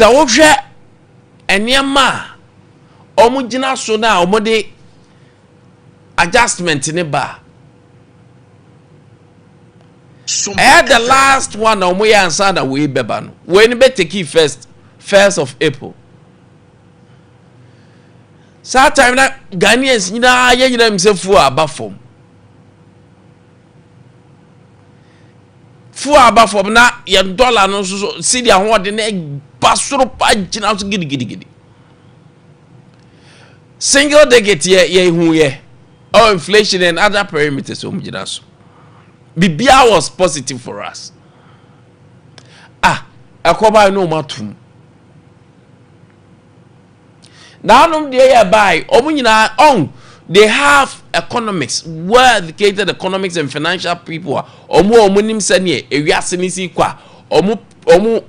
Sɛ wohwɛ nneɛma a wɔgyina so no a wɔde adjustment ne ba a, ɛyɛ the last one na wɔyɛ ansa na wei bɛba no. Wei no bɛ take 1st of April. Saa time na Ghanaians nyinaa, yɛn nyinaa nim sɛ fuel aba fam, fuel aba fam, na yɛn dollar no nso so, cedi ahoɔden no ba soro pa gyina so gidigidigidi, single digit. Yɛ hu yɛ oh, inflation and other parameters wɔn gyina so, biribiara was positive for us. Ah, ɛkɔba no, wɔn atum n'anom deɛ yɛ baayi, wɔn nyinaa ɔn they have economics, well educated economics and financial people a wɔn a wɔn nim sɛneɛ ewiase ne si kɔ a wɔn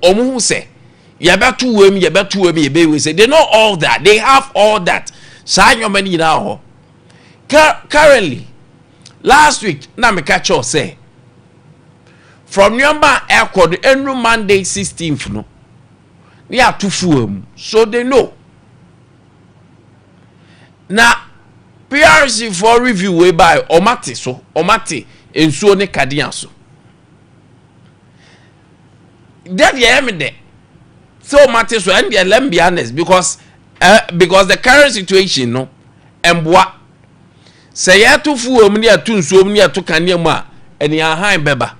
ho sɛ yɛbɛto wɔ mu, yɛbɛto wɔ mu, yɛbɛwɔ sɛ they know all that, they have all that. Saa nneɛma no nyinaa wɔ hɔ. Currently, last week na meka kyerɛw sɛ from nneɛma a ɛkɔ no, enu Monday 16th no ne yɛato fuel mu, so they know. Na PURC foɔ review wei baa, ɔmo so, ɔmo ate nsuo ne kanea so. Deɛ ɛyɛ mi dɛ sɛ ɔmo ate so, ɛn deɛ, let me be honest, because the current situation no ɛmboa sɛ yɛto fuel mu ne yɛto nsuo mu ne yɛto kanea mu a, ɛne ahan bɛba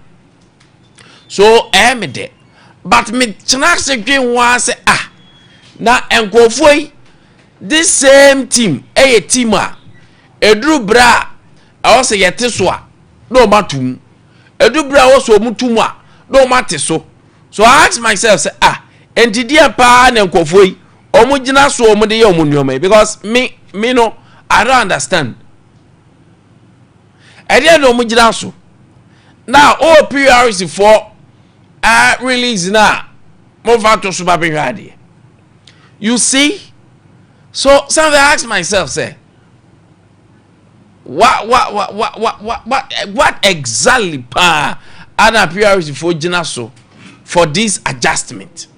so. Ɛyɛ mi dɛ, but me tena ase dwen ho ara sɛ, ah, na nkurɔfoɔ yi, this same team ɛyɛ team a eduru bere a ɛwɔ sɛ yɛte so a na ɔmo ato mu, eduru bere a ɛwɔ sɛ ɔmo tu mu a na ɔmo ate so. So I ask myself sɛ, ah, nti deɛ paa na nkurɔfoɔ yi ɔmo gyina so ɔmo de yɛ ɔmo nneɛma yi? Because me no, I don't understand ɛdeɛ na ɔmo gyina so na PURC foɔ a release na mo fa to so ba bɛhwɛ adeɛ. You see, so sometimes I ask myself say, what exactly paa ana PURC foɔ gyina so for this adjustment?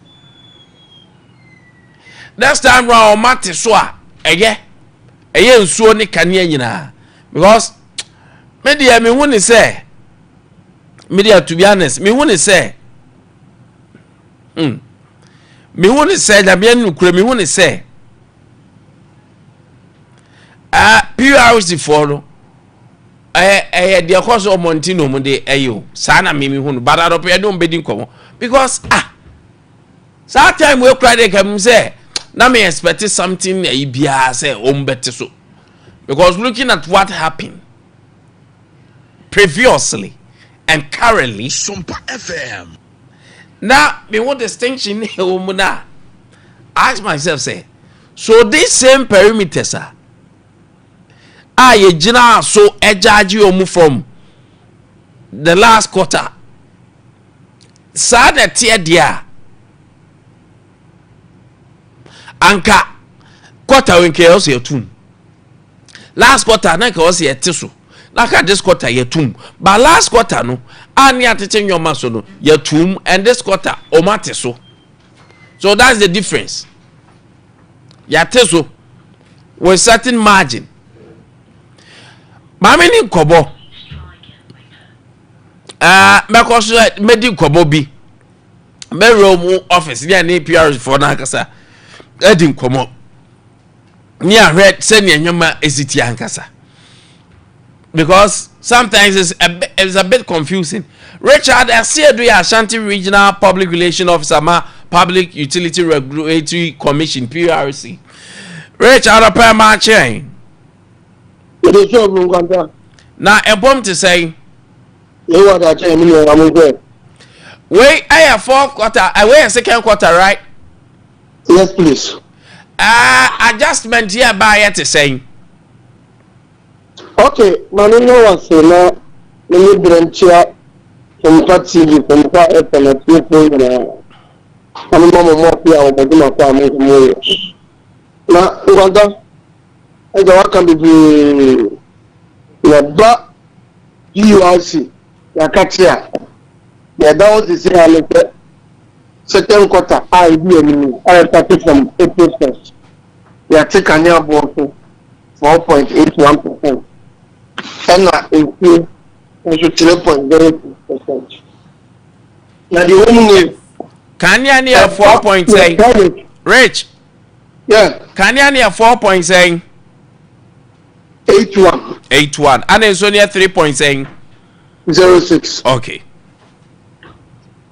Next time round, ɔmo ate so a, ɛyɛ nsuo ne kanea nyinaa, because me deɛ, me hu ne sɛ, me deɛ, to be honest, me hu ne sɛ, me hu ne sɛ, Nyame no kura, me hu ne sɛ, ah, PURC foɔ no, ɛyɛ deɛ kɔ so ɔmɔnten na ɔmo de ɛyɛ o. Saa na me hu no, but adɔpɛ ɛde ɔmo bɛdi nkɔmɔ, because ah, saa time wey kura de kam sɛ na me expect something ɛyi biara sɛ ɔmo bɛte so, because looking at what happened previously and currently, Sompa FM. na me want distinction ɛwɔ mu. Na I ask myself say, so these same perimeters a yɛgyina so ɛgyaagye wɔn from the last quarter, saa na ɛteɛ deɛ a, anka quarter wei nka yɛ yɛtum last quarter na nka ɔsɛ yɛte so, na aka this quarter yɛtum, but last quarter no a ne atete nneɛma so no, yɛtum, and this quarter ɔmo ate so. So that's the difference. Yɛate so with certain margin. Maame ni nkɔbɔ mɛkɔ so mɛdi nkɔbɔ bi, mɛwura mu office ne a ne PURC foɔ n'ankasa ɛdi nkɔmɔ ne ahwɛ sɛnea nneɛma esi ti ankasa, because sometimes it's a bit confusing. Richard Asiedu yɛ Ashanti Regional Public Relation Officer ma Public Utility Regulatory Commission, PURC. Richard, ɔpɛ maa kyɛn. Yɛde sɛ ɔmo nkwanta. Na ɛbɔm te sɛn? Yewu adakyɛ mi nyɛ ɔmo sɛ. Wei ɛyɛ fourth quarter, wei yɛ second quarter, right? Yes, please. Adjustment yɛ baa yɛ te sɛn? Okay, maame nyɛ wase na me ne berɛ nkyia Sompa TV, Sompa FM atiefoɔ nyinaa. Na mema mo mmɔfe a wɔbɔdwuma kɔ a mo nso moyɛ. Na nkwanta, ɛgya waka bebree. Yɛba PURC, yɛaka kye a, yɛda hɔ sisi ha ne sɛ Second quarter a edi anim yi a ɛstarte from April 1st, yɛate kanea boɔ so 4.81% ɛna nsuo nso 3.06%. Na deɛ ɛwɔ mu nie. Kanea ne yɛ 4 point sɛn? Rich. Yeah. Kanea ne yɛ 4 point sɛn? 81. 81. Ana nsuo ne yɛ 3 point sɛn? 06. Okay.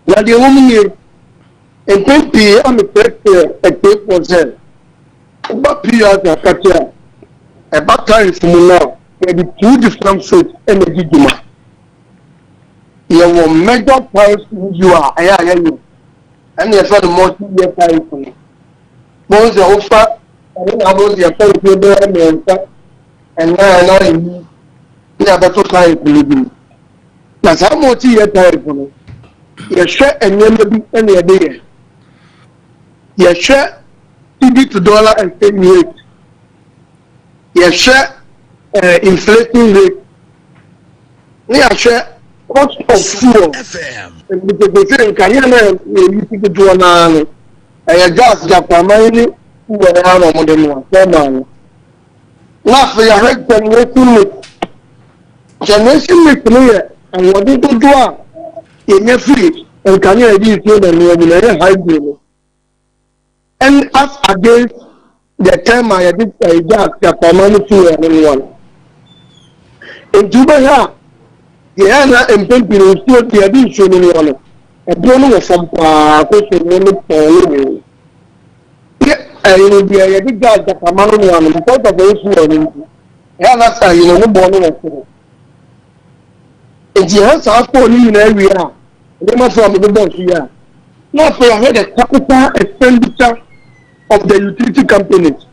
Na deɛ ɛwɔ mu nie, mpɛn pii a mefrɛfrɛ atiefoɔ sɛ woba PRC akate a, ɛba tariff mu no a, yɛde two different rates na ɛdi dwuma. Yɛwɔ major tariff review a ɛyɛ a yɛyɛ, ɛna yɛfrɛ no multi-year tariff no. Bohu sɛ wofa ɛno na wobɛhu sɛ yɛfa mfie bɛyɛ mmiɛnsa, ɛnan anaa enum na yɛabɛto tariff no bi mu. Na saa multi-year tariff no, yɛhwɛ nneɛma bi na yɛde yɛ. Yɛhwɛ cedi to dollar exchange rate, yɛhwɛ inflation rate, ne yɛahwɛ cost of fuel. Nti nkanea no a yɛyi si dodoɔ no ara no, ɛyɛ gas, gyaframan ne fuel ara na wɔde noa, thermal no. Na afei yɛahwɛ generation mix. Generation mix no yɛ ahoɔden dodoɔ a yɛnya firi nkanea a yɛde nsuo na ɛnoa mu no, ɛyɛ hydro no. And as against the thermal yɛde gas, gyaframa ne fuel no noa no. Nti wobɛhwɛ a, deɛ ɛyɛ na mpɛn pii no nsuo deɛ yɛde nsuo no noa no, ɛboɔ no wɔ fam paa, kɔsɔ mu ne pɔn ne wei. Yɛ ɛyi no deɛ yɛde gas gyaframa no noa no, because of ɛyɛ fuel no nti, ɛyɛ na sɛ ɛyi no ne boɔ no wɔ soro. Nti yɛhwɛ saa four no nyinaa wie a, nneɛma fo a mebobɔ so yi a, na afei yɛahwɛ the capital expenditure of the utility companies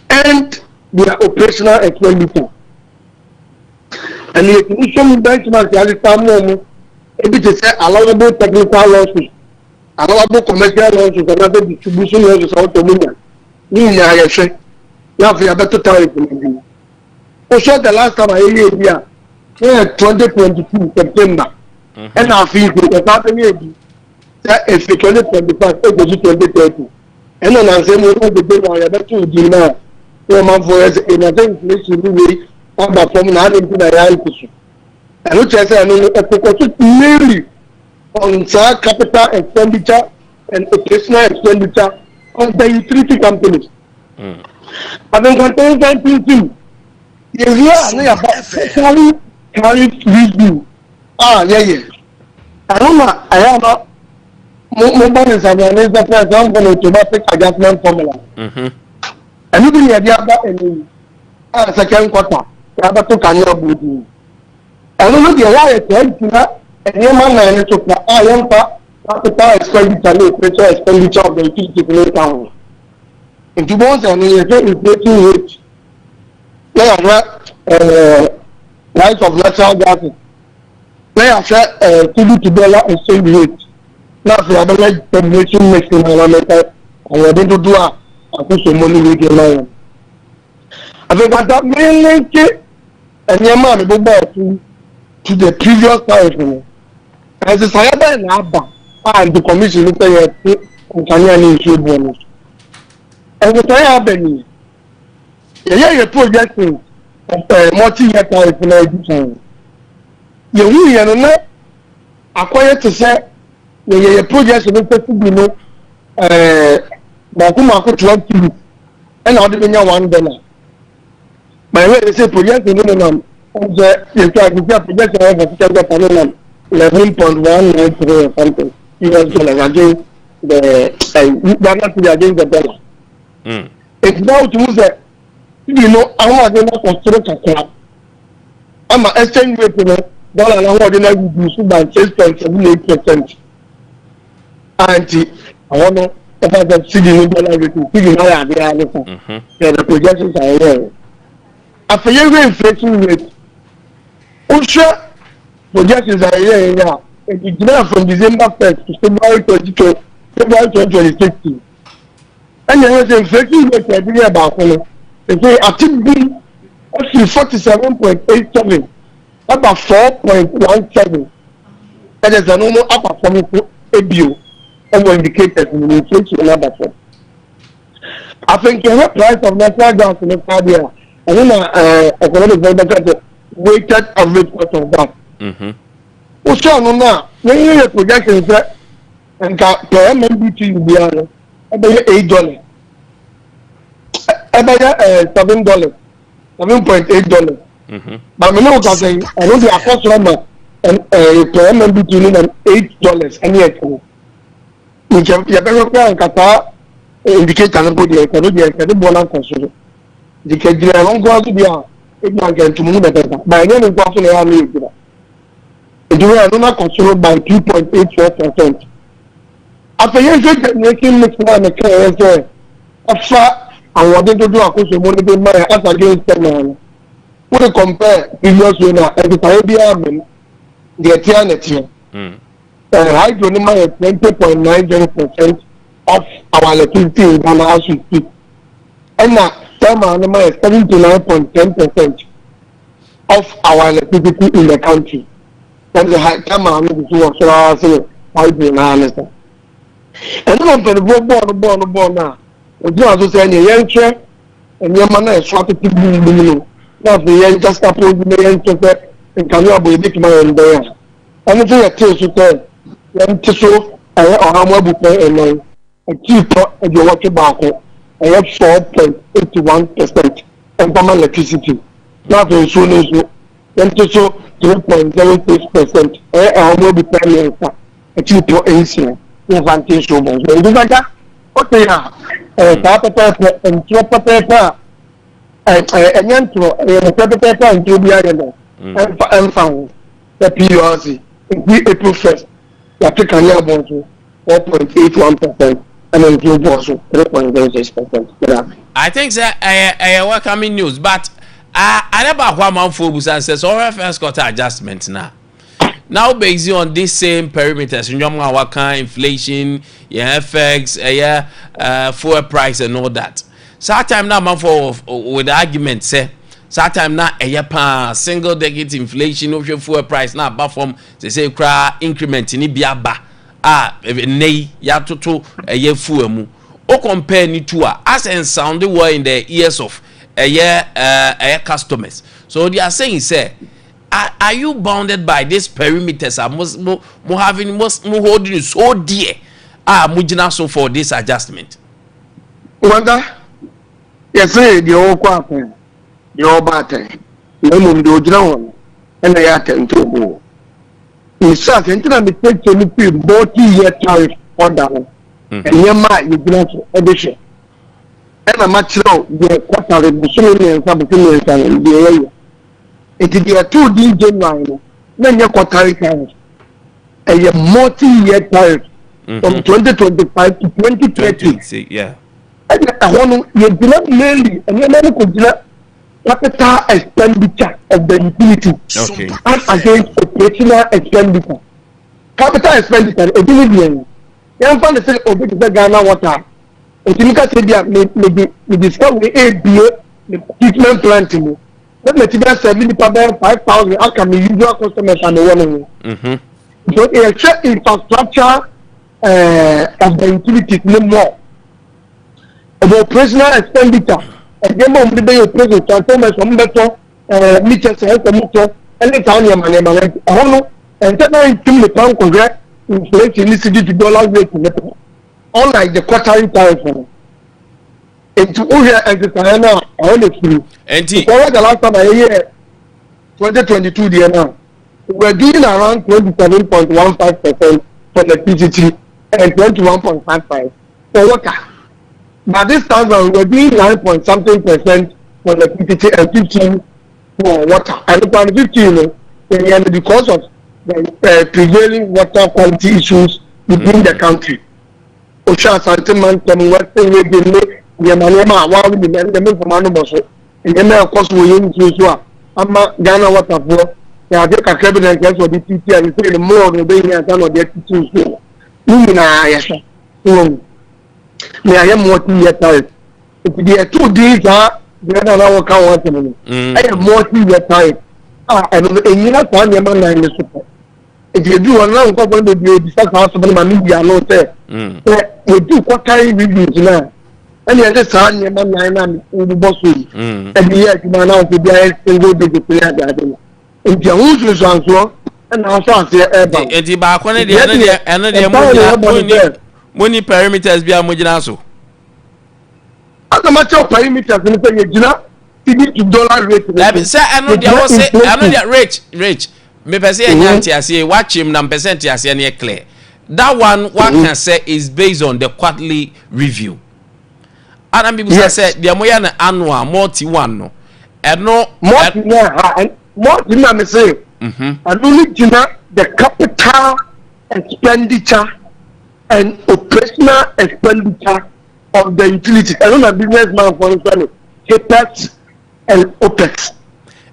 and their operational expenditure. Ɛno yɛtumi hwɛ mu benchmark yɛade saa mu ɔmo ebi te sɛ allowable technical losses, allowable commercial losses, anaasɛ distribution losses a wɔtɔ mu nya ne nyinaa yɛhwɛ na afei yɛabɛto tariff no bi. Wohwɛ the last time a yɛyɛ bi a, na yɛ 2022 September, ɛna afei nso yɛsan bɛyɛ bi sɛ efi 2025 ekosi 2030. Ɛna nansɛm mu wɔn dede na yɛbɛto di na wɔn manfoɔ yɛ sɛ ɛna sɛ inflation ni wei aba fam na adi nti na yɛante so. Ɛno kyerɛ sɛ ɛno no ɛfokɔ so mainly on saa capital expenditure and operational expenditure of the utility companies. Adenkantan ntintim yɛwie a, na yɛaba quarterly tariff review a yɛyɛ. Ɛno na ɛyɛ ama mo mobɔ ne nsabrane sɛ fɛ sɛ ɔmfɔ no automatic adjustment formula. Ɛno bi na yɛde aba anim a second quarter yɛabɛto kanea boɔ. Ɛno no deɛ yɛayɛ taa gyina nneɛma nan no so pa a yɛmfa capital expenditure ne operational expenditure of the utilities no nka ho. Nti wobɛhu sɛ ɛno yɛhwɛ inflation rate na yɛahwɛ price of natural gases na yɛahwɛ cedi to dollar exchange rate na afei abɛyɛ generation mix no na mɛka ahoɔden dodoɔ a akosɔ mu ne wei ma yɛn. Afei kwanta melenke nneɛma a mebobɔɔ so to the previous tariff no, ɛnsesaeɛ bɛn na aba a nti commission no sɛ yɛte nkanea ne nsuo boɔ no so? Ɛnsesaeɛ a aba nie: yɛyɛ yɛ projection of multi-year tariff na edi kan, yɛhu yɛ no na akɔyɛ te sɛ yɛyɛ yɛ projection no sɛ cedi no baako baako 12 cedis ɛna ɔde bɛnya $1. Ma yɛhwɛ yɛ sɛ projection no nenam sɛ yɛtwa akisi a, projection a yɛfɔ second quarter no nam 11.193 or something US dollars against the Ghana cedi against the dollar. Eti na wotu sɛ cedi no ahoɔden no akɔ soro kakra ama exchange rate no, dollar no ahoɔden no reduce by 6.78%. Anti ɛhɔ no ɛfa sɛ cedi no dollar rate, cedi no ayɛ adeɛ ade so yɛ the projections a yɛyɛ. Afei yɛhwɛ inflation rate. Wohwɛ projections a yɛyɛ yɛ a, ɛdi gyina from December 1st to February 2026. Ɛna ɛyɛ sɛ inflation rate a yɛde yɛ baako no ɛsɛ ate bi afiri 47.87 aba 4.17. Ɛde sɛ no mo aba fam nso ebio. Ɛwɔ indicators no inflation no aba fam. Afei nkɛhwɛ price of natural gas no koraa deɛ a, ɛno na economic fɔ bɛka sɛ weighted average cost of gas. Wohwɛ no no a, yɛn yɛ projection sɛ nka per MMBTU biara no ɛbɛyɛ $8, ɛbɛyɛ $7, $7.8. Maame ne wo ka sɛ ɛno de akɔ soro ma per MMBTU no na $8 ɛne ɛkyɛn. Nkyɛn yɛbɛhwɛ koraa, nka saa indicator no mpo deɛ, ɛno deɛ ɛde boɔ no akɔ soro. Nti ka gyina ɛno nko aso deɛ a, ebi anka ntomu no bɛbɛba ba, ɛnyɛ ne nko aso na ɛyɛ ano yɛ gyina. Nti wɔ ɛno no akɔ soro by 2.84%. Afei yɛnhwɛ generation mix no a meka yɛ sɛ ɛfa ahoɔden dodoɔ akɔsɔ mu no de ma yɛ as against thermal no, wode compare previous way no a, ɛnsesaeɛ biara mem deɛ ɛteɛ na ɛteɛ. Hydro no ma yɛ 20.90% of our electricity in Ghana as we speak, ɛna thermal no ma yɛ 79.10% of our electricity in the country. Ɛna thermal no so wɔ soro ara sɛ hydro naa ne sa. Ɛno na mpanimfoɔ bɔɔl no bɔɔl no bɔɔl no a ogyina so sɛ ɛnea yɛnhwɛ nneɛma na ɛso atete bumbum no, na afei yɛn juxtapose na yɛnhwɛ sɛ nkanea bɔ ebitumi ayɛ ndɛn a, ɛno nso yɛ tee so sɛ yɛnte so ɛyɛ 4.81% ɛyɛ 4.81% ɛnfama electricity, na afei nsuo no nso yɛnte so 3.06% ɛyɛ 3.6% yɛmfa nte nsuo bɔ nso. Nti bɛka wote a, ɛyɛ saa pɛpɛɛpɛ, ntorɔ pɛpɛɛpɛ a ɛnyɛ ntorɔ, ɛyɛ nokorɛ pɛpɛɛpɛ a ntorɔ bi ayɛ no ɛmfa ho sɛ PURC nti April 1st yɛate kanea bɔ nso 4.81% ɛna nsuo bɔ so 3.06%. I think sɛ ɛyɛ welcoming news, but ade baako amanfoɔ busa sɛ ɔhwɛ first quarter adjustment na now based on this same perimeters, nnwom a waka, inflation, yɛn FX, ɛyɛ fuel price and all that, saa time na amanfoɔ with the argument sɛ saa time na ɛyɛ paa single digit inflation. Wohwɛ fuel price na aba fam sɛ koraa increment ni bi aba a nnɛ yi yɛatoto ɛyɛ fuel mu, o compare ni two a, as and sound well in the ears of ɛyɛ customers. So they are saying say, are you bounded by these perimeters a mo having mo holding so dear a mo gyina so for this adjustment? Wanda yɛsɛ deɛ ɔkɔ atɛn, deɛ ɔba atɛn, na mmom deɛ ɔgyina hɔ no ɛna ɛyɛ atɛnto bo nsa ase. Nti na mekyerɛkyerɛ no firi multi year tariff order no, nneɛma a yɛgyina so ɛde hwɛ, ɛna makyerɛw deɛ quarterly, bosome 3, bosome 3 no deɛ yɛyɛ. Nti deɛ ɛtoo din January no na nyɛ quarterly tariff, ɛyɛ multi year tariff from 2025 to 2030. Ɛna ɛhɔ no yɛgyina mainly nneɛma no kò gyina capital expenditure of the utility as against operational expenditure. Capital expenditure ebi ni deɛ yi, yɛnfa ne sɛ obi te sɛ Ghana Water otumi ka sɛ bi a me de sika wei ebie me treatment plant mu na mɛ ti bɛ sɛ mi nipa bɛyɛ 5,000 aka mi usual customers a mi wɔ ne ho. So yɛhwɛ infrastructure of the utilities ne more ɔbɔ operational expenditure, ɛdeɛma a wɔde bɛyɛ operation, transformers wɔn bɛtɔ, meters ɛsɛ mo tɔ, ɛne saa nneɛma no. Ɛhɔ no ɛnsɛ na ntum nipa nkɔhwɛ inflation ne cedi to dollar rate ne pɛ, unlike the quarterly tariff no. Nti wohwɛ nsesaeɛ no a, ɛhɔ na firi. Nti because the last time a yɛyɛ 2022 deɛ no a, we were doing around 27.15% for electricity and 21.55 for water, but this time round we were doing nine point something percent for electricity and 15 for water. And the 15 no yɛn no because of the prevailing water quality issues within the country. Ohwɛ Asante Mantam, Western Region ne nneɛma nneɛma a wɔawo nim ɛne dɛm mfama no bɔ so, nneɛma a ɛkɔ so wɔ yɛn nsuo so a ama Ghana Waterfoɔ yɛ ade kakra bi na nkyɛn sɛ ɔde titi a nisɛ ne mɔɔ no ɔbɛyi ansa na ɔde atiti nsuo ne nyinaa yɛhwɛ wɔn na yɛayɛ multi year tariff. Nti deɛ ɛto din saa deɛ na na wɔka wɔn asɛm no ɛyɛ multi year tariff a ɛno no enyina saa nneɛma nan ne so pɛ. Nti ebi wɔ na nkɔfɔ no bebree bisa saa asɛm no ma ne yi ano sɛ Sɛ yɛdu quarterly reviews no a, ɛne yɛde saa nneɛma nnan no a wobobɔ so yi ɛde yɛ adwuma na wɔsɛ biara single digit ne adeade no. Nti ɛho nsunsuansoɔ ɛna ahyɛ aseɛ ɛreba no. Nti baako ne deɛ, ɛno deɛ, ɛno deɛ mo gyina, mo ni, mo ni perimeters bi a mo gyina so. Asa ma kyɛw perimeters no sɛ yɛgyina cedi to dollar rate no. Dabi sɛ ɛno deɛ wɔ se ɛno deɛ, Rich, Rich, mepɛ sɛ yɛnya nteaseɛ, wakyem na mpɛ sɛ nteaseɛ no yɛ clear. That one waka sɛ is based on the quarterly review. Ana mibisa sɛ deɛ moyɛ no annual multi one no, ɛno. Multi no ha, multi na me se ɛno no gyina the capital expenditure and operational expenditure of the utilities. Ɛno na business man fɔ no sɛ no capex and opex.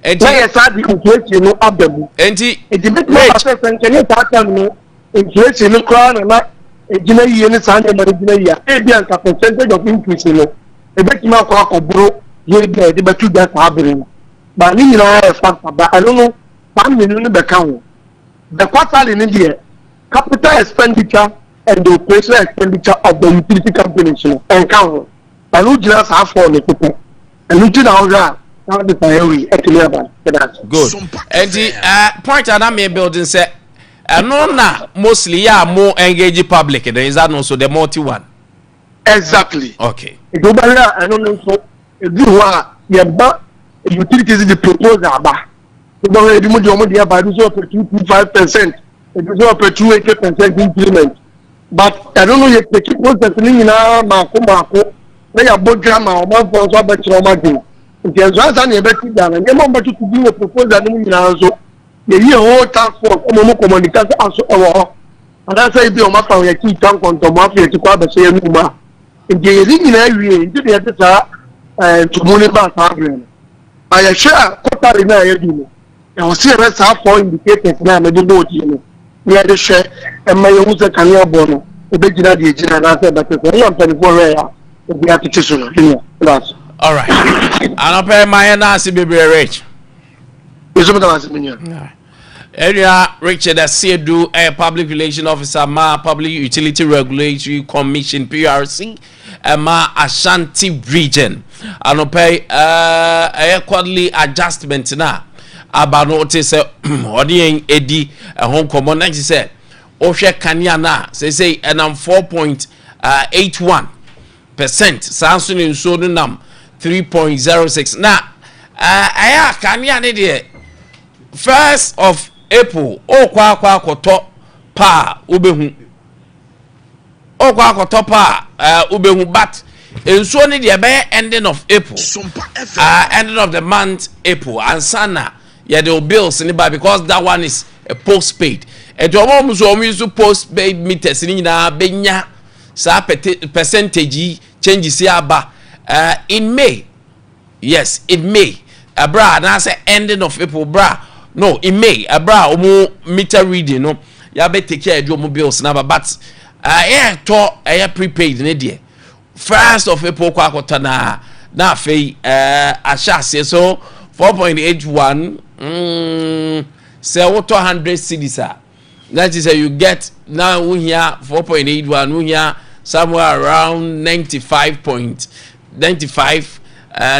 Na yɛ saa de inflation no aba mu. Nti nti bituma aba sɛ sɛ nkɛnyɛ saa time no inflation no koraa na egyina yie ne saa nneɛma no gyina yie a, ebi anka percentage of increase no ebetumi akɔ akɔboro yie bi a yɛde bɛto dwa saa bere no. Ba ne nyinaa yɛ factor ba ɛno no, saa mmienu no bɛka ho. The quarterly no deɛ, capital expenditure and the operational expenditure of the utility companies no ɛnka ho. Ɛno gyina saa fɔɔ no so pɛ. Ɛno ti na ɔhwɛ a na ɔde saa ɛwi ɛtumi aba ɛda ase. Good. Nti point a na me building sɛ ɛno na mostly yɛ a mo engage public no, is that not so, the multi one? Exactly. Okay. Nti wobɛhwɛ a, ɛno no nso ɛduru hɔ a, yɛba utilities de proposal aba. Wobɛhwɛ, ebi mu deɛ ɔmo deɛ ba, ebi nso ɔpɛ 225%, ebi nso ɔpɛ 280% increment, but ɛno no yɛ take process no nyinaa maako maako na yɛabɔ dwa ma ɔmanfoɔ nso abɛkyerɛ ɔmo adwene. Nti ɛnso ansa na yɛbɛti dwa no, nneɛma a ɔmbɛtoto bi wɔ proposal no mu nyinaa nso, yɛyi a whole task force ɔmo ɔmo communicate sɛ aso ɛwɔ hɔ anaasɛ ebi a ɔmo afa wɔn akyi twa nkɔntɔmɔ afei akyi kɔ abɛhyɛ yɛn mu a. Nti yɛde nyinaa wie nti na yɛde saa ntomu no ba saa berɛ no. Na yɛhwɛ a, quarterly no a yɛdu no, ɛwɔ sɛ yɛbɛ saa four indicators no a mede bɔɔ din no na yɛde hwɛ ɛma yɛhu sɛ kanea bɔ no ɛbɛgyina deɛ gyina anaasɛ ɛbɛte sɛ ɛna mpanimfoɔ hwɛ a obi atete so no ɛnua ɛda. Alright, anɔpɛ ma yɛ naase bebree, Rich. Yɛsɛ meda ase, me nua. Enua Richard Asiedu, public relation officer ma Public Utility Regulatory Commission, PURC, ɛma Ashanti Region. Anɔpɛ yi ɛyɛ quarterly adjustment na aba no, te sɛ ɔde yɛn edi ɛho nkɔmɔ na kyerɛ sɛ wohwɛ kanea no a, seesei ɛnam 4.81%, saa nso ne nsuo no nam 3.06. Na ɛyɛ a kanea ne deɛ, 1st of April ɔkɔ akɔtɔ paa, wobɛhu ɔkɔ akɔtɔ paa wobɛhu, but nsuo no deɛ, ɛbɛyɛ ending of April, ending of the month April ansa na yɛde o bills ne ba, because that one is a postpaid. Ɛnti wɔn a wɔn nso wɔn use postpaid meters ne nyinaa bɛnya saa percentage yi changes yi aba in May. Yes, in May ɛbrɛ anaasɛ ending of April bra no, in May ɛbrɛ a wɔn meter reading no yabɛ take care, ɛde wɔn bills n'aba. But ɛyɛ tɔ ɛyɛ prepaid ne deɛ, 1st of April kɔ akɔtɔ na afei ahyɛ aseɛ. So 4.81, sɛ wotɔ 100 cedis a, na kyerɛ sɛ you get na wohia 4.81, wohia somewhere around 95.95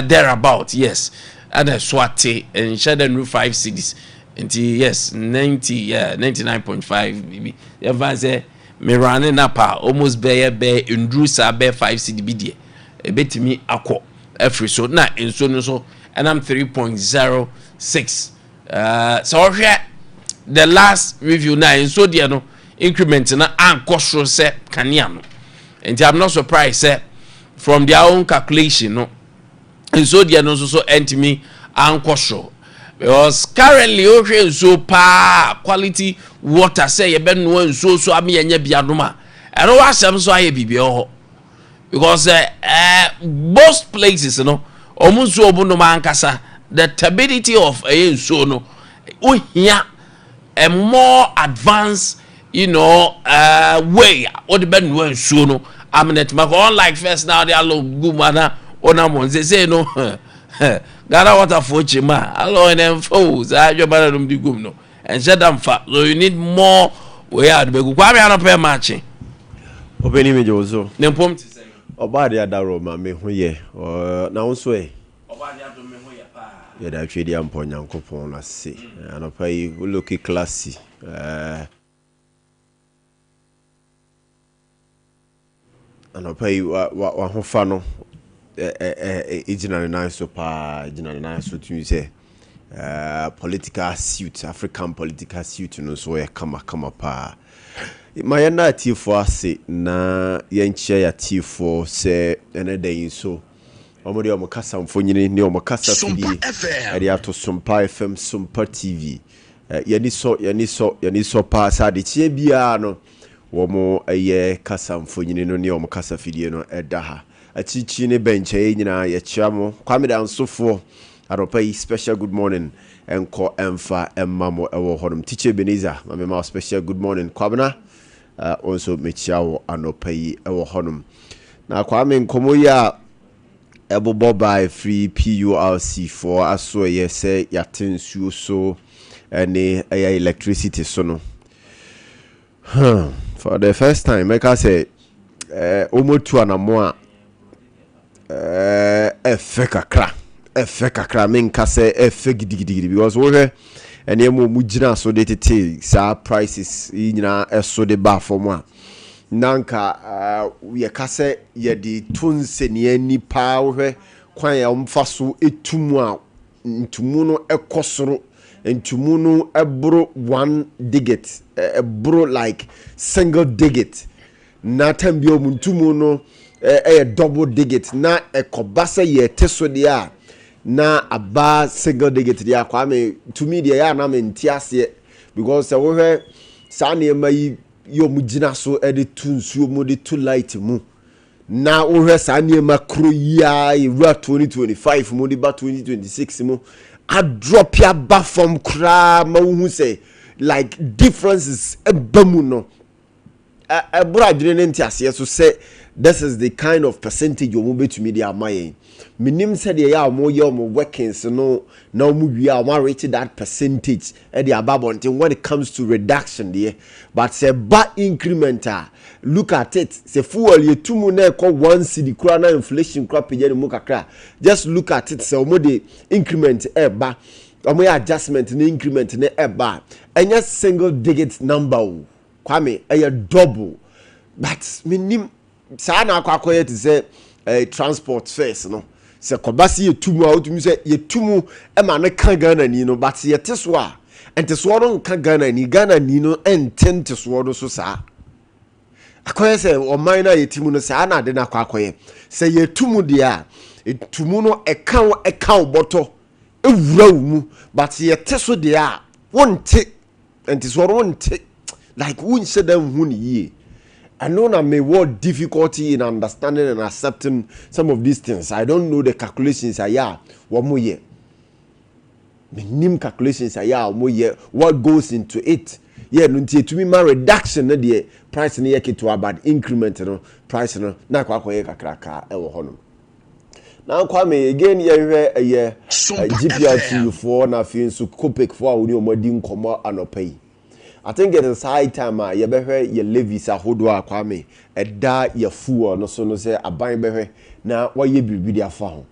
thereabout. Yes, ɛna ɛso ate nhyɛ dɛ nuru 5 cedis. Nti yes, 90, yeah, 99.5 bibi. Yɛmfa sɛ merane napa almost bɛyɛ bɛyɛ nduru saa bɛyɛ 5 cedi bi deɛ, ebetumi akɔ afiri so. Na nsuo no nso ɛnam 3.06. Sɛ ɔhwɛ the last review na nsuo deɛ no, increment na ankɔ soro sɛ kanea no. Nti I'm not surprised sɛ from their own calculation no, nsuo deɛ no nso so ɛntumi ankɔ soro, because currently wohwɛ nsuo paa, quality water sɛ yɛbɛnoa nsuo so ama yɛnyɛ bianom a, ɛno wasɛm so ayɛ biribi wɔ hɔ, because most places no, ɔmo nsuo ɔmo nom ankasa, the turbidity of ɛyɛ nsuo no, wohia a more advanced way a wɔde bɛnoa nsuo no amena tuma kɔ, unlike first now de aloe gu mu ana ɔnam wɔn sese no. Ghana Water foɔ kyerɛ mu a, aloe no ɛnfa o, saa adwuma na nom de gu mu no ɛnhyɛ da mfa. So you need more way a de bɛgu. Kwame, anɔpɛ maakye. Ɔpɛni, megye wo so. Ne mpom te sɛ? Ɔbaa de adaworo ma me ho yɛ. Na wo nso ɛ? Ɔbaa de adom, me ho yɛ paa. Yɛda atwe di ampɔ Nyankopɔn no ase. Anɔpa yi wo look classy. Anɔpa yi wahofa no ɛgyina ne nan so paa, gyina ne nan so tumi sɛ political suit, African political suit no nso yɛ kamakama paa. Ma yɛnna atiefoɔ ase na yɛnkyia yɛ atiefoɔ sɛ ɛnɛ da yi nso wɔn de wɔn kasa mfonyini ne wɔn kasa fidie ɛde ato Sompa FM, Sompa TV. Yɛni sɔ, yɛni sɔ, yɛni sɔ paa sɛ adekyeɛ biara no wɔn ɛyɛ kasa mfonyini no ne wɔn kasa fidie no ɛda ha. Akyirikyiri ne bɛnkyɛn nyinaa, yɛkyia mo. Kwame Dansofoɔ, anɔpa yi special good morning ɛnkɔ ɛmfa ɛmma mo ɛwɔ hɔnom. Teacher Ebenezer, maame, ma special good morning. Kwabena, wɔn nso mekyia wɔ anɔpa yi ɛwɔ hɔnom. Na Kwame, nkɔmɔ yi a ɛbobɔ baa ɛfiri PURC foɔ aso, ɛyɛ sɛ yɛate nsuo so ɛne ɛyɛ electricity so no, for the first time mɛka sɛ wɔmatu anamo a ɛfɛ kakra, ɛfɛ kakra. Menka sɛ ɛfɛ gidigidigidi because wohwɛ nneɛma a wɔn gyina so de tete saa prices yi nyinaa ɛso de ba fam a, na nka yɛka sɛ yɛde to nsenia ni paa. Wohwɛ kwan a wɔmfa so etu mu a, ntumu no ɛkɔ soro, ntumu no ɛboro one digit, ɛboro like single digit, na time bi a wɔn ntumu no ɛyɛ double digit, na ɛkɔba sɛ yɛte so deɛ a, na aba single digit deɛ a, Kwame, tumi deɛ yɛ anam nte aseɛ, because sɛ wohwɛ saa nneɛma yi yɛ wɔn gyina so de to nsuo mu, de to light mu, na wohwɛ saa nneɛma koro yi a yɛwura 2025 mu de ba 2026 mu, adrop aba fam koraa ma wohu sɛ like differences ɛba mu no, ɛboro adwene ne nte aseɛ so sɛ this is the kind of percentage wɔn bɛtumi de ama yɛn. Menim sɛdeɛ yɛ a wɔyɛ wɔn workings no na wɔn wie a wɔn arete that percentage ɛde aba abɔnten when it comes to reduction deɛ, but sɛ ba increment a, look at it, sɛ fuel yɛtu mu na ɛkɔ 1 cedi koraa na inflation koraa pagya ne mu kakra, just look at it, sɛ wɔn de increment ɛɛba, wɔn yɛ adjustment ne increment ne ɛba a, ɛnyɛ single digit number o, Kwame, ɛyɛ double. But menim saa na akɔ akɔyɛ te sɛ transport fares no, sɛ kɔba sɛ yɛtu mu a, wotumi sɛ yɛtu mu ma no ka Ghana ni no, but yɛte so a, ntesoɔ no nka Ghana ni, Ghana ni no nte ntesoɔ no so. Saa akɔyɛ sɛ ɔman no a yɛti mu no, saa na ade no akɔ akɔyɛ sɛ yɛtu mu deɛ a, ɛtu mu no ɛka wo, ɛka wo bɔtɔ ɛwura wo mu, but yɛte so deɛ a, wonte ntesoɔ no, wonte, like wonhyɛ da nhu ne yie. Ɛno na mewɔ difficulty in understanding and accepting some of these things. I don't know the calculations ayɛ a wɔn yɛ. Menim calculations ayɛ a wɔn yɛ, what goes into it yɛ no nti etumi ma reduction no deɛ, price no yɛ ketewa, but increment no, price no na akɔ akɔyɛ kakraka ɛwɔ hɔnom. Na Kwame, again, yɛhwɛ ɛyɛ GPRTU foɔ na afei nso COPIC foɔ a wɔne wɔn adi nkɔmɔ anɔpa yi. I think it is high time a yɛbɛhwɛ yɛ levies ahodoɔ a, Kwame, ɛda yɛ fuel no so no, sɛ aban bɛhwɛ na wɔayɛ biribi de afa ho,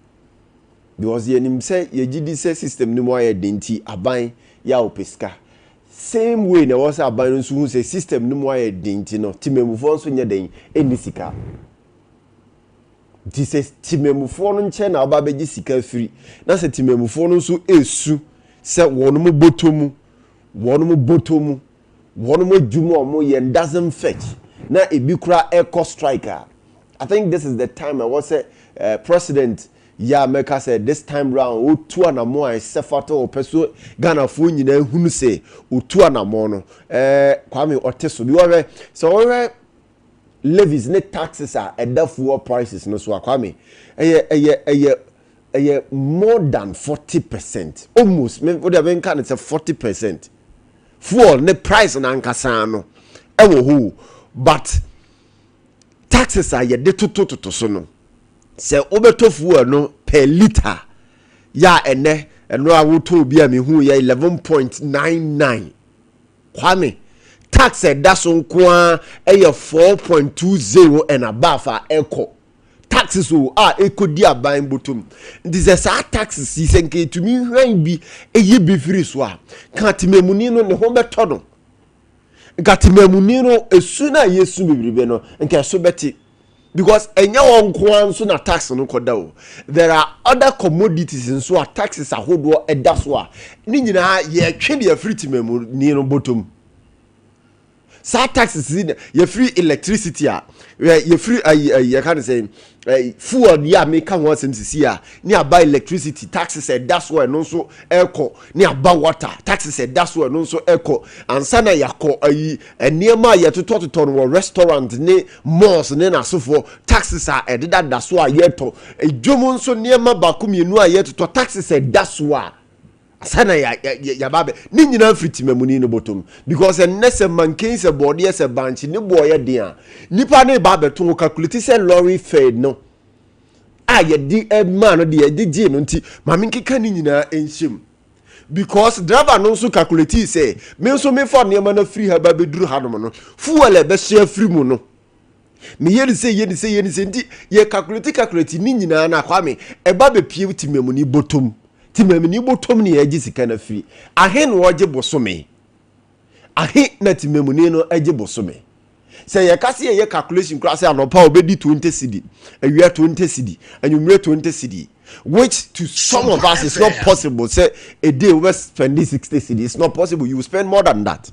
because yɛnim sɛ yɛgye di sɛ system no mu ayɛ den nti aban yɛ a ɔpɛ sika. Same way na ɛwɔ sɛ aban no nso hu sɛ system no mu ayɛ den nti no, temamufoɔ nso nyɛ den ɛnni sika. Nti sɛ temamufoɔ no nkyɛn na ɔba abɛgye sika afiri, na sɛ temamufoɔ no nso esu sɛ wɔn mo bɔtɔ mu, wɔn mo bɔtɔ mu, wɔn mo adwuma a wɔn yɛ doesn't fetch, na ebi kora ɛkɔ strike a, I think this is the time ɛwɔ sɛ president yɛ a mɛka sɛ this time round otu anamɔ a ɛsɛ fata. Ɔpɛ so Ghanafoɔ nyinaa hunu sɛ otu anamɔ no, Kwame, ɔte so bi. Wɔhwɛ sɛ wɔhwɛ levies ne taxes a ɛda fuel prices no so a, Kwame, ɛyɛ more than 40% almost. Me o de menka ne sɛ 40%. Fuel ne price n'ankasa no ɛwɔ hɔ, but taxes a yɛde totototo so no, sɛ wobɛtɔ fuel no per litre yɛ a, ɛnɛ ɛno a wotɔ obi a mehu yɛ 11.99, Kwame. Tax ɛda so nko ara ɛyɛ 4.20 and above a ɛkɔ taxes o a ɛkɔdi aban bɔtɔm. Nti sɛ saa taxes yi, sɛ nka ɛtumi hwan bi ɛyi bi firi so a, ka temamuni no ne ho bɛtɔ no. Nka temamuni no esu no a yɛsu bebrebe no, nka ɛso bɛte, because ɛnyɛ wɔn nko ara nso na tax no kɔda o. There are other commodities nso a taxes ahodoɔ ɛda so a ne nyinaa yɛtwe deɛ afiri temamuni no bɔtɔm. Saa taxes yi na yɛfiri electricity a yɛfiri ayi ayi yɛka ne sɛ fuel yi a meka ho asɛm sisi a, ne aba electricity taxes ɛda so a, ɛno nso ɛkɔ, ne aba water taxes ɛda so a, ɛno nso ɛkɔ, ansa na yɛakɔ ayi nneɛma a yɛtotɔtotɔ no wɔ restaurant ne malls ne n'asofoɔ, taxes a ɛdedada so a yɛtɔ edwom nso, nneɛma baako mmienu a yɛtotɔ, taxes ɛda so a sana yaba bɛ ne nyinaa firi temamuni no bɔtɔm. Because ɛnnɛ sɛ manken, sɛ bɔɔdeɛ, sɛ bankye ne bɔɔyɛ den a, nipa ne ba abɛto ho calculate sɛ lorry fare no a yɛde maa no deɛ yɛde gyee no. Nti maame nkeka ne nyinaa nhyɛm, because driver no nso calculate sɛ me nso mefa nneɛma no afiri ha ba bɛduru hanom no, fuel a ɛbɛhyɛ afiri mu no, meyɛ ne sɛ yɛ ne sɛ yɛ ne sɛ. Nti yɛ calculate ne nyinaa na Kwame ɛba bɛpie temamuni bɔtɔm. Temamuni bɔtɔm ne yɛgye sika no afiri ahe na wɔgye bosome ahe na temamuni no agye bosome? Sɛ yɛka sɛ yɛyɛ calculation koraa sɛ anɔpa a obɛdi 20 cedi, awia 20 cedi, anwummerɛ 20 cedi, which to some of us is not possible, sɛ a day wobɛ spend 60 cedi, it's not possible, you will spend more than that.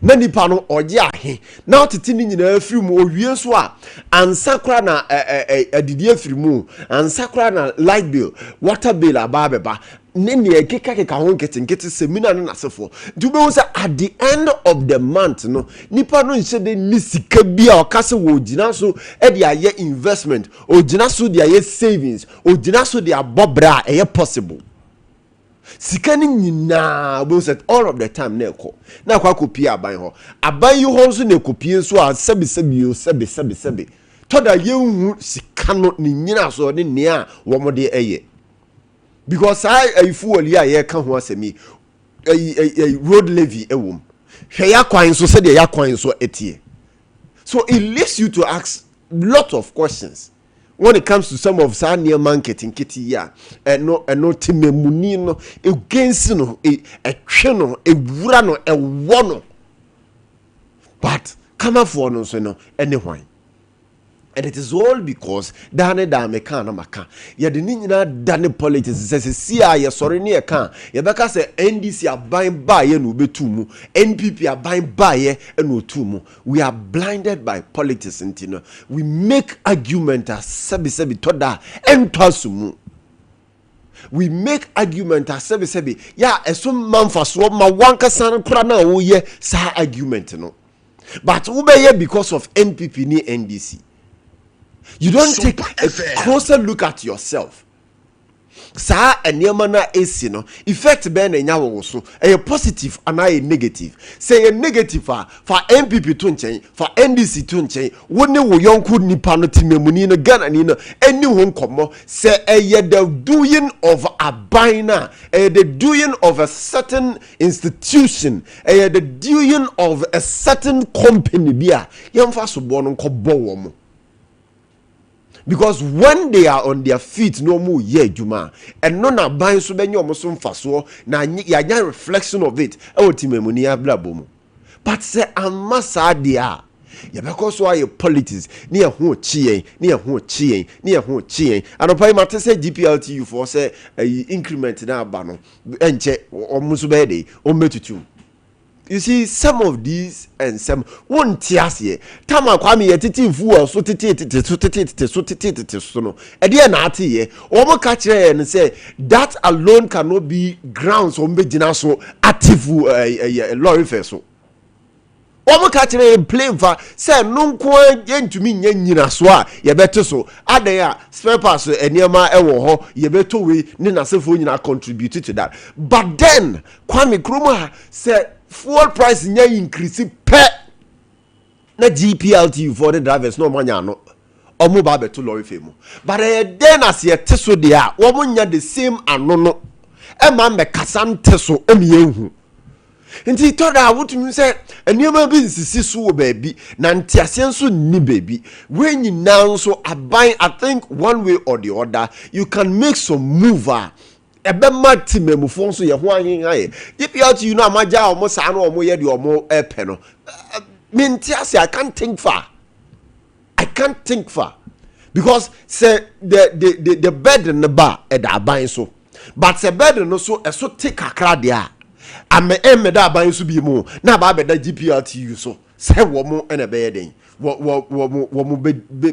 Na nipa no ɔgye ahe na ɔtete ne nyinaa firi mu owie nso a, ansa koraa na ɛ ɛ adidi afiri mu, ansa koraa na light bill, water bill aba abɛba ne nea ɛkekakeka ho nketenkete, sɛmina ne n'asefoɔ. Nti wobɛhu sɛ at the end of the month no, nipa no nhyɛ de ne sika bi a ɔka sɛ wɔgyina so de ayɛ investment, ɔgyina so de ayɛ savings, ɔgyina so de abɔ bra a ɛyɛ possible. Sika no nyinaa, wobɛhu sɛ all of the time na ɛkɔ na akɔ akɔpie aban hɔ. Aban yi hɔ nso na ɛkɔpie nso a, sɛbesɛbe o, sɛbe sɛbe sɛbe, tɔda yɛnhu sika no ne nyina so ne nea a wɔn de ɛyɛ, because saa ayi fuel yi a yɛreka ho asɛm yi, ayi ayi road levy ɛwɔ mu. Hwɛ yɛ nso sɛdeɛ yɛ akwan nso ɛteɛ. So it leaves you to ask lot of questions when it comes to some of saa nneɛma nketenkete yi a ɛno temamuni no against no, ɛtwe no, ewura no, ɛwɔ no. But kamafoɔ no nso no ɛne hwan? And it is all because daa ne daa meka na maka, yɛde ne nyinaa da ne politics sɛ sisi a yɛsɔre ne yɛka a, yɛbɛka sɛ NDC aban baayɛ na obetu mu, NPP aban baayɛ na otu mu. We are blinded by politics. Nti no we make argument a sɛbisɛbi tɔ da ɛntɔ aso mu. We make argument a sɛbisɛbi yɛ a ɛso ma nfasoɔ ma wankasa no kora na woyɛ saa argument no, but wobɛyɛ because of NPP ne NDC. You don't take a closer look at yourself. Saa nneɛma no a esi no, effect bɛn na ɛnya wɔ wo so? Ɛyɛ positive anaa ɛyɛ negative? Sɛ ɛyɛ negative a, fa NPP to nkyɛn, fa NDC to nkyɛn, wo ne wo yɔnko nipa no, temamuni no, Ghanani no, ɛni ho nkɔmmɔ sɛ ɛyɛ the doing of aban no a, ɛyɛ the doing of a certain institution, ɛyɛ the doing of a certain company bi a yɛmfa soboɔ no nkɔbɔ wɔn mo, because when they are on their feet na wɔn yɛ adwuma a, ɛno na aban nso bɛnyɛ wɔn so mfasoɔ na yɛanya reflection of it ɛwɔ temamuni abrabɔ mu. But sɛ ama saa deɛ a, yɛbɛkɔ so ayɛ politics ne yɛn ho kyi yɛn, ne yɛn ho kyi yɛn, ne yɛn ho kyi yɛn. Anɔpa yi mate sɛ GPRTU foɔ sɛ ɛyi increment na aba no, ɛnkyɛ wɔn nso bɛyɛ de wɔn bɛtutu. You see some of these nsɛm wonte aseɛ. Tama Kwame, yɛ tete fuel so, tete tete so, tete tete so, tete tete so no, ɛdeɛ na ate yɛ wɔn ka kyerɛ yɛn no sɛ that alone cannot be grounds wɔn bɛgyina so ate fu ɛɛ ɛyɛ lorry fare so. Wɔn ka kyerɛ yɛn plain fa sɛ no nko ara yɛntumi nyɛ nyinaso a yɛbɛte so adan a spare parts nneɛma ɛwɔ hɔ, yɛbɛtɔ wei ne n'asefoɔ nyinaa contribute to that. But then Kwame, kurom a sɛ fuel price nya increase pɛ na GPRTU foɔ ne drivers na ɔmo anya ano, ɔmo ba abɛto lorry fare mu. But ɛyɛ dɛn na sɛ yɛte so deɛ a, wɔn nya the same ano no ɛma mbɛkasa nte so ɛmi yɛn hu? Nti tɔ da a, wotumi sɛ nneɛma bi nsisi so wɔ baabi na nteaseɛ nso nni baabi. Wei nyinaa nso aban, I think one way or the other you can make some move a ɛbɛma temamufoɔ nso yɛ ho ahenha. Yɛ GPRTU no a magya a wɔn saa no, wɔn yɛ deɛ wɔn ɛpɛ no, mente ase. I can't think far, I can't think far, because sɛ the burden no ba, ɛda aban so, but sɛ burden no so ɛso te kakra deɛ a, amɛ ɛmmɛda aban so bi mu na aba abɛda GPRTU so sɛ wɔn ɛna ɛbɛyɛ den wɔ wɔ wɔn wɔn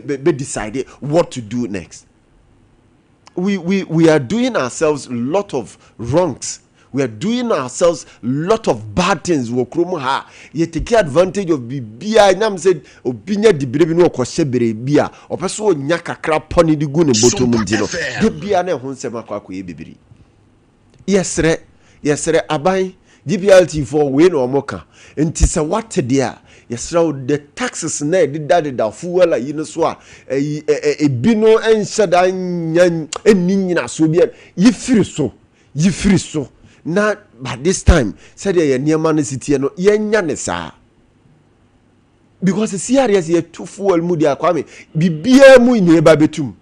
bɛ decide what to do next. We are doing ourselves lot of wrongs, we are doing ourselves lot of bad things wɔ kurom ha. Yɛ take advantage of biribiara nyam sɛ obi nya dibere bi na ɔkɔhyɛ bere bi a ɔpɛ so ɔnya kakra pɔne de gu ne bɔtɔ mu. Nti no de bia na ɛho nsɛm akɔyɛ bebree. Yɛsrɛ aban, GPRTU foɔ wei na ɔmo ka. Nti sɛ wate deɛ a, yɛsrɛ wo, the taxes na yɛdeda deda fuel ayi no so a, ɛyi ɛ ɛ ebi no nhyɛ da nya ɛnni nyinasoɔ bi a, yifiri so, yifiri so. Na by this time, sɛdeɛ yɛ nneɛma no si teɛ no, yɛnya ne saa, because si adeɛ sɛ yɛto fuel mu deɛ, Kwame, biribiara mu na yɛba bɛtum.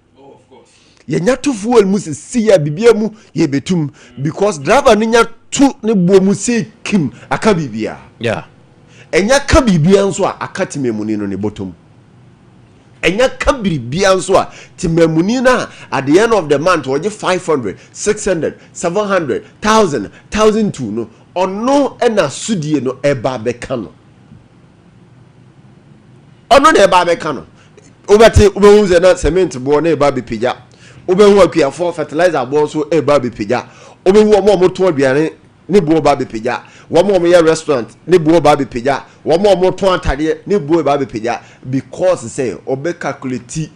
Yɛnya to fuel mu sisi a, biribiara mu yɛbɛtum, because driver no nya to ne boɔ mu sɛ kim aka biribiara. Ɛnya ka biribiara nso a, aka temamuni no ne bɔtɔm. Ɛnya ka biribiara nso a, temamuni no a at the end of the month ɔgye 500, 600, 700, 1000, 1002 no, ɔno ɛna sudie no ɛba abɛka no. Ɔno na ɛba abɛka no. Wobɛte, wobɛhu sɛ na cement boɔ na ɛba abɛpagya. Wobɛhu akuafoɔ fertilizer boɔ nso ɛba abɛpagya. Wobɛhu wɔn a wɔtɔn aduane ne boɔ ba abɛpagya, wɔn a wɔyɛ restaurant ne boɔ ba abɛpagya, wɔn a wɔtɔn atadeɛ ne boɔ ba abɛpagya, because sɛ ɔbɛ calculate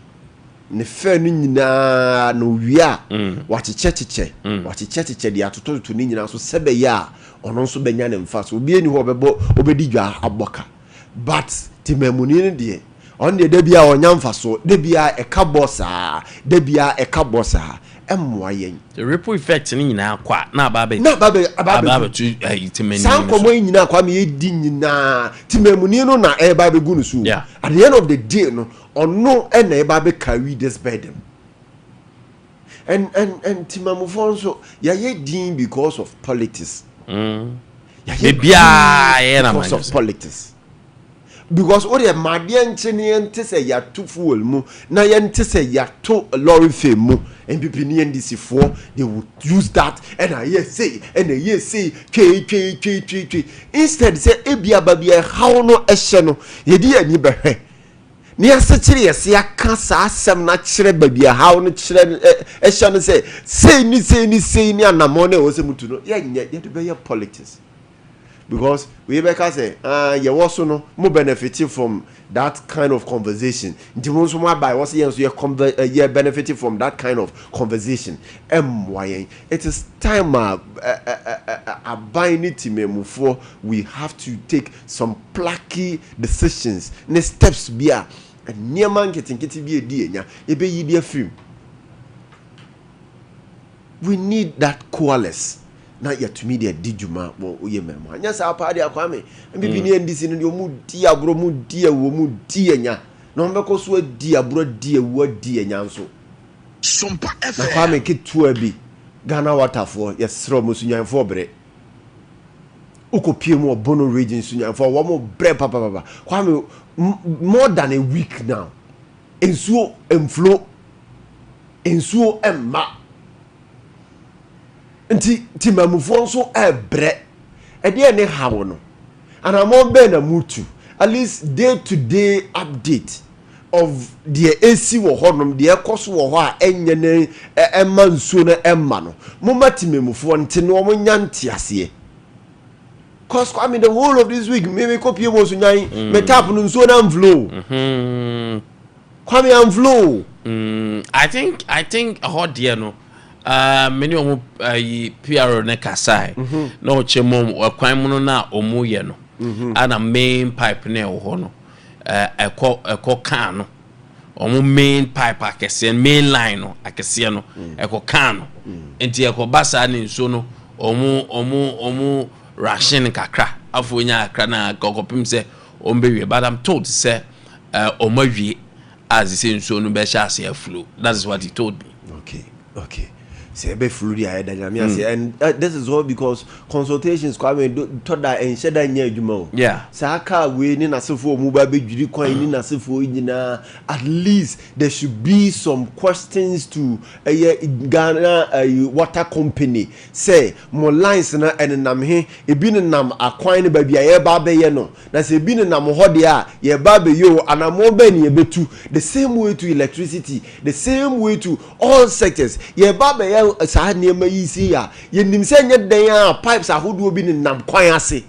ne fɛ no nyinaa na owie a, wakyekyɛkyekyɛ wakyekyɛkyekyɛ de atotototo ne nyinaa so sɛ bɛyɛ a ɔno nso bɛnya ne mfa so. Obi ani hɔ ɔbɛbɔ ɔbɛdi dwa abɔ ka, but temamuni no deɛ, ɔno deɛ, da bia ɔnya mfa so, da bia ɛka bɔ saa, da bia ɛka bɔ saa. Ɛmmoa yɛn. The ripple effect ni nyinaa kɔ a, na aba abɛ na aba bɛ aba aba abɛtu abɛtu ɛyi temani saa no so. Nkɔmɔ yi nyinaa, Kwame, yɛdi nyinaa, temamuni no na ɛba abɛgu no so. At the end of the day no, ɔno ɛna ɛba abɛ carry this burden, and temamufoɔ nso yɛayɛ din because of politics. Yɛayɛ Biribiara yɛyɛ na because ma of politics, because o deɛ maadeɛ nkye ne yɛnte sɛ yɛato fuel mu na yɛnte sɛ yɛato lorry fare mu, NPP ne NDC foɔ, they would use that ɛna yɛ sei, ɛna yɛ sei, twee twee twee twee twee, instead sɛ ebi aba bi ɛhaw no ɛhyɛ no, yɛde yɛn ani bɛhwɛ ne yɛasekyere yɛse aka saa asɛm no akyerɛ baabi ɛhaw no kyerɛ ɛhyɛ no sɛ sei ne sei ne sei ne anammɔn no ɛwɔ sɛ mutu no, yɛnyɛ. Yɛde bɛyɛ politics, because wei bɛka sɛ, ah, yɛwɔ so no mo benefit from that kind of conversation, nti mo nso mo aba ɛwɔ sɛ yɛn nso yɛ conver yɛ benefit from that kind of conversation. Ɛmmoa yɛn. It is time a ɛ ɛ ɛ ɛ aban ne temamufoɔ, we have to take some plucky decisions ne steps bi a nneɛma nketenkete bi edi enya ebɛyi de afiri mu. We need that coalesce na yɛtumi de adi dwuma wɔ oyɛ mɛmo anyɛ saa paa de. Akwame, NPP ne NDC no deɛ, ɔmu di agorɔ, mu di awu, mu di anya, na ɔmo bɛkɔ so adi agorɔ, di awu, adi anya nso. Sompa Na FM. Kwame, ketewa bi, Ghana Waterfoɔ, yɛsrɛ ɔmo, Sunyanfoɔ brɛ. Wokɔpie mu wɔ Bono Region, Sunyanfoɔ wɔn brɛ papapapa. Kwame, more than a week now, nsuo mflo, nsuo mma. Nti timamufoɔ nso ɛbrɛ. Ɛdeɛ ne haw no, anammɔn bɛn na mutu? At least day to day update of deɛ esi wɔ hɔnom, deɛ ɛkɔ so wɔ hɔ a ɛnyɛ ne ɛma nsuo no ɛma no, moma timamufoɔ nte na wɔn nya nteaseɛ. 'Cause Kwame, the whole of this week, me kɔ pie mu Osunyan, me tap no, nsuo na nflow. Kwame, anflow. I think ɛhɔ deɛ no, me ne ɔmo ayi PR ne kasae na ɔkyɛ mu ɛkwan mu no na ɔmo yɛ no, ana main pipe na ɛwɔ hɔ no, ɛkɔ kan no, ɔmo main pipe akɛseɛ, main line no akɛseɛ no, ɛkɔ kan no. Nti ɛkɔ ba saa ne nsuo no ɔmo ration kakra afɔ onya kakra na kɔkɔpem sɛ ɔmo bɛwie, but I'm told sɛ ɔmo awie a sɛ nsuo no bɛhyɛ ase aflow. That is what he told me. Okay, sɛ ɛbɛ flow de ayɛ da Nyame ase. And this is all because consultations, Kwame, tɔ da ɛnhyɛ da nyɛ adwuma o. Saa kaa wei ne n'asefoɔ mu ba bɛdwiri kwan ne n'asefoɔ nyinaa, at least there should be some questions to ɛyɛ Ghana Water Company sɛ mo lines na ɛnenam he, ebi nenam akwan no baabi a yɛreba abɛyɛ no, na sɛ ebi nenam hɔ deɛ a yɛreba abɛyɛ o, anammɔn bɛn ne yɛbɛtu? The same way to electricity, the same way to all sectors. Yɛreba abɛyɛ saa nneɛma yi si a yɛnim sɛ nyɛ dan a pipes ahodoɔ bi nenam kwan ase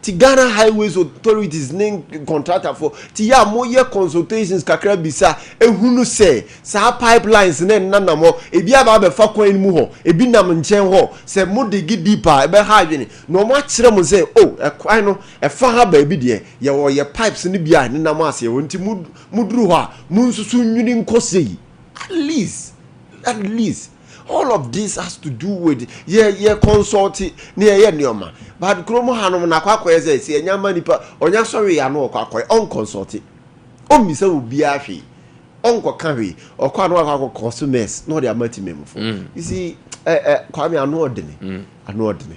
ti Ghana Highways Authorities ne contractor fo ti yɛ a moyɛ consultations kakra bisa ehunu sɛ saa pipelines ne nenam hɔ, ebi aba abɛfa kwan no mu hɔ, ebi nam nkyɛn hɔ, sɛ mo dig deep a ɛbɛha adwene na wɔn akyerɛ mo sɛ o ɛkwan no ɛfa ha baabi deɛ, yɛwɔ yɛ pipes no bi a nenam ase wɔ, nti mo duru hɔ a mo nsusu nwini nkɔ sei. At least all of this has to do with yɛ consult ne yɛ nneɛma, but kurom hanom na akɔ akɔyɛ sɛ ɛnya ma nipa ɔnya sɔre yɛ ano ɔkɔ akɔyɛ, ɔnconsult, ɔmmisa obiara hwee, ɔnkɔka hwee, ɔkɔ ano akɔ akɔ so mess na ɔde ama ti mɛmufo. You see, ɛ ɛ Kwame, ano ɔdene, ano ɔdene,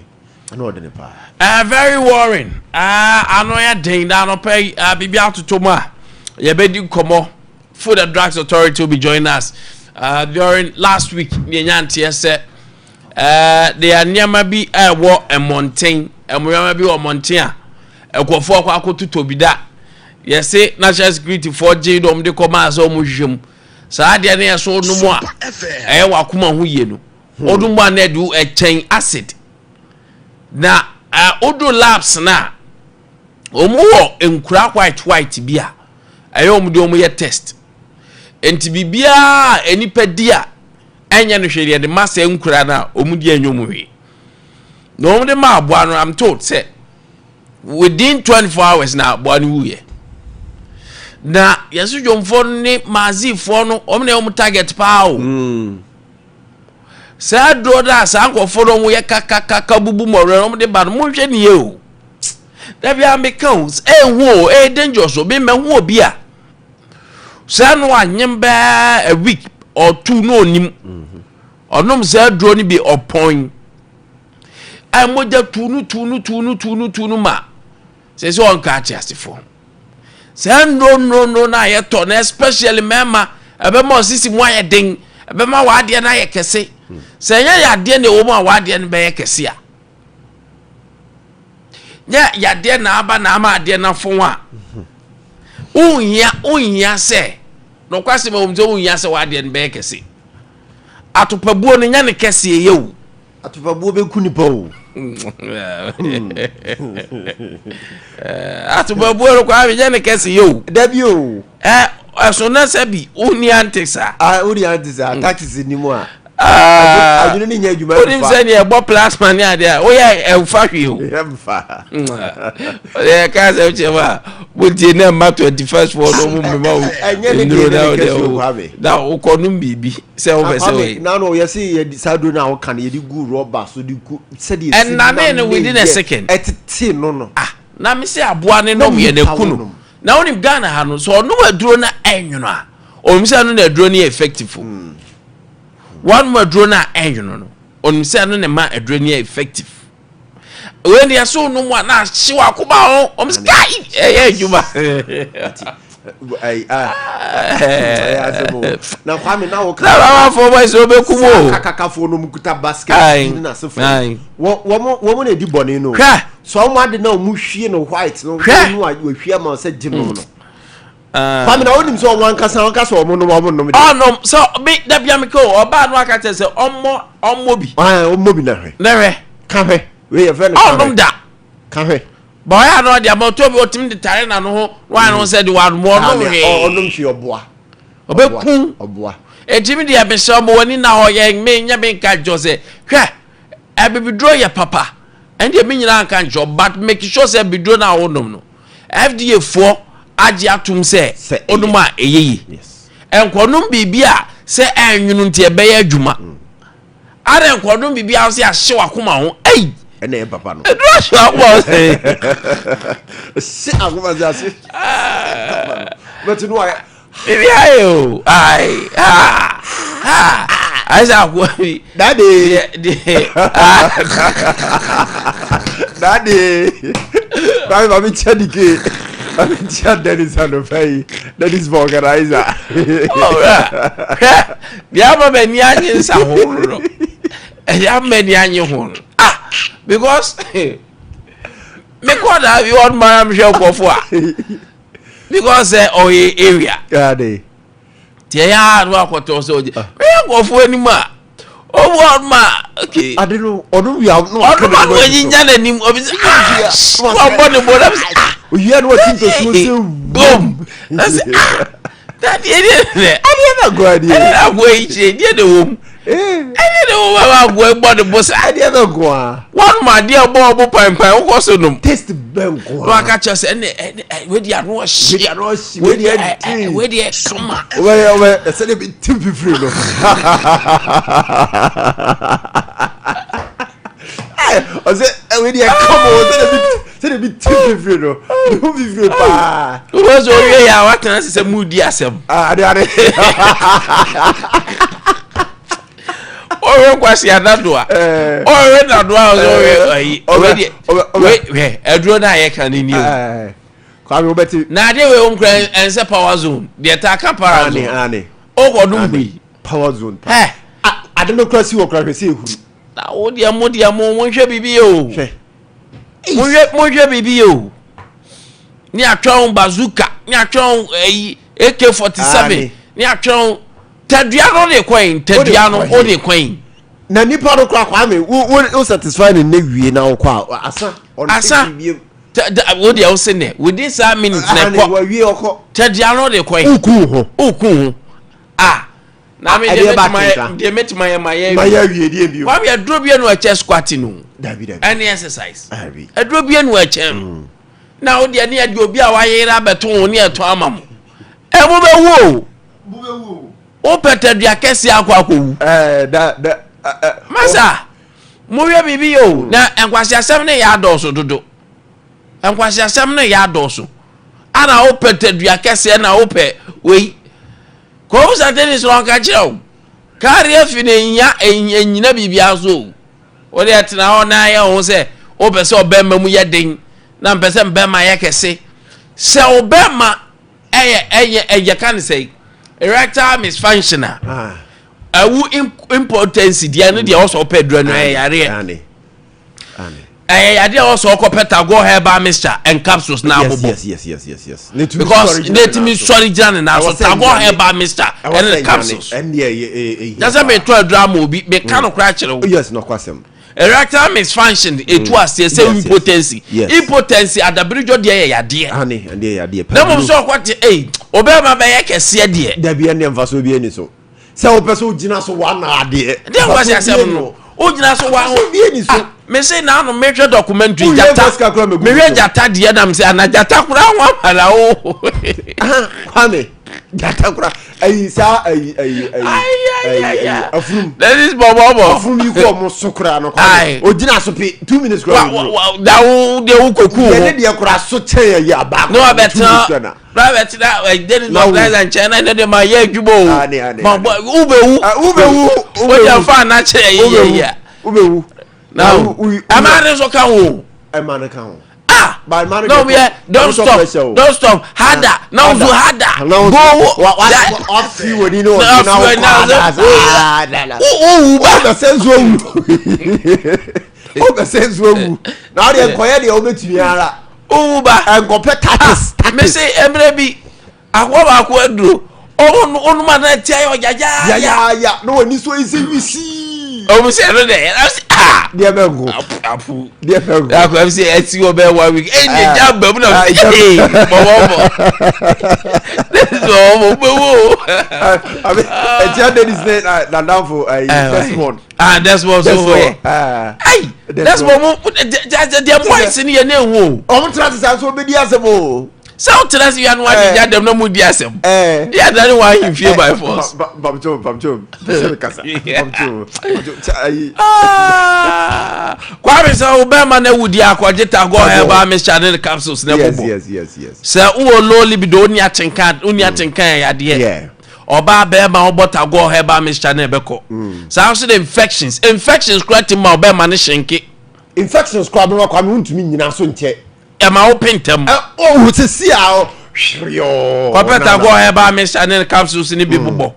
ano ɔdene paa. Very worrying. Ano yɛ den da anɔpɛ yi, biribi atoto mu a yɛbɛdi nkɔmmɔ. Food and Drugs Authority will be joining us. During last week ne yɛnya nteɛ sɛ deɛ nneɛma bi ɛwɔ mmɔnten, nneɛma bi wɔ mmɔnten a nkurɔfoɔ akɔ akɔtotɔ bi da, yɛse national security foɔ gye dɔm de kɔ maa sɛ ɔmo hwehwɛ mu. Saa adeɛ no yɛ so nom a ɛyɛ wakoma ho yie no, ɔdum a na ɛde ɛkyɛn acid na odo labs na wɔn wɔ nkura white white bi a ɛyɛ wɔn de wɔn yɛ test, nti biribiara a nipa di a ɛnyɛ no hwee deɛ de ma sɛ nkura no a wɔn di ɛnyɛ wɔn hwee na wɔn de ma aboa no. I'm told sɛ within 24 hours na aboa no wuyɛ, na yɛsɛ dwomfoɔ no ne maazifoɔ no, wɔn na wɔn target paa o. Saa duro no a saa nkurɔfoɔ no wɔn yɛ kakakaka bubu mɔrɛ wɔn de ba no, monhwɛ ne yie o. Dabi a meka o, ɛnhu o, ɛyɛ dangerous o. Mi mɛhu obi a saa no anyem bɛɛ a week or two na onim ɔnom saa duro no bi, ɔpɔn a mogya tu no tu no tu no tu no tu no ma sɛ ɔnka ate asefoɔ. Saa nnuro nnuro nnuro no a yɛtɔ na especially mmarima, ɛbɛma ɔsisi mu ayɛ den, ɛbɛma w'adeɛ no ayɛ kɛse. Sɛ ɛnyɛ yadeɛ na ɛwɔ mu a w'adeɛ no bɛyɛ kɛse a, nyɛ yadeɛ na aba na ama adeɛ no afɔn a wonhia sɛ nɔkwasɛm ɛwɔ mu sɛ wonhia sɛ w'adeɛ no bɛyɛ kɛse. Atopabuo no nyɛ ne kɛseɛ yɛ o. Atopabuo bɛku nipa o. Atopabuo no kwaa nyɛ ne kɛse yɛ o. Dabi o. Ɛ ɛso na sɛ bi wonni ante saa. Ah, wonni ante saa, taxes ni mu a adwene ne nyɛ adwuma. Wonim sɛ neɛ ɛbɔ plasma ne adeɛ a woyɛ ɛmfa hwee o. Ɛmfa. Ɔyɛ ka sɛ wokyɛ mu a motie ne mma 21st foɔ no mu mmema wo nnuro na wode na wokɔ nom biribi sɛ wopɛ sɛ woyɛ. Na no yɛse yɛde saa duro no a woka no, yɛde gu rɔba so de gu sɛdeɛ. Ɛnane no within a second. Ɛtete no. Ah, na me sɛ aboa ne nom yɛ na ku no, na wonim Ghana ha no sɛ ɔnom aduro no ɛnwono a, ɔnim sɛ ɛno na aduro no yɛ effective o. Wɔnom aduro no a ɛnwono no, ɔnim sɛ ɛno na ma aduro no yɛ effective. Wei deɛ so nom a na ahye wakoma ho, ɔm sɛ kai ɛyɛ adwuma. Na Kwame, na woka na babafoɔ bɔ sɛ wobɛkum o. Kakakafoɔ no mu kuta basket ne n'asefoɔ, wɔn na edi bɔne no. Hwɛ. So wɔn ade na wɔn hwie no white no, Hwɛ. wɔn a wɔhwie ama sɛ gye nom no, Kwame, na wonim sɛ wɔn ankasa wɔn ankasa wɔn nom deɛ. Ɔnom sɛ me dabia meka o, ɔbaa no aka kyerɛ sɛ ɔmmɔ bi. Ɔmmɔ bi na hwɛ. Na hwɛ. Ka hwɛ, wei yɛ fɛ no ka Ɔnom hwɛ. da. Ka hwɛ. Ba ɔyɛ ano ɔde ama ɔtɔ bi, ɔtumi de tare n'ano ho na wɔn sɛ de wɔn ɔnom hwee. Ɔnom hwee, ɔboa. Ɔbɛkum. Ɔboa. Eti mi deɛ mesɛ ɔmo wɔ ani na hɔ yɛ me nyɛ me nka nkyɛw sɛ hwɛ, abibiduro yɛ papa, ɛn deɛ me nyinaa nka nkyɛw, but make sure sɛ abibiduro no a wɔnom no, FDA foɔ agye atom sɛ sɛ ɛyɛ. Ɔnom a ɛyɛ yie. Nkɔnom biribi a sɛ ɛnwono nti ɛbɛyɛ adwuma ara, nkɔnom biribi a sɛ ahye wakoma ho ɛyi. Ɛna ɛyɛ papa no. Aduro ahye akoma wo sɛ. Hye akoma sɛ ase. Bɛte no ayɛ. Bibi ayɛ o. Ayi ha ha. Ayɛ sɛ akoa bi. Daddy. Deɛ deɛ. Daddy. Kwame maame kyɛ dike. Maame kyɛ Dennis anɔpa yi. Dennis for organizer. Ɔwura hwɛ deɛ ama m'ani agye nsa ho no. Ɛyɛ ama ani anye ho no. Ah because mekɔ na bi wɔn mara mehwɛ nkurɔfo a because sɛ ɔyɛ area. Daddy. Tiɛ yɛ a no akɔtɔ sɛ ɔgye. Mehwɛ nkurɔfo anim a ɔbu wɔn ma okay. Ade no ɔno wia no aka Ɔno ma no anyinya n'anim obi sɛ ah wɔbɔ ne bo na sɛ ah. Owia no wati ntosuo sɛ Boom na sɛ ah dadeɛ deɛ deɛ. Adeɛ na goa deɛ. Ɛdeɛ na agoa yi kyerɛ deɛ na ɛwɔ mu. Ɛdeɛ na ɛwɔ mu a agoa yi bɔ ne bo saa. Ɛdeɛ na goa. Wɔn mu adeɛ bɔ ɔbo panpan wokɔ so nom. Taste bɛn goa. Na waka kyerɛ sɛ ɛnɛ ɛnɛ wei ano ɔhye. Wei ano ɔhye. Wei deɛ ɛden. Wei deɛ kama. Wobɛyɛ wobɛyɛ ɛsɛ de bi ti fifiri no. Ɔsɛ wei deɛ kama ɔsɛ de bi sɛ de bi ti fifiri no. Ne ho fifiri paa. Wọ́n sọ owie yà wà tẹ̀lé sẹ mu di asẹm. Ade ade. Ɔhwɛ nkwasi anadoa. Ɔhwɛ nadoa ɔsɛ ɔhwɛ ayi. Ɔhwɛ deɛ hwɛ aduro naa yɛ kan ni ni o. Kwame wobɛte. Na adeɛ wei wɔm kura ɛnsɛ power zone deɛ taa ka power zone. Ane ane. Ɔkɔ dum hui. Power zone pa. Hɛ. Ade no kura si wɔ kura hwɛ sɛ ehuru. Na wo deɛ mo deɛ mo mo nhwɛ biribi yɛ o. Hwɛ. Monhwɛ monhwɛ biribi yɛ o. Ne atwɛn bazooka ne atwɛn ɛyi AK 47 ne atwɛn tadua no de kɔn tadua no o de kɔn. Na nipa no kora Kwame wo wo wo satisfy ne ne wie na wokɔ a asa. Asa wo deɛ wo se nɛ within saa minute na ɛkɔ tadua no de kɔn. Woku ho. Woku ho ah. Na me deɛ mɛtuma yɛ deɛ mɛtuma yɛ ma yɛ. Ma yɛ awie deɛ bio. Kwame aduro bi enu ɛkyɛ squatting o. Dabi dabi. Ɛne exercise. Dabi. Aduro bi enu ɛkyɛ no. Na o deɛ ne yɛ deɛ obi a wayere abɛto ho ne ɛtɔ ama mo. Ɛ mo bɛ wu o. Mo bɛ wu o. O pɛtɛ dua kɛseɛ akɔ akɔ wu. Ɛɛ da da ɛ. Masa mo hwɛ biribi yɛ o na nkwasi asɛm ne yɛ adɔɔso dodo. Nkwasi asɛm ne yɛ adɔɔso. Ana o pɛtɛ dua kɛseɛ na o pɛ wei. Kɔmputa tennis no ɔnka kyerɛ wo. Kaari afi no ennya ennyina biribiara so o. Wo deɛ tena hɔ na yɛ wo ho sɛ wopɛ sɛ ɔbɛrima mu yɛ den na mpɛ sɛ mbɛrima yɛ kɛse. Sɛ ɔbɛrima ɛyɛ ɛyɛ ɛyɛ ka ne sɛ erectile misfunction a ɛwu impotency deɛ no deɛ ɔsɔ ɔpɛ aduro no ɛyɛ yareɛ. Ɛyɛ yadeɛ a ɔsɔ ɔkɔ pɛ Tagore herbal mixture and capsules na abobɔ. Yes yes yes yes yes. Because ne tumi sɔre gyina ne nan so Tagore herbal mixture ɛne ne capsules. Na sɛ metɔ aduro ama obi meka no koraa kyerɛ wo. Yes nɔkwasɛm. Erectile misfunction etu aseɛ sɛ impotency. Impotency adabiridwo deɛ yɛ yadeɛ. Ane ɛdeɛ yadeɛ. Na mmom sɛ ɔkɔ te ei ɔbɛrima bɛyɛ kɛseɛ deɛ. Dabi ɛndeɛ nfasoɔ bi ɛni so. Sɛ wopɛ sɛ wogyina so wa na adeɛ. Deɛ nkwasi asɛm no wogyina so wa ho. Ah, mese na ano mehwɛ documentary gyata mehwɛ gyata deɛ nam sɛ ana gyata kora ho amana o. Kwame gyata kora ayi saa ayi ayi ayi ayi afurum. That is bɔbɔbɔ. Afurum yi kɔ ɔmo so kora no kwame ogyina so pe 2 minutes kora. Wa da wo deɛ wo koku ho. Yɛne deɛ kora so kyɛn ayi abaako. Ne wa bɛ tena private na Dennis Baptizer nkyɛn na ɛnɛ de ma yɛ adwuma o ma bɔ wobɛwu wobɛwu wogya fa na kyerɛ yɛ yɛ yɛ wobɛwu na ɛma ne nso ka ho ɛma ne ka ho ah na wɔn yɛ don't stop don't stop harder na wɔn so harder go wafi wɔ ni na wɔn na wɔn kɔ harder wowu ba wobɛsɛ nso awu wobɛsɛ nso awu na ɔdeɛ nkɔyɛ deɛ wobɛtumi ara Owu ba. Nkɔpɛ tatis tatis. Mese mmerɛ bi akoa baako aduro ɔno ɔnum ana ti ayɛ ɔgyajaaya. Yayaaya na wɔn ani so ayɛ sɛ wisii. Ɔmo sɛ ɛno dɛ ɛna sɛ aa. Deɛ bɛ nko. Apu. Deɛ bɛ nko. Akɔ ɛm sɛ ɛsi wɔ bɛyɛ one week ɛyɛ deɛ gya ba mu na ee bɔbɔbɔ. Bɔbɔbɔ bɛ wo. Abi ɛtia Dennis ne nadamfo ɛyi Desmond. Ah Desmond so hɔ yɛ. Ayi Desmond mo deɛ boys ni yɛ ne ehu o. Ɔmo tena sisan so obedi asɛm o. Sɛ wotena ase wia no wagyegya dɛm na mudi asɛm. Yɛ adane wɔ ahemfie by force. Mpamkyɛw, mpamkyɛw, sɛ mekasa. Mpamkyɛw, mpamkyɛw, ayi. Ah, Kwame sɛ wo bɛrima no awu di akɔgye Tagore herbal mixture ne ne capsules na Yes, ɛbobɔ. yes. Sɛ wowɔ low libido, wonni atenka, wonni atenka yɛ yadeɛ. Ɔbaa bɛrima wobɔ Tagore herbal mixture na ɛbɛkɔ. Saa nso de infections kora ti ma ɔbɛrima no hyɛnke. Infections koraa bɛma Kwame wontumi nyina so nkyɛ. Ɛma wo pe ntɛm. Ɔ oh, sisi a hwere. Kɔpɛ Tagore herbal mixture ne capsules ne bi bobɔ.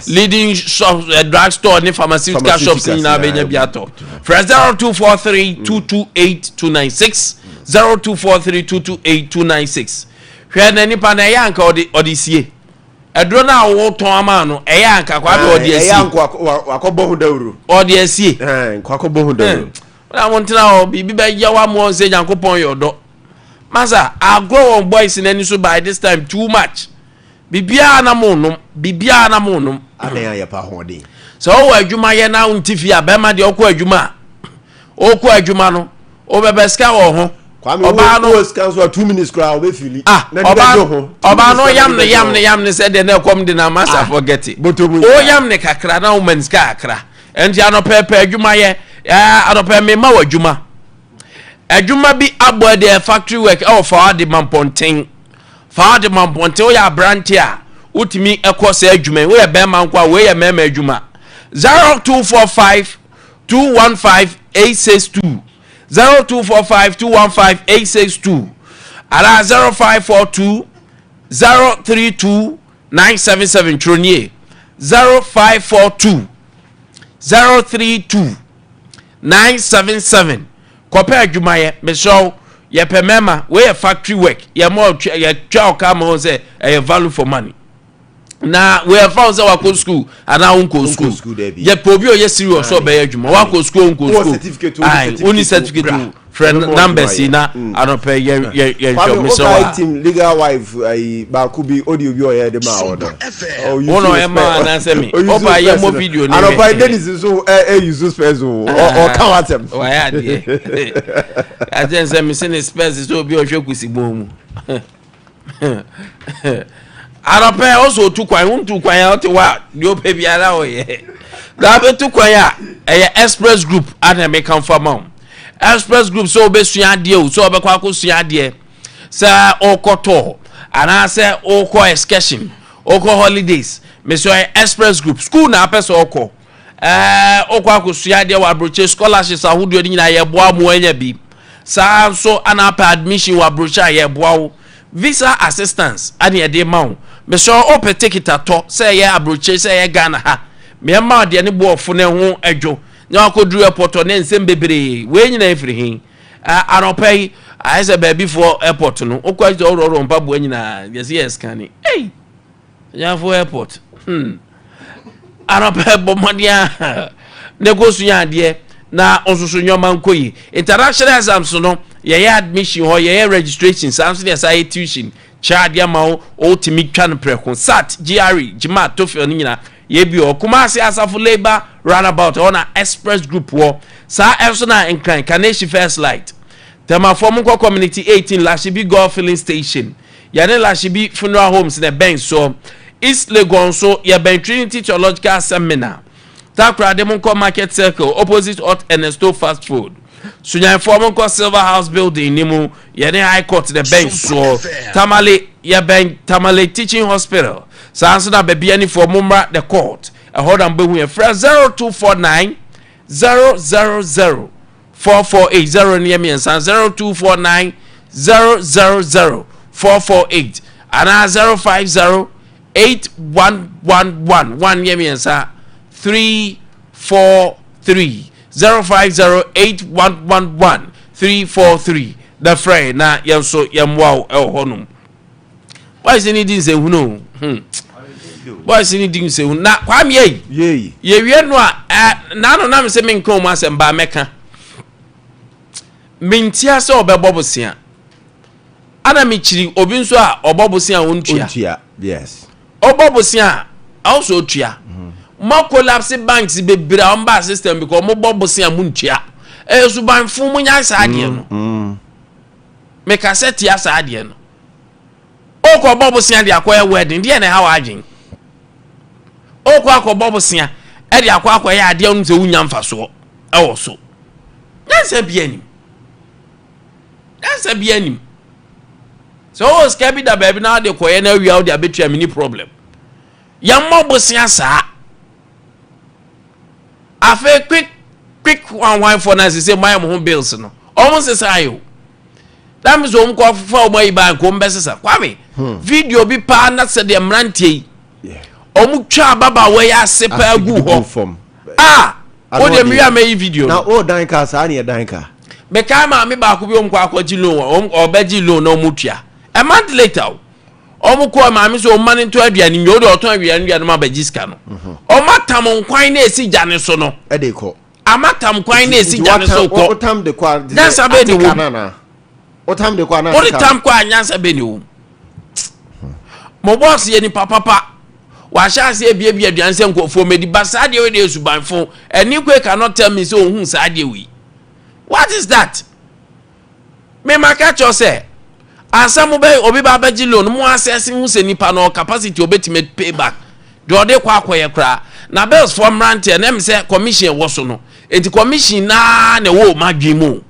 Leading shop, drug store ne pharmaceutical shops nyinaa bɛnya bi atɔ. Frɛ 0243 228 296, 0243 228 296. Hwɛ na nipa na ɛyɛ anka ɔde sie. Ɛduro no a wotɔn ama no ɛyɛ anka kwa bɛ ɔde asie. Ɛyɛ anka wakɔbɔ ho dawuro. Ɔde asie. Wakɔbɔ ho dawuro. Na mo ntena hɔ biribi bɛyɛ wa mo sɛ Nyankopɔn yɛ ɔdɔ. Masa agorɔ wɔn boys n'ani so by this time too much. Biribiara na mo nom, biribiara na mo nom. Adan ayɛ pa ahoɔden. Sɛ ɔwɔ adwuma yɛ na wonte fie a, bɛrima deɛ ɔkɔ adwuma a, ɔkɔ adwuma no, ɔbɛbɛ sika wɔ ho. Kwame Ɔbaa no wo sika nso a 2 minutes koraa ɔbɛfili. Ah, Na ne ɔbaa bɛdwo ho. ɔbaa no yam ne yam ne yam ne sɛ deɛ na ɛkɔm de na masa. Ah, forget it. Bɔtɔ mu. O yam ne kakra na woma ne sika kakra. Nti anɔpɛ pɛ adwuma yɛ, ɛɛ anɔpɛ mema wɔ adwuma. Adwuma bi abɔ deɛ, factory work ɛwɔ Fawade Mampɔnten. Fawade Mampɔnten, woyɛ aberante a wotumi ɛkɔ sɛ adwuma yi, woyɛ bɛrima nko a, wei yɛ mmarima adwuma. 0245 215 862, 0245 215 862 anaa 0542 032 977. Twerɛ nie, 0542 032 977. Kɔpɛ adwumayɛ, mesrɛ wo, yɛpɛ mmarima. Wei yɛ factory work, yɛma ɔtwa, yɛtwa ɔka ma wɔn sɛ ɛyɛ value for money. Na wei ɛfa wo sɛ wakɔ school anaa wonkɔ Wonkɔ school. School, dabi. Yɛpɛ obi a ɔyɛ serious sɛ ɔbɛyɛ adwuma. Wakɔ school, wonkɔ Wowɔ school. certificate, wonni Aye, wonni certificate, certificate bra. o, frɛ Ɛbɛma numbers yi adwuma na yɛ. anɔpɛ yɛ yɛ yɛhwɛ. Kwame Mesrɛ wo wokae a team legal wife ayi baako bi audio bi ɔyɛ de maa wɔ no. Wo na ɔyɛ maa anaasɛ me? Ɔba yɛ mmɔ video no Anɔpa hwɛ. Dennis nso ɛ ɛ use specs o, ɔka wasɛm. Wayɛ adeɛ akyɛn sɛ mese ne specs sɛ obi a ɔhwɛ kusi bɔn mu. Anɔpɛ ɔsɛ otu kwan, wontu kwan a ɔte hɔ a deɛ ɔpɛ biara ɔyɛ na abɛtu kwan a ɛyɛ Express Group ana meka mfa ma wo. Express Group, sɛ wobɛsua adeɛ o, sɛ wobɛkɔ akɔsua adeɛ, sɛ wokɔtɔ anaasɛ wokɔ excursion, wokɔ holidays, mesɛ ɔyɛ Express Group. School na apɛ sɛ ɔkɔ, wokɔ akɔsua adeɛ wɔ aburokye, scholarships ahodoɔ no nyinaa yɛboa mo anya bi. Saa nso ana apɛ admission wɔ aburokye a, yɛboa wo. Visa assistance ane yɛde ma wo. Mesɛ wopɛ ticket atɔ, sɛ ɛyɛ aburokye, sɛ ɛyɛ Ghana ha, mmeɛma deɛ ne boɔfo ne ho adwo na wakɔduru airport hɔ ne nsɛm bebree wei nyinaa ɛfiri he. Anɔpa yi ayɛ sɛ baabifoɔ airport no wokɔ sɛ ɔworɔworɔ mpaboa nyinaa yɛsɛ yɛ scan ei nyafo airport. Anɔpa bɔ mmɔden a ne kɔ sua adeɛ na nsoso nneɛma nkɔ yi. International exams no, yɛyɛ admission hɔ, yɛyɛ registration, saa nso deɛ saa yɛ tuition kyerɛ adeɛ ma wo, wotumi twa no prɛko. SAT, GRE, GMAT, TOEFL no nyinaa yɛbi wɔ Kumasi Asafo Labour Roundabout, ɛhɔ na Express Group wɔ. Saa ɛnso na Nkran Kaneshie First Light. Tɛmafoɔ mo nkɔ Community 18, Lashibi Golf Filling Station, yɛne Lashibi Funeral Homes na ɛbɛn soɔ. East Legon nso yɛbɛn Trinity Theological Seminar. Takoradi mo nkɔ Market Circle, opposite Hot Ernesto Fast Food. Sunyanfoɔ mo nkɔ Silver House building ni mu, yɛne High Court na ɛbɛn soɔ. Tamale yɛbɛn Tamale Teaching Hospital. Saa nso na baabi anifoɔ mo mmra The Court, ɛhɔ na mbɛhu yɛ. Frɛ 0249 000 448, 0 no yɛ mmiɛnsa, 0249 000 448 anaa 050 8111 1 yɛ mmiɛnsa 343, 050 8111 343 na frɛ na yɛn nso yɛmmoa wo ɛwɔ hɔnom. Boys ni di nsɛnhunu o, Boys ni di nsɛnhunu na Kwame yi Yei. Yɛwie no a n'ano nam sɛ menka ɔmu asɛm baa mɛka mentia sɛ ɔbɛbɔ bosea ana mekyiri obi nso a ɔbɔ bosea a ɔntua. Ontua, yes. Ɔbɔ bosea a ɛwɔ sɛ ɔtua. Mo collapse banks bebree a ɔmbaa system because ɔmo bɔ bosea mo ntua. Ɛyɛ subanfo, mo nya saa adeɛ no. Meka sɛ tia saa adeɛ no. Wokɔ bɔ bosea de akɔyɛ wedding, deɛ na ɛha w'adwen? Wokɔ akɔbɔ bosea de akɔ akɔyɛ adeɛ wonim sɛ wonya mfasoɔ ɛwɔ so. Nyansa bia nim. Nyansa bia nim. Sɛ wowɔ sika bi da baabi na wode kɔyɛ na awia wode abɛtua mini problem. Yɛmmɔ bosea saa. Afei quick quick hwanhwanfoɔ no asese moayɛ mo ho bills no. Ɔmo nsesa ayɛ o. That means wɔn kɔ fa wɔn ayi ba nka wɔn bɛsesa. Kwame, video bi paa na sɛ deɛ mmeranteɛ yi wɔn twa ababaawa yi ase paa gu hɔ. Ah, o deɛ mi wi a mɛyi video no. Na o dan ka saa ne yɛ dan ka. Mekae maame baako bi wɔn kɔ akɔgye loan wɔn ɔbɛgye loan na wɔn tua. A month later o. Wɔn kɔɔ maame sɛ wɔn ma no ntɔ aduane nwie o deɛ ɔtɔn aduane nwie no ma bɛgye sika no. Wɔn atam nkwan na esi gya ne so no. Ɛde kɔ. Amatam kwan na esi gya ne so kɔ. Wotam de kɔ a nyansa bɛ ne wom. Wotam de kɔ a na wode tam kɔ a nyansa bɛ ne wom. Mo bɔs yɛ nipa papa. Wahyɛ ase abiabia aduane sɛ nkurɔfoɔ mɛdi ba saa deɛ wei deɛ subanfo. Ɛne kwe cannot tell me sɛ ohun saa deɛ wei. What is that? Me ma ka kyerɛ sɛ ansa mo bɛ obi ba abɛgye loan mo asɛse ho sɛ nipa no capacity obetumi pay back deɛ ɔde kɔ akɔyɛ koraa na bills foɔ mmeranteɛ na ɛm sɛ commission wɔ so no eti commission naa na ɛwɔ ɔmo adwene mu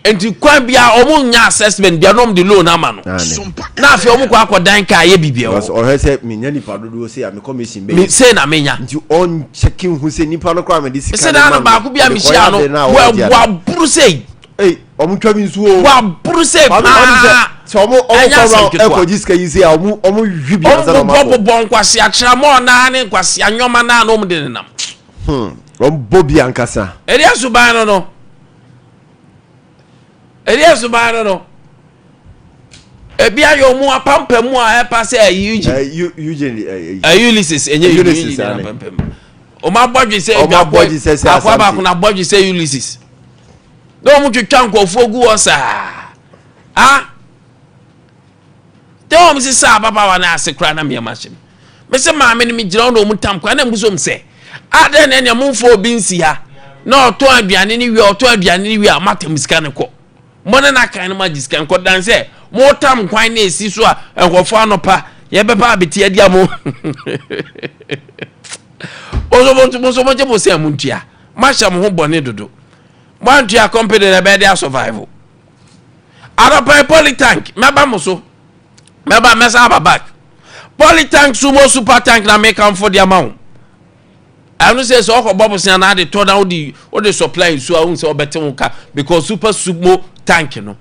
nti kwan bia ɔmo nya assessment bia na ɔmo de loan ama no na afei ɔmo kɔ akɔdan kaa yɛ biribi ɛwɔ. Ɔhwɛ sɛ menya nipa dodoɔ sei a me commission bɛyɛ. Sei na menya. Nti ɔnkyɛke hu sɛ nipa no koraa mede sika no ma no. Baako bi a mehyia no waburu sei. Ei ɔmo twa mi nsuo. Waburu sei paa. Sɛ ɔmo ɔmo kɔ round ɛkɔgye sika yi sei a ɔmo ɔmo hwi bi ansa na ɔmo akɔ. Ɔmo bobɔ nkwasi akyerɛmɔ naa ne nkwasi anyɔma naa na ɔmo de nenam. Ɔmo bɔ bi ankasa. Ɛdi asuban no no. Ɛdi asuban no no. Ebi ayɛ ɔmo apampam mu a ɛpa sɛ ɛyi Eugene. Eugene ɛyi Ulysses ɛnyɛ Ulysses apampam. Ɔmo abɔdwe sɛ ebi abɔ akɔ baako na abɔdwe sɛ Ulysses. Na ɔmo twitwa nkurɔfoɔ gu hɔ saa. Ah. Tɛ wɔn sisa ababaawa no ase koraa na mmeɛma hyɛ me. Mese maame no megyina hɔ na wɔn tam koraa na mbuso m sɛ adɛn na ɛnea momfa obi nsi ha na ɔtɔn aduane no wie ɔtɔn aduane no wie a moatam sika no kɔ. Mo ne n'akan no moagye sika no kɔ dan sɛ motam kwan na esi so a nkurɔfoɔ anɔpa yɛbɛba abɛti adi a mo mo nso mogye mo sɛ montua moahyɛ mo ho bɔne dodo moantua company na ɛbɛyɛ de asurvive. Anɔpa yi polytank mɛba mo so mɛba mɛsa aba back polytank sumo super tank na mekamfo de ama wo ɛno sɛ sɛ ɔkɔ bɔ bosea na ade tɔ na wode wode supply nsuo a wohu sɛ ɔbɛte wo ka because super sumo tank no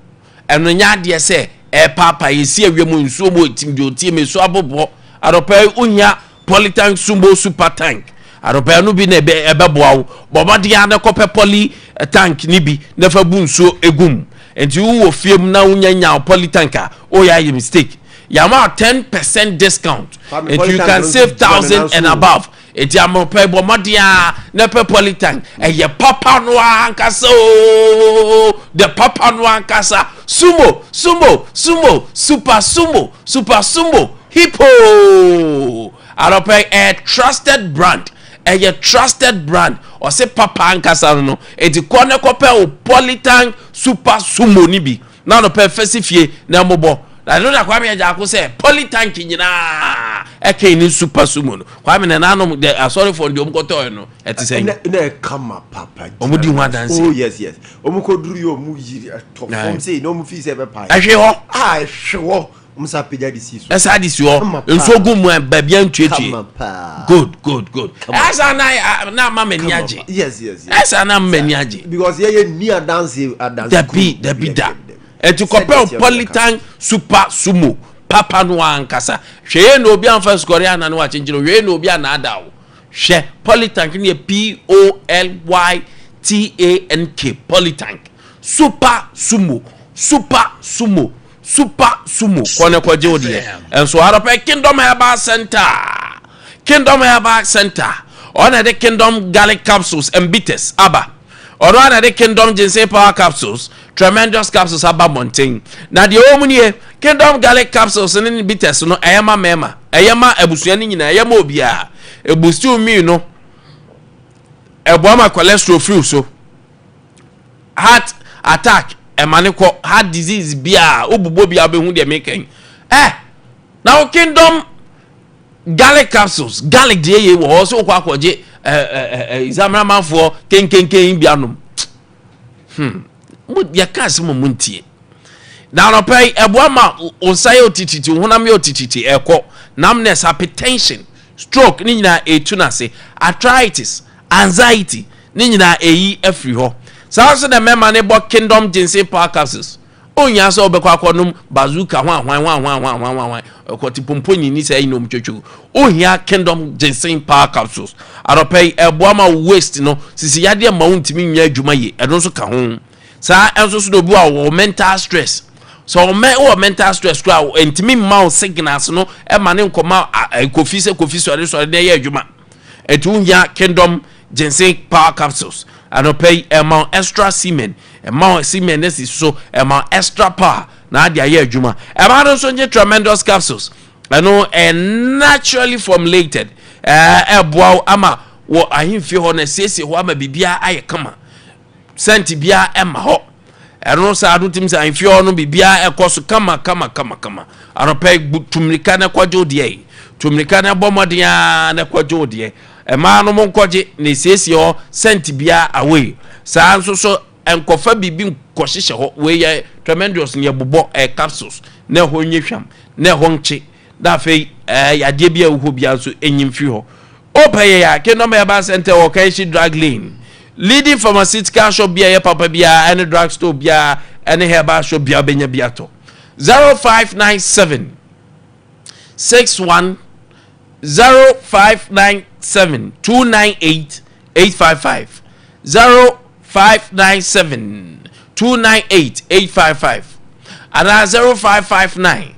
ɛno nyɛ adeɛ sɛ ɛpaapa yɛsi awia mu nsuo mu ɛtim deɛ ɔtie mu ɛsu abobɔ anɔpa yi wohia Polytank Sumbo Super Tank adɔpɛɛ no bi na ɛbɛboa wo. Bɔ mmɔden ara na kɔpɛ poly tank no bi na fa bu nsuo gu mu. Nti wowɔ fie mu na wonya nya wo poly tank a, woyɛ ayɛ mistake. Yɛama wo 10% discount. Nti you can save thousand and above. Nti amɔpɛ bɔ mmɔden ara na pɛ poly tank. Ɛyɛ papa no ankasa oo, the papa no ankasa. Sumo, sumo, sumo, super sumo, super sumo. Hipoo! Anɔpa yi, ɛyɛ trusted brand. Ɛyɛ trusted brand. Ɔse papa ankasa no no. Enti kɔ na kɔpɛ wo Polytank Super Sumo no bi. Na anɔpa yi, fa si fie na mmobɔ. Na ɛno na Kwame Agyarko sɛ Polytank nyinaa ɛkɛn ne Super Sumo no. Kwame na nanom de asɔrefoɔ no deɛ wɔn kɔtɔɛ no ɛte sɛn? Na na ɛkama papa. Wɔn di ho adanse. Oh yes yes. Wɔn kɔ duru yɛ wɔn yiri ɛtɔ fam sei na wɔn fi sɛ ɛbɛpae. Ɛhwe hɔ. Ah ɛhwe hɔ. Wɔn san apagya de si so. Ɛsan de si hɔ. Nsuo gu mu a baabi antuetue. Good good good. Ɛsa na na ama m'ani agye. Yes yes yes. Ɛsa na ama m'ani agye. Because yɛ yɛ ni adanse adanse. Dabi dabi da. Ɛti kɔpɛ Polytank super sumo papa no ankasa. Hwɛ yɛ na obi anfa sukɔre ana ne wakyenkyere hwɛ yɛ na obi anaada wo. Hwɛ Polytank ne yɛ P O L Y T A N K Polytank super sumo super sumo. Super Sumo kɔ ne kɔgye wo deɛ nso anɔpɛ Kingdom Herbal Center Kingdom Herbal Center ɔna ɛde Kingdom Garlic Capsules and Bitters aba ɔno ana ɛde Kingdom Ginseng Power Capsules Tremendous Capsules aba mmɔnten na deɛ ɛwɔ mu nie Kingdom Garlic Capsules ne ne bitters no ɛyɛ ma mmarima ɛyɛ ma abusua no nyinaa ɛyɛ ma obiara ɛbustiw mmii no ɛboa ma cholesterol firiw so Heart attack ɛma no kɔ, heart disease biaa wobobɔ biaa wobɛhu deɛ meka yi. Ɛ na wo Kingdom garlic capsules, garlic deɛ yɛ wɔ hɔ sɛ wokɔ akɔgye ɛ ɛ ɛ zamramanfoɔ kenkenken bi anom. Mo yɛka asɛm a mo ntie. Na anɔpa yi ɛboa ma wo nsa yɛ otititi, wo honam yɛ otititi, ɛkɔ numbness, hypertension, stroke ne nyinaa ɛtu n'ase, arthritis, anxiety ne nyinaa ɛyi afiri hɔ. Saa nso na mmarima ne bɔ Kingdom Ginseng Power Capsules. Onyaa sɛ wobɛkɔ akɔnom bazooka ho ahwan ho ahwan ho ahwan ho ahwan ɛkɔte pompo nyini sɛ ɛyi na ɔmo twitwi. Ohia Kingdom Ginseng Power Capsules anɔpa yi, ɛboa ma wo waist no sisi yadeɛ ma wo ntumi nyɛ adwuma yie, ɛno nso ka ho. Saa ɛnso so na obi a wɔ mental stress, sɛ ɔmɛ wɔ mental stress kora ntumi mma wo signals no ɛma ne nkɔma kofi sɛ kofi sɔre sɔre na ɛyɛ adwuma. Ɛti wohia Kingdom Ginseng Power Capsules anɔpa yi, ɛma wo extra semen, ɛma wo semen ne si so, ɛma wo extra power na ade ayɛ adwuma. Ɛma no nso nye Tremendous Capsules, ɛno ɛyɛ naturally formulated, ɛboa wo ama wɔ ahemfie hɔ na esiesie hɔ ama biribiara ayɛ kama, sɛnti biara ɛma hɔ. Ɛno saa no tim sɛ ahemfie hɔ no biribiara ɛkɔ so kama kama kama kama. Anɔpa yi tumirika na ɛkɔgye wo deɛ yi, tumirika na ɛbɔ mmɔden a na ɛkɔgye wo deɛ. Mmaa no mo nkɔgye na esiesie hɔ, sɛnti biara away. Saa nso so nkɔfa biribi nkɔhyehyɛ hɔ. Wei yɛ Tremendous no, yɛbobɔ ɛyɛ capsules na ɛhɔ nye hwam na ɛhɔ nkye na afei yadeɛ bi a ɛwɔ hɔ biara nso ɛnyi mfiri hɔ. Wopɛ yɛ a, Kingdom Herbal Center wɔ Kanshi Drug Lane, leading pharmaceutical shop bi a ɛyɛ papa biara ɛne drug store biara ɛne herbal shop biara wobɛnya bi atɔ. 0597 61 0597 298 855, 0597 298 855 anaa 0559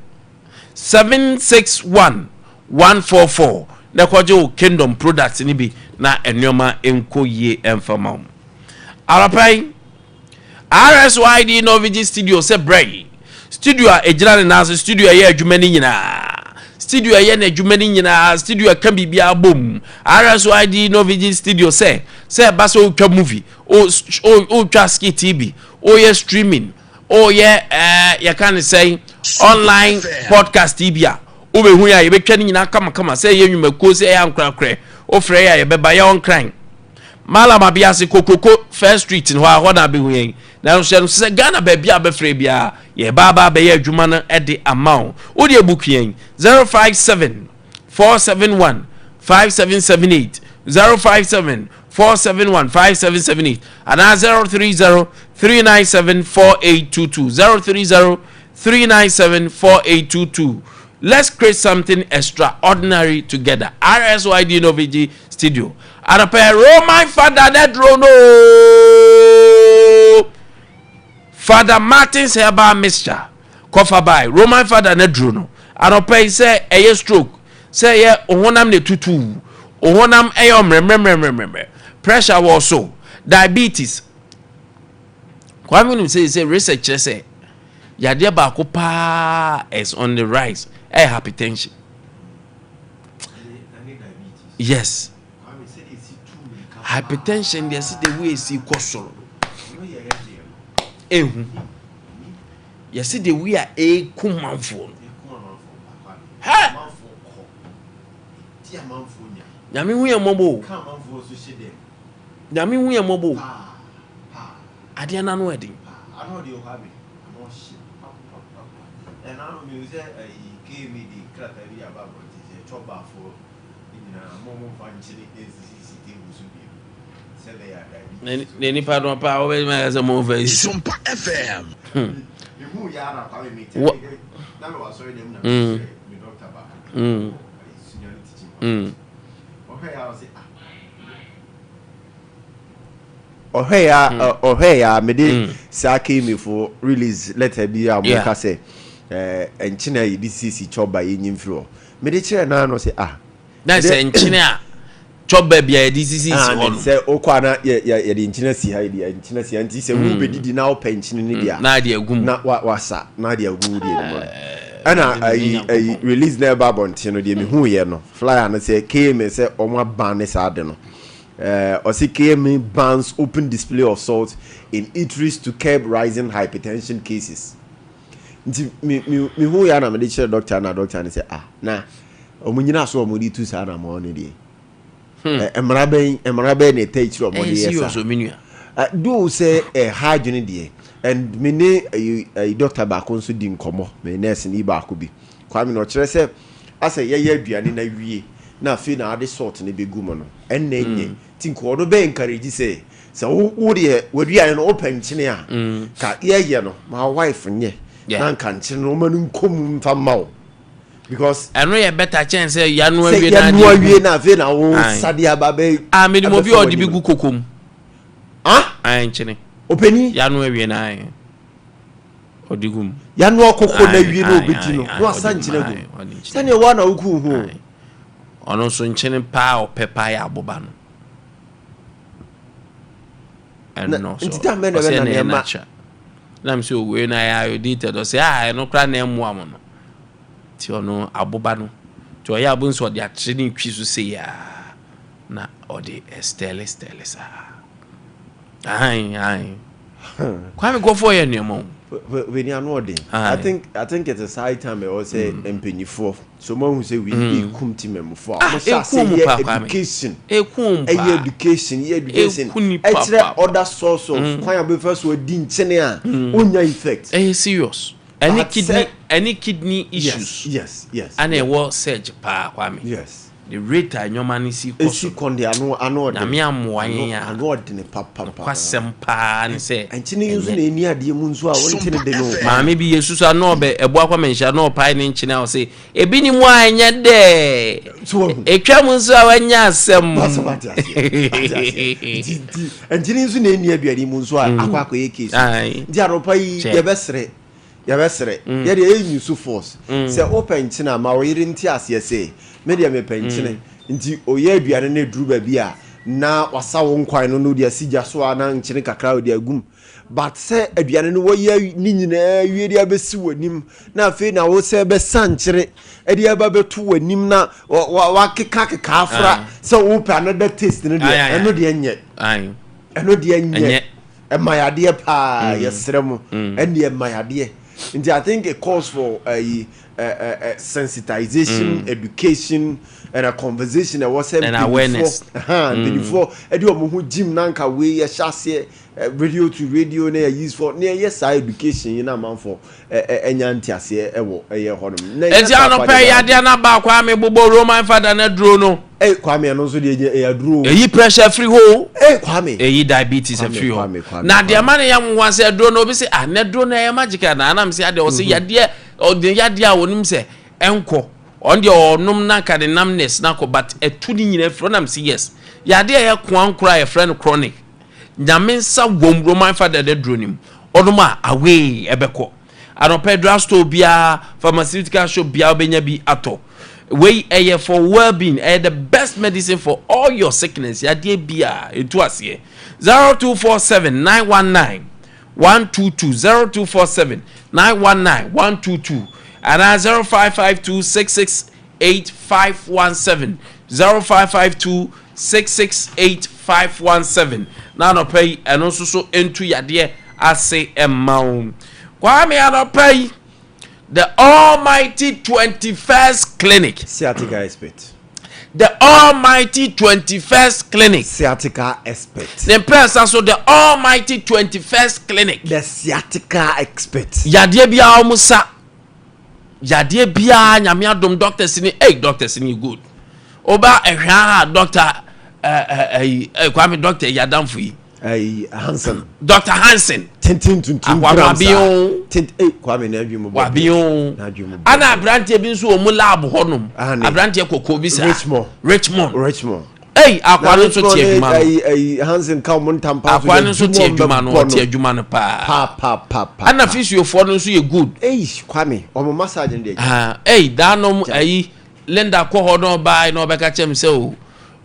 761 144 na ɛkɔgye wo Kingdom product no bi na nneɛma nkɔ yie ɛmfa ma wo. Arapa yi, RSYD Novigi Studio sɛ brɛ yi studio a ɛgyina ne nan so, studio a ɛyɛ adwuma no nyinaa, studio a ɛyɛ n'adwuma no nyinaa, studio a ɛka biribiara bom. RSYD Novigi Studio sɛ ɛba sɛ wotwa movie, wotwa skit bi, woyɛ streaming, woyɛ yɛka ne sɛn, online podcast bi a wobɛhu yɛ a yɛbɛtwa no nyinaa kamakama, sɛ ɛyɛ nnwumakuo, sɛ ɛyɛ ankorakorɛ, wofrɛ yɛ a yɛbɛba. Yɛ ɔnkran Malam Abiase Kokoko First Street hɔ a, hɔ na abɛhu yɛn. Nanso hyɛ no sɛ Ghana baabi a bɛfrɛ biara yɛba aba abɛyɛ adwuma no de ama wo. Wode book yɛn 057 471 5778, 057 471 5778 anaa 030 397 4822, 030 397 4822. Let's create something extraordinary together. RSYD Novigi Studio. Anɔpɛ Roman Father Nedro no, Father Martin's Herbal Mixture kɔfa by Roman Father Nedro no. Anɔpɛ yi, sɛ ɛyɛ stroke, sɛ ɛyɛ ohonam na etutu, ohonam ɛyɛ ɔmrɛmrɛmrɛmrɛmrɛ, pressure wɔ so, diabetes. Kwame nim sɛ research kyerɛ sɛ yadeɛ baako paa is on the rise ɛyɛ hypertension. Yes, hypertension deɛ, sɛ the way esi kɔ soro ehu, yɛsi the way a eku manfoɔ no hɛ, Nyame hu yɛn mmɔbɔ o, Nyame hu yɛn mmɔbɔ o, adeɛ n'ano ɛden. Ano deɛ ɔha mi ano hye papapapa. Ɛna ano mi sɛ ɛyi KMA de krataa bi aba abɔnten sɛ chop barfoɔ nyinaa mo nfa nkyene nsisisi table so bio sɛ bɛyɛ a diabetes. Na nipa no pa wɔbɛma yɛ sɛ mo nfa yi. Sompa FM. Mehu yɛ ara Kwame mi tɛ na mi wɔ asɔre dɛm na mi kyerɛ mi doctor baako Sunyani Teaching Hospital. Ɔhwɛ yɛ ara ɔsɛ, ah, ɔhwɛ ya mede saa KMA fo release letter bi a mo ka sɛ nkyene a yɛde sisi chop bar yɛnyi mfiri hɔ, mede kyerɛ naa no sɛ, ah. Na sɛ nkyene a chop bar bi a yɛde sisi si hɔ no. Sɛ wokɔ a na yɛde nkyene si ha, yɛde nkyene si ha, nti sɛ wo bɛdidi na wopɛ nkyene no bi a na ade agu mu. Na wasa na ade agu wo deɛ no mu no. Ɛna ayi release na ɛba abɔnten no deɛ, mehu yɛ no flyer no sɛ KMA sɛ ɔmo aban ne saa de no. Ɔsi KMA bans open display of salt in eateries to curb rising hypertension cases. Nti me me mehu yɛ na mede kyerɛ doctor na doctor no sɛ, ah, na ɔmo nyina so ɔmo de tu saa na mo no deɛ. Mmara bɛn na ɛta akyire ɔmo ɛyɛ de yɛ serious saa? O, me nua. Though sɛ ɛha adwene deɛ, and me ne ɛyi doctor baako nso di nkɔmmɔ, me nurse ni baako bi, Kwame, na ɔkyerɛ sɛ asɛ yɛyɛ aduane na wie na afei na ade salt ne bɛgu mu no, ɛnna nyɛ ti nka ɔno bɛ encourage sɛ wo deɛ w'aduane no wopɛ nkyene a, ka yɛyɛ no ma wife nyɛ na nka nkyene no ɔma no nkɔ mu mfa mma wo because ɛno yɛ better kyɛn sɛ yanoa sɛ wie na yɛnoa ade wie gu. na afei na wo sade aba bɛ Ah, mede mo bi a abɛfa ɔde bi w'anim. gu kokom. Ah. Ayi, nkyene. Ɔpanin. Yanoa wie na ayi ɔde gu mu. Yanoa koko na wie na Aye, obɛdi no aye, na wasa ɔde gu mu, nkyene gu aye, ɔde nkyene. sɛneɛ woa na woku ho. Aye. Ɔno nso nkyene paa, ɔpɛ paa yɛ aboba no. Ɛno so Nti time bɛn na ɔsɛ ɛbɛna na ɛyɛ nneɛma- natural nam sɛ owei no ayɛ iodinated. Ɔsɛ a ɛno koraa na ɛmmoa mo no, nti ɔno aboba no nti ɔyɛ abo nso ɔde akyere ne twi so sei a na ɔde ɛstɛle stɛle saa. Ahan ahan, Kwame, nkɔfoɔ yɛ nneɛma o. W'ani ano ɔden. I think it is high time ɛwɔ sɛ mpanyinfoɔ so mo ahu sɛ wei ekum ti mɛmufoɔ a Ah, mo hyɛ ase ekum yɛ paa, Kwame. education. Ekum Ɛyɛ paa. education, yɛ education. Eku nipa Ɛkyerɛ paa. other source of kwan a bɛfa so adi nkyene a onya effect. Ɛyɛ serious, ɛne But kidney ɛne kidney issues ana ɛwɔ surge paa, Kwame. The rate a nneɛma no si kɔ Esi so. kɔn de ano ɔden. Nyame amoa yɛn a. Ano ɔden papapa. Kwasɛm paa ne sɛ Nkyene yi nso na eni adeɛ mu nso a wɔn nkyene de no. Maame bi yɛ susu a na ɔbɛ ɛboa Kwame nhyia na ɔpae ne nkyene a ɔsɛ ebi ni mu a ɛnyɛ dɛ. So wahu. Etwa mu nso a wanya asɛm. Basa wate aseɛ, wate aseɛ. Nti nkyene nso na eni aduane mu nso a akɔyɛ case. Nti anɔpa yi Kyɛ. yɛbɛsrɛ yɛde yɛ use force sɛ wopɛ nkyene a, ma wo yere nte aseɛ sɛ me deɛ mepɛ nkyene, nti oyɛ aduane no eduru baabi a na wasa wo nkwan no na ɔde asi gya so a na nkyene kakra ɔde agum, but sɛ aduane no wɔyɛ ne nyinaa wie de abɛsi w'anim na afei na wo sɛ bɛsa nkyere ɛde aba bɛto w'anim na wakeka keka afra sɛ wopɛ another taste no deɛ, ɛno deɛ nyɛ. Ɛno deɛ nyɛ. Ɛnyɛ. Ɛma yadeɛ paa, yɛsrɛ mo, ɛne ɛma yadeɛ. Nti I think it calls for uh, uh, uh, sensitization, education and a conversation ɛwɔ sɛ And awareness. Mpanyinfoɔ ɛde wɔn ho gym na nka wei yɛhyɛ aseɛ radio to radio na yɛ use for na yɛyɛ saa education yi na amanfoɔ ɛ ɛ ɛnya nteaseɛ ɛwɔ ɛyɛ hɔnom. Na ɛnyɛ Eti saa anɔpɛ kwa de yadeɛ no aba, Kwame, bobɔ Roman fada no aduro no. Ɛ Kwame, ɛno nso deɛ ɛyɛ aduro o. Ɛyi pressure firi hɔ o. Ɛ Kwame. Ɛyi diabetes Kwame, afiri hɔ. Kwame, Kwame, Na deɛ Kwame. ma ne yɛ nwa sɛ aduro no, obi sɛ, ah, na aduro no ɛyɛ magic a na anam sɛ adeɛ ɔsɛ yadeɛ ɔde yadeɛ a wɔnim sɛ ɛnkɔ, ɔno deɛ ɔnom na nka ne numbness na akɔ, but ɛtu ne nyinaa firi ɔnam sɛ yes, yadeɛ a ɛyɛ koankora a yɛfrɛ no chronic, Nyame nsa wɔm Roman fada de aduro nim ɔnom a away ɛbɛkɔ. Anɔpɛ drug store biara, pharmaceutical shop biara, wobɛnya bi atɔ. Wei ɛyɛ for well being, ɛyɛ the best medicine for all your sickness, yadeɛ biara ɛtu aseɛ. 0247 919 122, 0247 919 122 anaa 0552 668 517, 0552 668 517. Na anɔpa yi ɛno nso so ntu yadeɛ ase ɛma wo. Kwame, anɔpa yi the Almighty 21st Clinic. Sciatica expert. The Almighty 21st Clinic. Sciatica expert. Ne mprɛnsa so, the Almighty 21st Clinic. The sciatica expert. Yadeɛ biara wɔn sa yadeɛ biara, Nyame adom, doctors ni, hey, doctors ni good. Ɔba ɛhwɛ ha, doctor ɛɛ ɛɛ ɛɛ Kwame, doctor yadamfo yi. Ɛyi Hansen. Doctor Hansen. Tenten tuntum. Akwa gram wabi saa. o. Tent eh Kwame na adwi mu bɔ. Wabi o. Na adwi mu bɔ. Ana aberanteɛ bi nso wɔ mu lab hɔnom. Ah, ne. Aberanteɛ kɔkɔɔ bi saa. Richmond. Richmond. Richmond. Ei, akwa no nso te adwuma no. Ɛyi ɛyi Hansen ka ɔmo ntampa so. Akwa no nso te adwuma no, ɔte adwuma no paa. Pa pa pa pa. Ana physiofoɔ no nso yɛ good. Eyi Kwame, ɔmo massage no deɛ. Ah, ei, danom ayi Linda kɔ hɔ na ɔbaa na ɔbɛka kyerɛ me sɛ o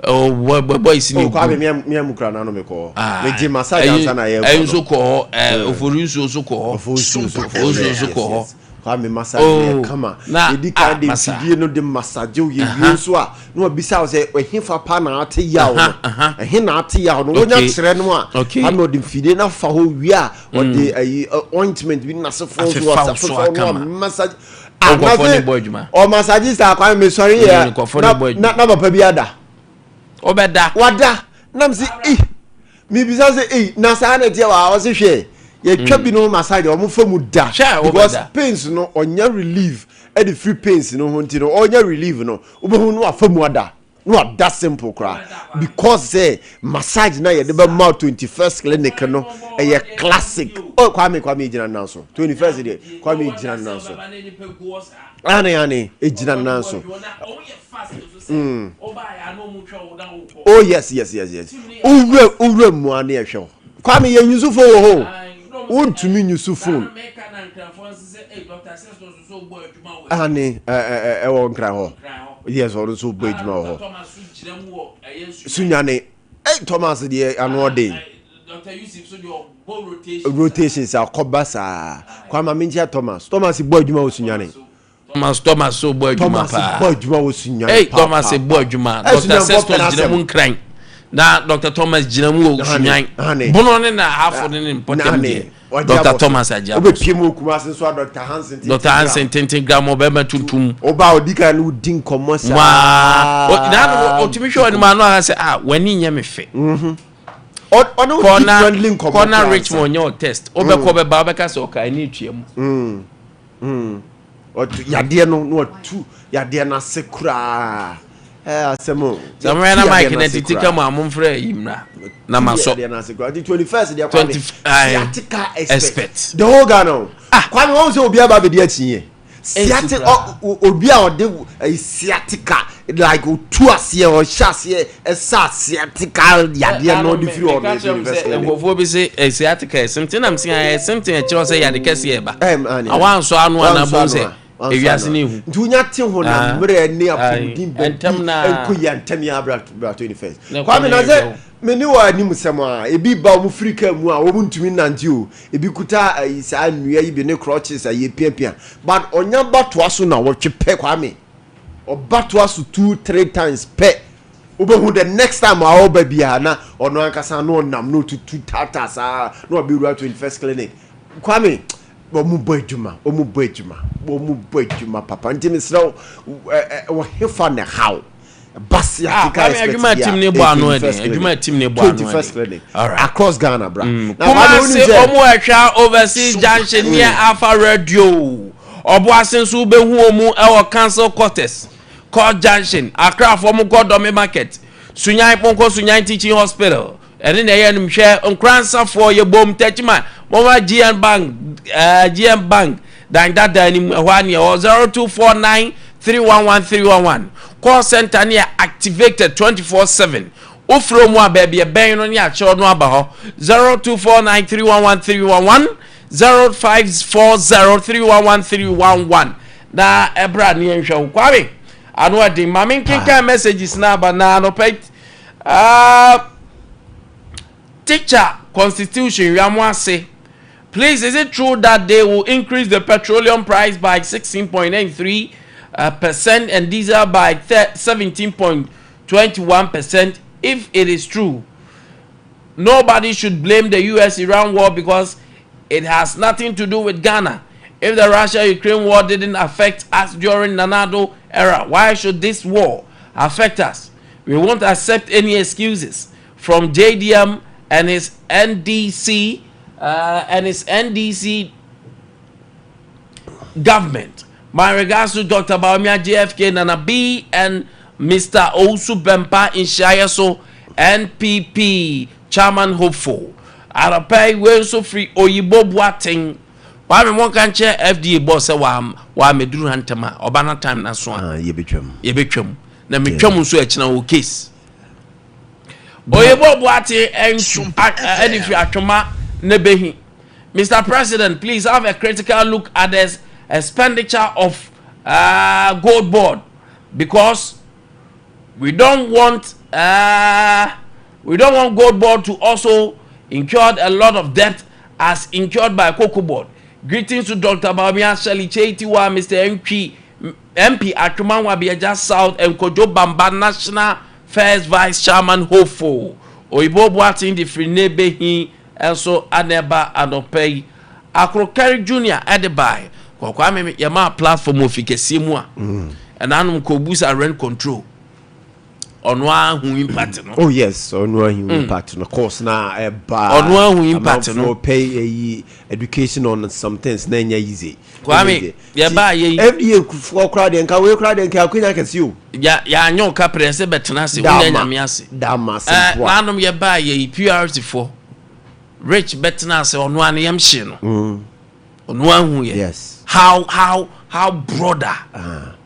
o boys ni Oh Kwame, good. mia mu kura n'ano mi kɔ. Ah, Me gye massage ɛyi ansa na yɛ kɔ ɛyi no. nso kɔ hɔ, ofori nsuo nso kɔ hɔ. Ofori nsuo nso kɔ hɔ. Ofori nsuo nso kɔ hɔ. Yes. Kwame, massage Oh, yɛ kama. Na yɛdi kan ah, de massa. mfidie no de massage wo, yɛwie nso a, na wabisa wo sɛ ɛhe fa pa na ate yaw no, ɛhe na ate yaw no, wonya kyerɛ no a, Kwame, ɔde mfidie no afa hɔ wie a, ɔde ayi ointment bi nasefoɔ nso Afefa wo so afefa wo no a, akama. massage. Nkurɔfoɔ ne bɔ adwuma. Ɔmassage saa, Kwame, mesɔre yɛ Nkurɔfoɔ na ne bɔ adwuma. na papa bi ada. Wobɛda. Wada nam sɛ eh, mibisa sɛ eh, na saa na ɛteɛ wɔ ha? Ɔse hwɛ, yɛtwa bi no massage a, ɔmo fa mu da. Hwɛ, because wobɛda. Pains no, ɔnya relief ɛde firi pains no ho, nti no ɔnya relief no, wobɛhu no wafa mu ada na wada simple koraa, because sɛ massage na yɛde bɛ ma 21st Clinic no ɛyɛ classic. Oh, Kwame, Kwame gyina nan so. 21st deɛ, Kwame gyina nan so, ane ane egyina nan so. Oh yes, owura mu a ne ɛhwɛ wo. Kwame, yɛ use phone wɔ hɔ o, wontumi use phone. Ane ɛ ɛ ɛwɔ Nkran hɔ. Yes, ɔno nso bɔ adwuma wɔ hɔ. Sunyane ɛ, Thomas deɛ, ano ɔden rotation sa akɔba saa. Kwame, menkyia Thomas. Thomas bɔ adwuma wɔ Sunyane. Thomas so bɔ adwuma Thomas paa. Bɔ adwuma wɔ Sunyane. Hey, Thomas bɔ adwuma. Ɛ, Dr. Sunyanfoɔ Sestos pɛ gyina n'asɛm. mu Nkran na Dr. Thomas gyina mu wɔ Ane, Sunyan ane. Bono ne na Ahafo ne mpɔtam deɛ, Dr. Thomas agye abɔ so. Wobɛpie mu Okuma nso a, Dr. Hansen. Dr. Hansen tenten gram, ɔbɛrima tuntum. Ɔba, ɔdi kan no wodi nkɔmmɔ saa. Waa, na ɔtumi hwɛ ɔnim ano aha sɛ, ah, w'ani nyɛ me fɛ. Ɔne wo di kɔna friendly nkɔmmɔ kɔna koraa. Richmond nyɛ o test, wobɛkɔ bɛba, wobɛka sɛ ɔka ani tua mu. Ɔtu yadeɛ no na watu yadeɛ no ase koraa. Ɛ asɛm o. Sɛ moyɛ na Yɛtu mike yadeɛ na no ase titi koraa. ka mu a, momfrɛ yi mmra na masɔ. Yadeɛ no ase koraa. Nti 21st deɛ, Kwame, 20 aye. sciatica expert, Expert. the whole Ghana o. Ah. Kwame, wɔn sɛ obi aba abɛdi akyi yɛ sciatic koraa. Obi a ɔde ɛyi sciatica, like otu aseɛ, ɔhyɛ aseɛ ɛsa sciatica yadeɛ no, ɔde firi hɔ no, 21st Clinic. Nkurɔfoɔ bi sɛ sciatica yɛ symptom, nam sɛ ɛyɛ symptom ɛkyerɛ sɛ yade kɛseɛ ɛba. Ane. Na wansɔ ano Wansɔ anaa bohu ano sɛ a, wansɔ ewiase ano a. ne ehu. Nti wonya te ho na Ah. mmerɛ ne Aye. apɔmuden baabi Ntɛm na- nkɔ yi a, ntɛm yɛ abra bra 21st. Na Kwame, kɔ na na sɛ yɛhwɛ wo. me ne wɔ anim sɛm a, ebi ba, wɔn firi kaa mu a, wɔn ntumi nante o, ebi kuta ayi saa nnua yi bi ne crutches a yɛpiapia, but ɔnya ba toa so na wɔtwe pɛ. Kwame, ɔba toa so two three times pɛ, wobɛhu the next time a ɔba biara na ɔno ankasa na ɔnam na ɔtutu tata saa na ɔbɛwura 21st Clinic. Kwame, wɔn bɔ adwuma, wɔn bɔ adwuma, wɔn bɔ adwuma papa. Nti mesrɛ wo, ɛ ɛ wɔhefa ne haw ba sciatica Kwame, expert adwuma bi a, team ne bɔ ano 21st ɛden. Clinic. Adwuma team ne bɔ ano 21st ɛden. Clinic. Alright. Across Ghana, bra na Kwame, Kumase, wonim sɛ ɔmo ɛhwɛ Overseas Junction near Alpha Radio. Ɔboase nso, wobɛhu ɔmo ɛwɔ Council Quarters, Court Junction. Akrafoɔ, mo kɔ Dɔme Market. Sunyan, monkɔ Sunyan Teaching Hospital, ɛne na ɛyɛ no hwɛ. Nkoransafoɔ, yɛbom Tɛkyima, mɔma GN Bank, GN Bank dan dada anim ɛhɔ a neɛ ɛwɔ 0249311311. Call center ne yɛ activated 24/7. Wofrɛ mu a, baabi ɛbɛn no ne akyerɛw no aba hɔ. 0249311311, 0540311311. Na ɛbra ne yɛnhwɛ wo. Kwame, ano ɛden. Ma menkenkan messages na aba na anɔpɛ. Teacher Constitution Wiamoase, please, is it true that they will increase the petroleum price by 16.93 percent and diesel by 17.21%? If it is true, nobody should blame the US-Iran war because it has nothing to do with Ghana. If the Russia-Ukraine war didn't affect us during Nana Addo era, why should this war affect us? We won't accept any excuses from JDM and his NDC and his NDC government. My regards to Dr. Bawumia, JFK, Nana B, and Mr. Owusu Bempa Inshayeso, NPP chairman hopeful. Anɔpa wei nso firi Oyibo Boateng. Kwame, mo nka nkyɛn FDA bɔ sɛ wa mɛduru ha ntɛm a ɔba na time na so a. Ah, yɛbɛtwam. Yɛbɛtwam na metwam nso akyina wɔ case. Oyibo Boateng ɛnso ɛde firi Atwoma ne behi. Mr. President, please have a critical look at the expenditure of Gold Board because we don't want Gold Board to also incur a lot of debt as incurred by Cocoa Board. Greetings to Dr. Bawumia Shirley Cheitiwa, Mr. MP, MP Atwima Nwabiagya South and Kojo Bamba National First Vice Chairman hopeful. Oyibo Boateng de firi ne behi nso ana ɛba anɔpa yi. Akorokari Junior ɛde bae. Kɔkɔa me yɛma platform ofi kɛseɛ mu a. Ɛnanom kɔbusa rent control. Ɔno ara hu impact no. Oh yes, ɔno ahu impact no course na ɛba. Ɔno ahu impact no. Amanfoɔ pay ɛyi education on some things na ɛnyɛ easy. Kwame, yɛbaa yɛ yi. FDA kufuɔ koraa deɛ, nka wei koraa deɛ, nka akonya kɛse o. Ya yɛanyɛ wo kaprɛ sɛ bɛtena ase wonya Nyame ase. Dama simple. Nanom yɛbaa yɛ yi, PRT foɔ Rich bɛtena ase, ɔno ara ne yam hye no. Ɔno ahu yɛ. How broader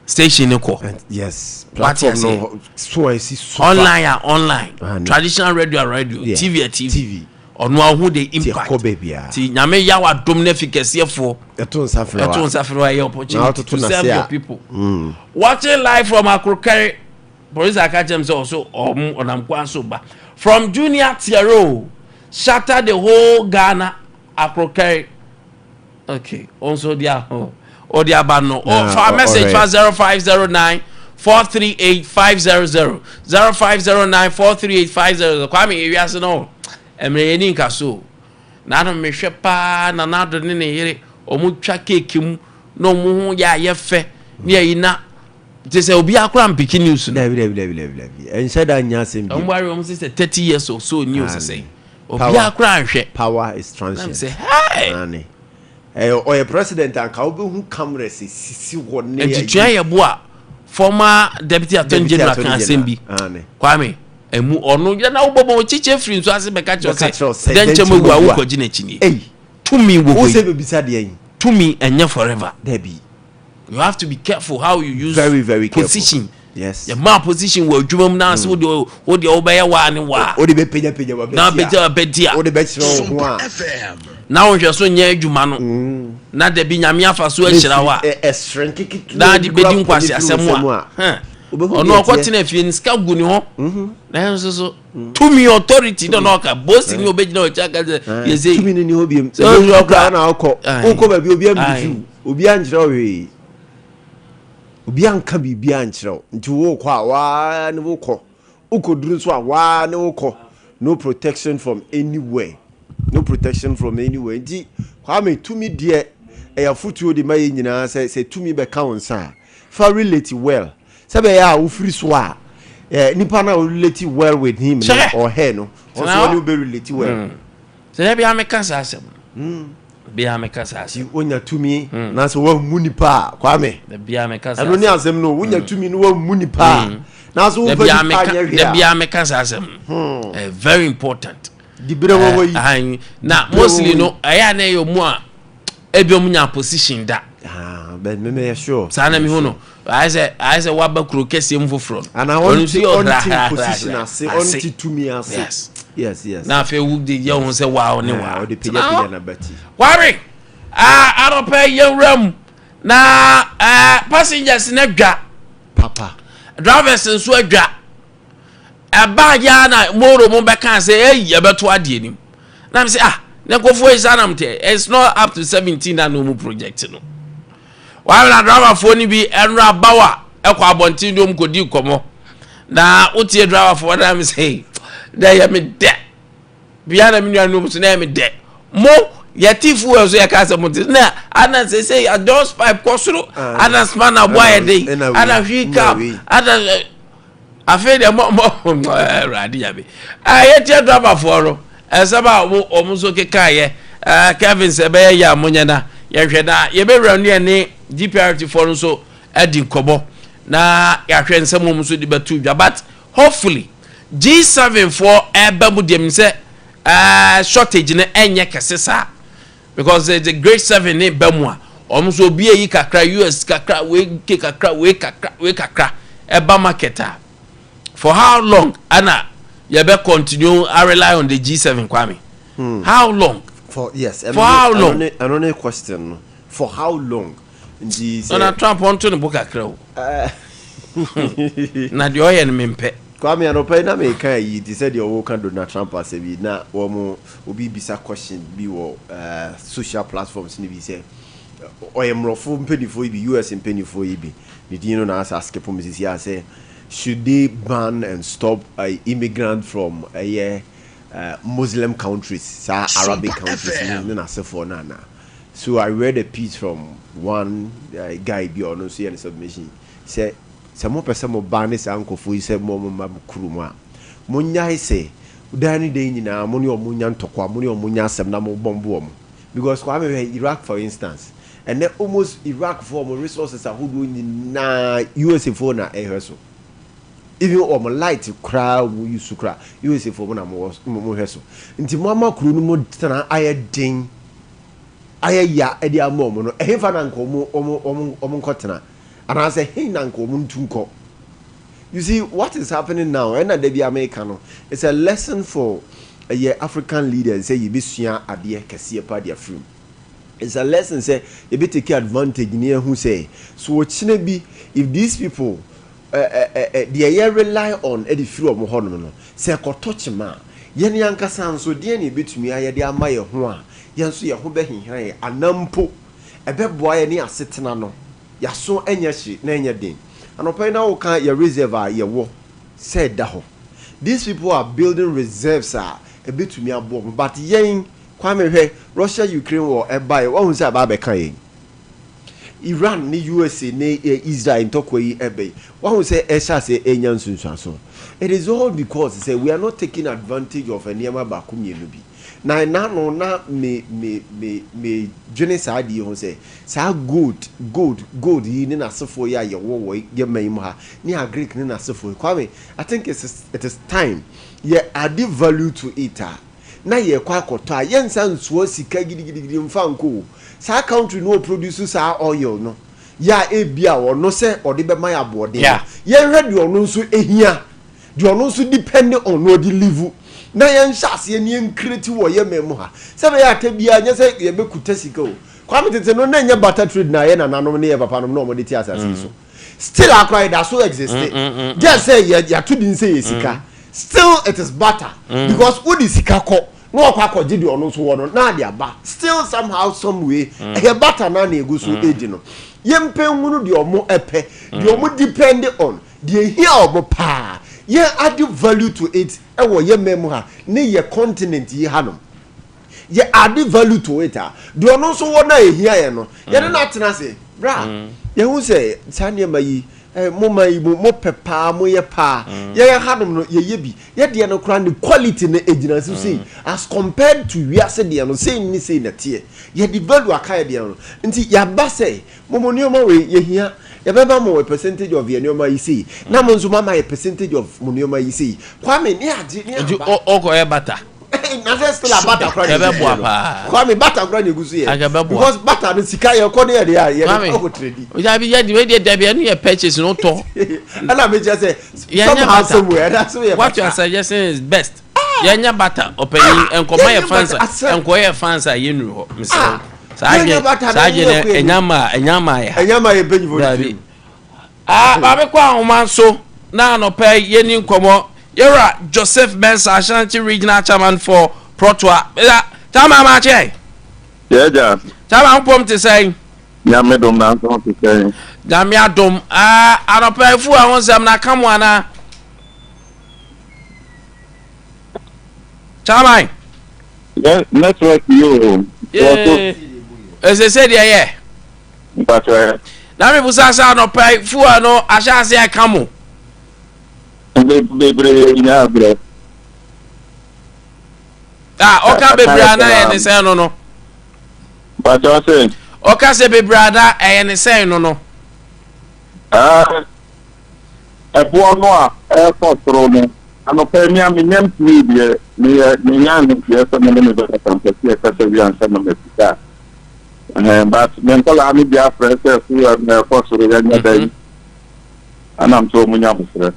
station ne kɔ. Wate Platform ase? no so a esi so. Online a online, Ah, no. Traditional radio a radio, TV a TV. TV. Ɔno ahu the Ti impact. ɛkɔ baabiara. Ti Nyame yaw adom no afi kɛseɛfoɔ. Ɛto nsa frɛ wa. Ɛto nsa frɛ wa, ɛyɛ opportunity Na wototo to n'ase serve a. your people. Watching live from Akrokari. Police aka kyerɛ m sɛ ɔso ɔmo ɔnam kwan so ba. From Junior Tiero, shatter the whole Ghana Akrokari. Okay, ɔnso de aho ɔde aba no. Ah, Ɔ fa message fa ɔhwɛ. 0509 438 500, 0509 438 500. Kwame, ewiase no mmerɛ yɛni nka so nanom mehwɛ paa na nado ne ne yere ɔmo twa keeki mu na ɔmo ho yɛ ayɛ fɛ ne ayi na te sɛ obi akora mpiki news no. Dabi, dabi, dabi, dabi, dabi, ɛnhyɛ da nya asɛm Ɔmo bi. ware ɔmo sɛ 30 years or so news sɛ obi Power. akora nhwɛ. Power is Na m transient. sɛ hey. Ane. Ɛyɛ ɔyɛ president anka wobɛhu cameras esisi hɔ ne Nti tua yɛ bo a former deputy attorney Deputy general kan Attorney asɛm bi. General, ane. Kwame, emu ɔno yɛn na wobɔ bɔ kyekyɛ firi nso ase bɛka kyerɛ Bɛka kyerɛ wo sɛ sɛ dɛnkyɛm dɛnkyɛm ewu a ewu a. wokɔgye n'akyi nie. Ei. Tumi wɔ wo hɔ sɛ yi, bɛbisa deɛ yi. Tumi ɛnyɛ forever. Dabi. You have to be careful how you use Very, very careful. position. Yes. Yɛ maa position wɔ adwuma mu na ase wo deɛ wobɛyɛ waa ne waa. Wode bɛpagyapagya wabɛti Na a bɛgya bɛdi a wode bɛkyerɛ wo ho a FM. Na wohwɛ so nyɛ adwuma no na dabi Nyame afa so ahyira wo a ɛserɛ nkeketewa na de bi koraa bɛdi nkwasi pɔne firi wo asɛm nsam a hɛn, wobɛhu ɔno deɛ ɔkɔ ɛteɛ. tena fie no sika gu ne hɔ, nanso so tumi authority na ɔna ɔka bosi ni obɛgyina ɔkyi aka sɛ yɛsɛ tumi no ni hɔ biom. Sɛ ɔhwɛ Ebi ɔkora- koraa na wokɔ wokɔ baabi, obi Aye. ambifi wo, obi ankyerɛ wo hwee, obi anka biribi ankyerɛ wo, nti wokɔ a waa ne wokɔ, wokɔduru nso a waa ne wokɔ. No protection from anywhere, no protection from anywhere. Nti Kwame, tumi deɛ, ɛyɛ afotuo de ma yɛ nyinaa sɛ tumi bɛka wo nsa a, fa relate well sɛ bɛyɛ a wofiri so a nipa no a wo relate well with him no Kyerɛ. or her no, ɔnso Tena hɔ. ɔne wo bɛ relate well. Sɛ dɛ bia meka saa asɛm no, bia meka saa Nti asɛm. wonya tumi na sɛ woammu nipa a, Kwame, Da bia meka saa ɛno ne asɛm. asɛm no. Wonya tumi no woammu nipa a, na so Da womfa bia nipa meka nyɛ hwee da a bia meka saa asɛm no. Very important. Diberɛ wɔ hɔ yi. Ahan, na Diberɛ wɔ mostly hɔ no ɛyɛ a na ɛyɛ ɔmu a ebi ɔmu nya position da. Ah, but me sure. Saa na mihu no, ayɛ sɛ waba kuro kɛseɛ mu foforɔ no, ana ɔno nso ɔnte yɛ ɔnte ɔhra- position hra- ase ase. ɔnte tumi ase. Yes. Na afei wo de yɛ ho sɛ waa ne Ah, waa. ɔde Tena pagyapagya hɔ. n'abati. Ware ah, anɔpɛ yɛwura mu na passengers no adwa. Papa. Drivers nso adwa. Ɛbaa yia na moro mo bɛka sɛ ɛyi yɛbɛto adeɛ nim na mi sɛ ah, ne nkurɔfoɔ yi saa nam tɛ it's not up to 17 na no mu project no wàá na driverfoɔ no bi ɛnura bawa ɛkɔ abɔnten de wɔn kɔ di nkɔmɔ na wotie driverfoɔ na mi sɛ dɛ yɛ mi dɛ bia na mi nua nom so na yɛ mi dɛ mo yɛte fuel so yɛka sɛ mo te na ana sɛ adjust pipe kɔ soro Ah. ana spanner bɔ ayɛ den Ɛna wei, ana wheel ɛna cap wei. ana afei deɛ mo Awurade yabe a yɛtie driverfoɔ no ɛsɛm a ɔmo nso keka yɛ Kevin sɛ ɛbɛyɛ yɛ a monyɛ na yɛhwɛ na yɛbɛwura no yɛ ne GPRT foɔ no nso adi nkɔmmɔ na yɛahwɛ nsɛm wɔn nso de bɛto dwa, but hopefully G7 foɔ ɛbɛ mu deɛ mi sɛ shortage no ɛnyɛ kɛse saa because the great seven ne bɛ mu a wɔn nso obi eyi kakra, US kakra, wei ke kakra, wei kakra, wei kakra ɛba market a, for how long ana yɛbɛ continue I rely on the G7, Kwame? How long? For yes. For how long? Ɛno ne question no, for how long? Nti Donald sɛ Trump ɔnto ne bo kakra o, na deɛ ɔyɛ no mempɛ. Kwame, anɔpa yi na meka yi te sɛ deɛ wɔka Donald Trump asɛm yi na wɔn obi bisa question bi wɔ social platforms no bi sɛ ɔyɛ mmorɔfo mpanimfoɔ yi bi, US mpanimfoɔ yi bi, ne din no na asa skip mu sisi a, sɛ should they ban and stop immigrant from ɛyɛ Muslim countries, saa Arabic countries ne n'asefoɔ no ana. So I read a piece from one guy bi a ɔno nso yɛ ne submission sɛ mopɛ sɛ mo ba ne saa nkɔfoɔ yi sɛ mo ma kurom a, monyae sɛ dan ne dan nyinaa mo ne ɔmo nya ntɔkwa, mo ne ɔmo nya asɛm na mo bɔmbo ɔmo, because Kwame, hwɛ Iraq for instance. Ɛnɛ almost Iraq foɔ, ɔmo resources ahodoɔ nyinaa USA foɔ na ɛhwɛ so. Even ɔmo light koraa ɔmo use koraa, USA foɔ mo na mo wɔ mo hwɛ so. Nti mo ama kuro no mu tena ayɛ den, ayɛ ya ɛde ama ɔmo no. Ɛhefa na nka ɔmo nkɔ tena, anaasɛ hen na nka ɔmo ntu nkɔ? You see what is happening now? Ɛna dabi America no, it's a lesson for ɛyɛ African leaders sɛ yɛbɛsua adeɛ kɛseɛ pa de afiri mu. It's a lesson sɛ yɛbɛ take advantage ne yɛhu sɛ so wɔkyerɛ bi, if these people deɛ yɛ rely on ɛde firi ɔmo hɔnom no sɛ ɛkɔtɔ kyema a, yɛn ankasa nso deɛ ne yɛbɛtumi ayɛ de ama yɛn ho a, yɛn nso yɛn ho bɛhehan yɛn anampo ɛbɛboa yɛn ne asetena no yɛaso ɛnyɛ hye na ɛnyɛ den. Anɔpa yi na wɔka yɛ reserve a yɛwɔ sɛ ɛda hɔ. These people are building reserves a ɛbɛtumi aboɔ mo, but yɛn, Kwame, hwɛ Russia Ukraine wɔ ɛba yɛ, wɔn sɛ aba abɛka yɛn. Iran ne USA ne Israel ntɔkwa yi ɛbɛ yi, wɔn sɛ ɛhyɛ ase ɛnya nsunsuanso. It is all because sɛ we are not taking advantage of nneɛma baako mmienu bi na ɛna na me dwene saa adeɛ ho sɛ saa gold yi ne n'asefoɔ yi a yɛwɔ wɔ yɛ man yi mu ha ne agric ne n'asefoɔ yi. Kwame, I think it is time yɛ add value to it a na yɛkɔ akɔtɔ a yɛnsa nsoɔ sika gidigidigidi mfa nko o. Saa country no produce saa oil no yɛ a, ebi a ɔno sɛ ɔde bɛma yɛ aboɔden no, yɛnhwɛ deɛ ɔno nso ehia, deɛ ɔno nso depend on na ɔde live, na yɛnhyɛ aseɛ ne yɛn create wɔ yɛ mɛn mu ha sɛ bɛyɛ ata biara nyɛ sɛ yɛbɛkuta sika o. Kwame, tete no na nyɛ barter trade na yɛ nananom ne yɛ papanom na ɔmɔde te asase yi so. Still akora yɛ da so exist, just sɛ yɛ yɛato din sɛ yɛ sika. Still it is barter because wode sika kɔ na ɔkɔ akɔgye deɛ ɔno nso wɔ no na ade aba. Still, somehow, some way, ɛyɛ barter na egu so edi no. Yɛmpɛ nhunu deɛ ɔmo ɛpɛ, deɛ ɔmo depend on, deɛ ehia ɔmo paa, yɛn add value to it ɛwɔ yɛ mɛn mu ha ne yɛ continent yi hanom. Yɛ add value to it a, deɛ ɔno nso wɔ na ehia yɛn no, yɛne no atena ase bra. Yɛhu sɛ saa nneɛma yi mo ma yi mo pɛ paa, mo yɛ paa. Yɛyɛ hanom no, yɛyɛ bi, yɛdeɛ no koraa ne quality no egyina so sei as compared to wiase deɛ no, sei ne sei na teɛ. Yɛde value aka yɛ deɛ no, nti yaba sɛ mo nneɛma wei yɛhia, yɛbɛma mo a percentage of yɛ nneɛma yi sei, na mo nso mama yɛ percentage of mo nneɛma yi sei. Kwame, ne agye ne nti aba. Ɔkɔ yɛ barter. Na sɛ still a barter kora na egu so Ɛbɛboa yɛ no. paa. Kwame, barter kora na egu so yɛ Anka ɛbɛboa. because barter no, sika yɛ kɔ ne yɛ de a yɛ Kwame. de kɔ trade. Dabi, yɛ de wei dabi, ɛno yɛ purchase no tɔ. Ɛna mi kyerɛ sɛ Yɛnyɛ somehow barter. somewhere ɛna so yɛ What you are suggesting is best. Yɛnyɛ barter, ɔpanyin, nkɔma yɛ yɛnyɛ fans a barter, asɛ. nkɔyɛ yɛ fans a yɛnuru hɔ mesrɛ Ah, saa yɛnyɛ adwene barter na saa adwene yɛnyɛ kɔ anim. ɛnya ma ɛnya ma yɛ ha. Ɛnyɛ ma yɛ mpanyinfoɔ Dabi. tirim. Ah, maame kɔ ahoma so na anɔpɛ yɛni nkɔmmɔ. Yɛwura Joseph Mensa, Ashanti Regional Chairman for PROTOA. Ɛda chairman, maakyɛ. Yɛgya. Chairman, mpom te sɛn? Nyame dom, na nso te sɛn? Nyame adom. Ah, anɔpɛ fu a ho nsɛm na ka mo anaa, chairman? Yɛ network yi o. Yee, ɛsɛ sɛ deɛ yɛ Mpakyɛ. Na mebusa sɛ anɔpɛ fuel no ahyɛ ase ɛka mo? Bebree nyinaa brɛ. Ah, ɔka bebree ana ɛyɛ ne sɛn no? Mpakyɛ sɛ. Ɔka sɛ bebree ana ɛyɛ ne sɛn no? Ɛɛ, ɛboɔ no a ɛrekɔ soro no, anɔpɛ mi a menyam tumi deɛ meyɛ menya no deɛ sɛ me ne me bɛkasa mpɛ sɛ yɛkasa wie ansa na mafita. Ɛhɛn, but me nkɔlaa no bi afrɛ sɛ fuel no ɛkɔ soro, yɛnyɛ dɛn? Ɛnam sɛ ɔmo nya abotrɛ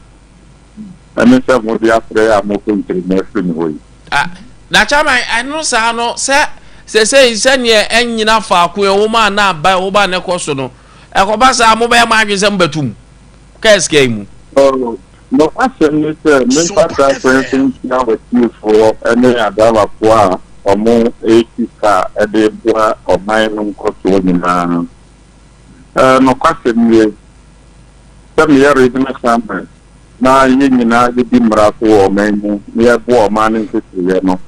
ɛne sɛ mo de afrɛ a mokɔ nkyerɛmu afiri me hɔ yi. Ah, na chairman, ɛno saa no sɛ sɛsɛi sɛneɛ ɛnyina faako ɛwɔ mu a na aba ɛwɔ mu a na ɛkɔ so no, ɛkɔba saa mobɛyɛ mo adwene sɛ mobɛto mu kaa sika yi mu? Oh. Nokwasɛm ne sɛ, memfa saa kwan so nkyia w'atiefoɔ ne adraivafoɔ a wɔresi kaa de reboa ɔman no nkɔsoɔ nyinaa. Nokwasɛm nie, sɛ meyɛ Regional Chairman na yɛn nyinaa yɛdi mmara so wɔ ɔman mu na yɛboa ɔman no nkyekyereeɛ no,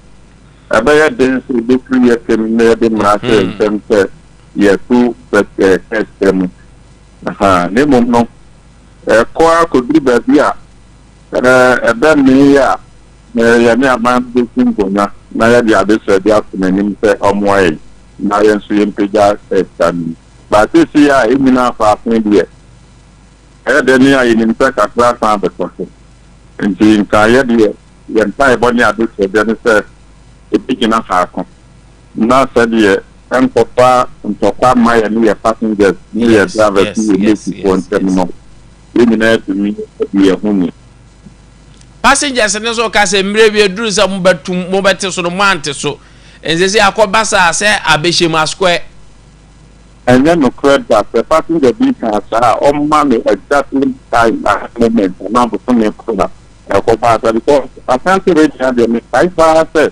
ɛbɛyɛ den sɛ yɛbɛfiri yɛn pɛ mu na yɛde mmara ahyɛ yɛn nsam sɛ yɛto kɛseɛ mu. Na mmom no, ɛkɔ ara kɔduru baabi a ɛbɛmee a yɛne aban no bɛsi nkonnwa na yɛde adesrɛdeɛ ato n'anim sɛ ɔmmoa yɛn na yɛn nso yɛmpagya sika no mu. But seesei a ɛnnyina faako deɛ, ɛyɛ dɛ ne a yɛnim sɛ kakra san bɛkɔ so. Nti nka yɛ deɛ yɛn mpaebɔ ne adesrɛdeɛ ne sɛ ɛbɛgyina faako na sɛdeɛ ɛnkɔfa ntɔkwa mma yɛne yɛn passengers ne yɛn drivers ne yɛn matefoɔ ntam no, yɛn nyinaa atumi adi yɛn ho ni. Passengers no nso ka sɛ mmerɛ bi aduru sɛ mobɛtum mobɛte so no moante so. Ɛnsɛ sɛ akɔba saa sɛ abɛhyɛ mu asquare. Ɛnyɛ nokorɛ da, sɛ passenger bi kaa saa a ɔmma no exactly time anaa moment anaa bosome koro a ɛkɔbaa saa because Ashanti region deɛ mekae paa sɛ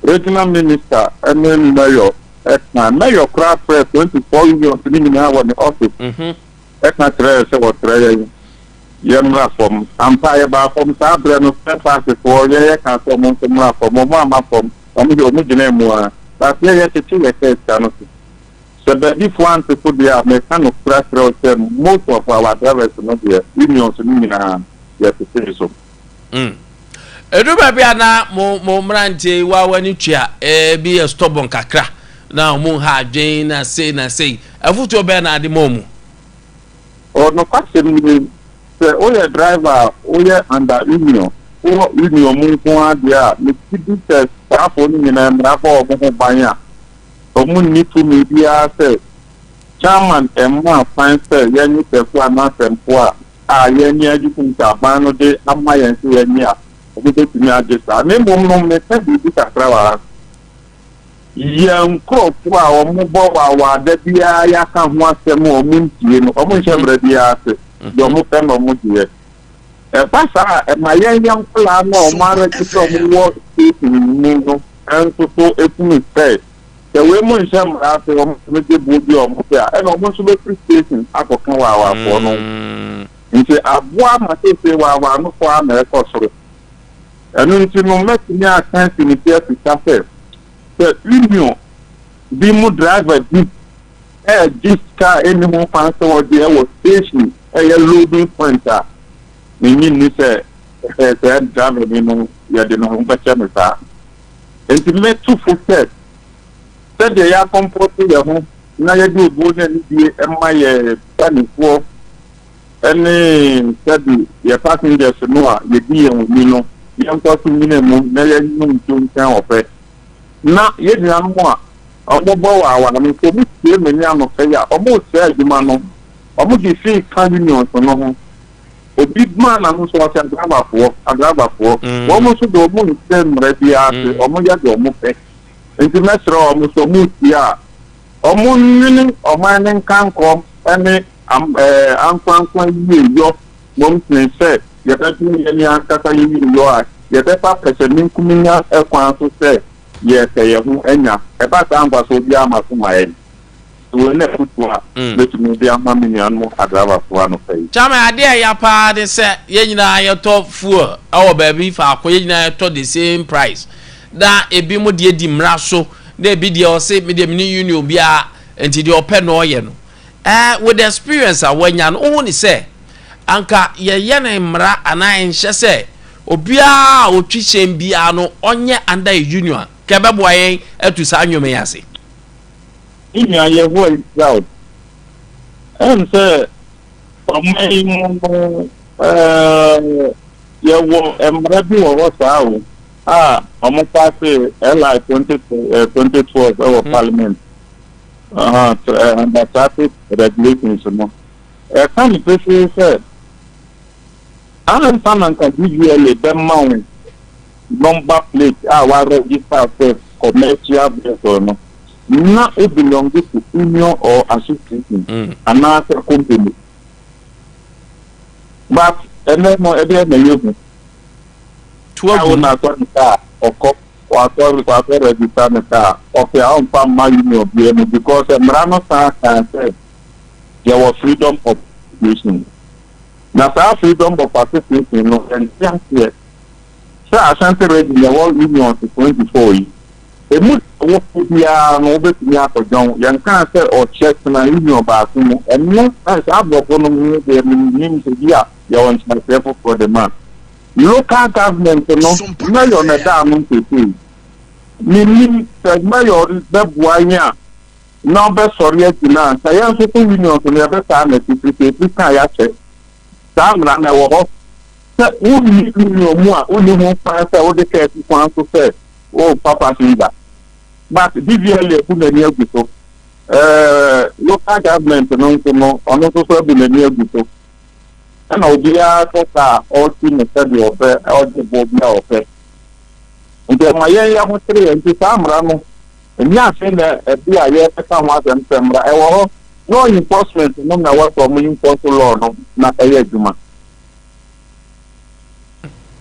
Regional Minister ne Mayor ka, Mayor koraa frɛɛ 24 unions no nyinaa wɔ ne office ka kyerɛɛ sɛ wɔsrɛ yɛn yɛmmra fam. Ampa yɛbaa fam saa berɛ no, spare parts foɔ yɛn yɛkaa sɛ wɔn nso mmra fam, wɔn amma fam, wɔn deɛ wɔn gyinaa mu ara. But yɛn yɛtete yɛn kaa sika no so. Sɛ baabi foɔ ante so deɛ a, meka nokorɛ akyerɛ wo sɛ most of our drivers no deɛ unions no nyinaa yɛtetee so. Mm. Ɛduru baabi a na mo mo mmeranteɛ yi wa w'ani tua ebi yɛ stubborn kakra na wɔn nha adwen na sei na sei. Afutuo bɛn na ade ma wɔn? Nokwasɛm ni, sɛ woyɛ driver a woyɛ under union, wowɔ union mu nko ara deɛ a, megye di sɛ saafoɔ no nyinaa mmara bɔ wɔn ho ban a, wɔnni tumi biara sɛ chairman mmaa kwan sɛ yɛnye sɛfoɔ anaa sɛmfoɔ a a yɛn ani agye sen sɛ aban no de ama yɛn sɛ yɛnnye a, wɔbɛtumi agye saa. Na mmom no, meka biribi kakra wɔ ha. Yɛn nkurɔfoɔ a wɔbɔ waawaa da biara yɛaka ho asɛm a wɔntie no, wɔnhyɛ mmara biara ase. Deɛ wɔpɛ na wɔdeɛ. Ɛba saa a, ɛma yɛn yɛn nkwadaa no a wɔarɛgye sɛ wɔwɔ station mu no nso so hunu sɛ, sɛ wei mo nhyɛ mmara ase, wɔn nso gye boɔ bi a wɔn pɛ a, ɛna wɔn nso bɛfiri station akɔka waawaafoɔ no. Nti aboa ma seesei waawaa no kɔ ara na ɛkɔ soro. Ɛno nti no, mɛtumi aka asi me ti asika sɛ, sɛ union bi mu driver bi ɛregye sika a ɛnni ho kwan sɛ ɔgye ɛwɔ station ɛyɛ loading point a, mennye nni sɛ saa driver ni no yɛde ne ho bɛkyɛ no saa. Enti mɛtu fo sɛ, sɛdeɛ yɛakɔmpɔto yɛn ho na yɛde obuo ne anidie ma yɛn mpanimfoɔ ne sɛbe yɛn passengers no a yɛdi yɛn ni no, yɛnkɔ so nnyina mu na yɛnnom nsuo nkyɛn ɔpɛ. Na yɛn nuanom a wɔbɔ waawaa no, sɛ wɔtie me nne anɔpa yi a, wɔresɛe adwuma no. Wɔde fee ka unions no ho. Obi maa n'ano so ɔsɛ adrabafoɔ, adrabafoɔ. Wɔn nso deɛ wɔn nhyɛ mmara biara ase, wɔn yɛ deɛ wɔn pɛ. Nti mɛsrɛ wɔn sɛ wɔn retie a, wɔn nnwene ɔman no nkankɔ ne am ɛɛ ankorankora yieyɔ mmom sene sɛ yɛbɛdwene yɛn ankasa yɛn yieyɔ a yɛbɛfa pɛsɛmenkominya kwan so sɛ yɛrepɛ yɛn ho anya. Ɛba saa a mfasoɔ biara mma so mma yɛn. Wei ne afotuo a mɛtumi de ama me nuanom adraivafoɔ anɔpa yi. Chairman, adeɛ a ɛya paa ne sɛ yɛn nyinaa yɛtɔ fuel wɔ baabi faako, yɛn nyinaa yɛtɔ the same price, na ebi mo deɛ di mmara so, na ebi deɛ ɔse me deɛ me ne union biara, nti deɛ ɔpɛ na ɔyɛ no. Eh, with the experience a wanya no, wohu ne sɛ anka yɛyɛ no mmara anaa nhyɛ sɛ obiara a ɔtwi hyɛn biara no ɔnyɛ under a union a, nka ɛbɛboa yɛn atu saa nnwuma yi ase. Me nua Yehowa nhyira wo. Ɛm sɛ ɔman yi mu no ɛɛ yɛwɔ mmara bi wɔ hɔ saa o a wɔn paase LI 2012 ɛwɔ parliament under traffic regulations no. Ɛka no pefee sɛ ansa na nka DVLA bɛma wo number plate a wa register sɛ commercial vehicle no, na wo belong to union or association anaasɛ company. But Ɛnɛ no ɛdeɛ na yɛhu. To A agu wo mu. na atɔ ne kaa ɔkɔ wakɔ wakɔ register ne kaa ɔpɛ a ɔmfa mma union biara mu because mmara no san kaa sɛ yɛwɔ freedom of association. Na saa freedom of association no ɛnte aseɛ sɛ Ashanti Region yɛwɔ unions 24 yi emu wɔ biara no wobɛtumi akɔdwɔn. Yɛnkaa sɛ ɔkyɛ tena union baako mu. Ɛno saa aborɔfo no mu deɛ menim sɛ bi a yɛwɔ nkyerɛkyerɛ foforɔ de ma local government no. Mayor na ɛda ano mpepee menim sɛ mayor bɛboa yɛn a na ɔbɛsɔre agyina a sɛ yɛn nso so unions no yɛbɛsaa n'akyi firi sɛ ebi ka yɛakyɛ. Saa mmara na ɛwɔ hɔ sɛ wonni union mu a wonni ho kwan sɛ wode kaa si kwan so sɛ wofa passenger, but DVLA abu n'ani agu so. Local government no nso no ɔno nso so abu n'ani agu so ɛna obiara kɔ kaa ɔsi ne sɛdeɛ ɔpɛ, ɔgye boɔ bi a ɔpɛ. Nti ɛma yɛn yɛ ho kyerɛ yɛn. Nti saa mmara no ɛnyɛ afei na ɛbi a yɛbɛka ho asɛm sɛ mmara ɛwɔ hɔ. Law enforcement no na wɔsɔ ɔmo enforce law no na ɛyɛ adwuma.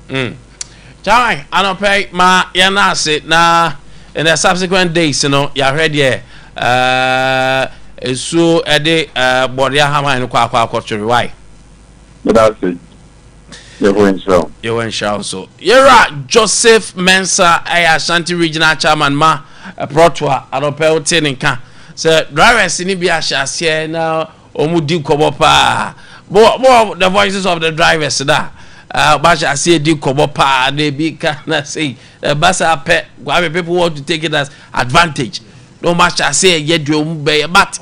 Chairman, anɔpɛ ma yɛn ase na in the subsequent days no yɛahwɛ deɛ esuo ɛde bɔde ahaban no kɔ akɔtwere wae. Meda ase, yɛwɔ nhyira wo. Yɛwɔ nhyira wo so. Yɛwura Joseph Mensa ɛyɛ Ashanti Regional Chairman ma PROTOA. Anɔpɛ wote ne nka sɛ drivers ni bi ahyɛ aseɛ na wɔn di nkɔmɔ paa mo mo the voices of the drivers na ɔba ahyɛ aseɛ di nkɔmɔ paa na ebi ka na sei ɛba saa pɛ, Kwame, people want to take it as advantage na wɔn ahyɛ aseɛ yɛ deɛ wɔn bɛyɛ, but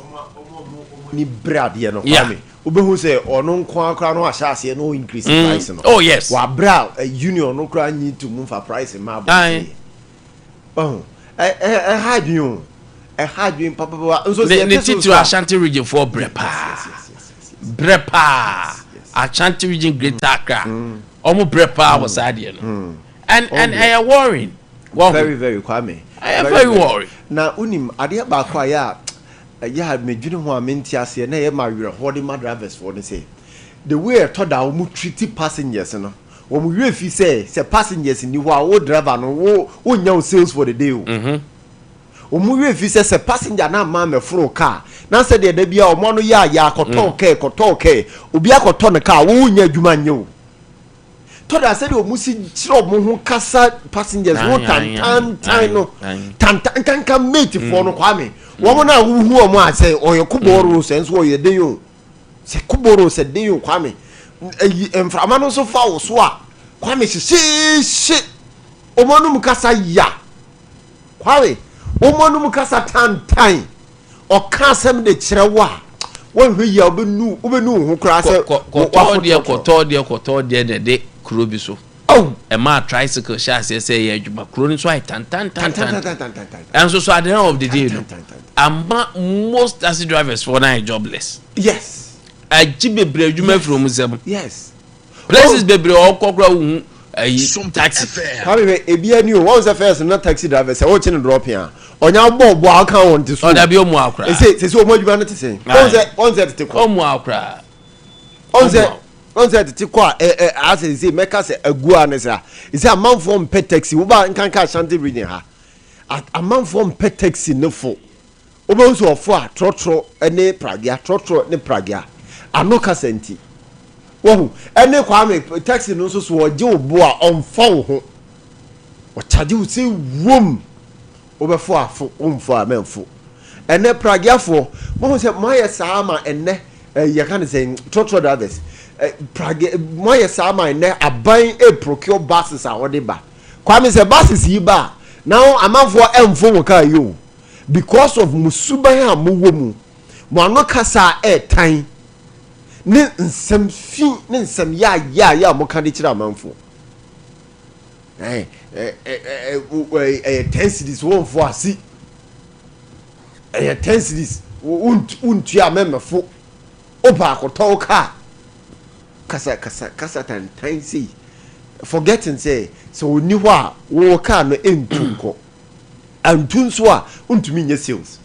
ni bere adeɛ no, Kwame, wobɛhu sɛ ɔno nko ara koraa no ahyɛ aseɛ no increase price no. Wabere a union no koraa nyi to mu nfa price ma abɔnten. Ɔho ɛ ɛ ɛha adwene o, ɛha adwene papapapa nso sɛ ne yɛte so titiri nso a- Ashanti Region foɔ brɛ paa, brɛ paa. Ashanti Region, Greater Accra, ɔmo brɛ paa wɔ saa adeɛ no and ɛyɛ worrying wɔn. Very very, Kwame. Ɛyɛ very worrying. Na wonim adeɛ baako a yɛ a ɛyɛ a medwene ho a mente aseɛ na ɛyɛ ma awerɛhoɔ de ma drivers foɔ no sɛ the way ɛtɔ da wɔn treat passengers no, wɔn werɛ fi sɛ passengers ni hɔ a, wo driver no wo wonya wo sales for the day o. Wɔn werɛ fi sɛ passenger na ama mɛforo car na sɛ deɛ da bi a wɔn ano yɛ a yɛ akɔtɔn kɛɛ kɔtɔn kɛɛ obi akɔtɔ ne car, wo wonya adwuma nyɛ o. Tɔda sɛdeɛ wɔn si kyerɛ wɔn ho kasa passengers ho tantantan no, tantan nkanka mate foɔ no, Kwame, wɔn na wohu wɔn a sɛ ɔyɛ kobɔɔro sɛ nso ɔyɛ den o, sɛ kobɔɔro sɛ den o. Kwame, ɛyi mframa no nso fa wo so a, Kwame, hyehyɛhyɛ wɔn anum kasa ya. Kwame, wɔn anum kasa tantan, ɔka asɛm de kyerɛ wo a wɔnhwɛ yie a wobɛnu wo ho koraa sɛ kɔtɔɔ deɛ, kɔtɔɔ deɛ na ɛde kuro bi so ɛmaa tricycle hyɛ aseɛ sɛ ɛyɛ adwuma. Kuro no nso ayɛ tantantantan. Ɛnso so at the end of the day no ama most taxi drivers foɔ na ayɛ jobless. Agyi bebree adwuma afiri wɔn nsam. Places bebree ɔkɔ kora wohu ayi taxi. Kwame, hwɛ, ebi ani o, wɔn sɛ first na taxi driver sɛ wɔkye no drop a ɔnya bɔ bɔ a ɔka wɔn ti so. Ɔda bi ɔmu akora. Ese sese wɔn adwuma no te sɛn? Wɔn sɛ tete kɔ. Ɔmu akora. Wɔn sɛ tete kɔ a ɛ ɛ asɛ sese mɛka sɛ agu a ne sɛ sɛ amanfoɔ mpɛ taxi. Woba nkanka Ashanti Region ha, amanfoɔ mpɛ taxi ne fo. Wobɛhu sɛ ɔfo a trɔtrɔ ne pragea, trɔtrɔ ne pragea ano kasa nti wɔhu ɛne. Kwame, taxi no nso so ɔgye wo bo a ɔmfa wo ho, ɔkyagye wo sɛ wom wobɛfo afo womfo a mɛmfo. Ɛnɛ prageafoɔ mohu sɛ moayɛ saa ma ɛnɛ yɛka ne sɛ trɔtrɔ drivers pragea moayɛ saa ma ɛnɛ aban procure buses a wɔde ba. Kwame, sɛ buses yi ba a na amanfoɔ ɛmfo mo kaa yi o because of mo suban a mowɔ mu, mo ano kasa a ɛɛtan ne nsɛm fi ne nsɛm yaayaaya a moka de kyerɛ amanfoɔ. Ɛyɛ 10 cedis wɔmfo ase, ɛyɛ 10 cedis wontua mɛmɛfo wopɛ akɔtɔ wo kaa kasa kasa kasa tantan sei, forgetting sɛ ɔni hɔ a wɔwɔ kaa no ɛntu nkɔ antu nso a wontumi nyɛ sales.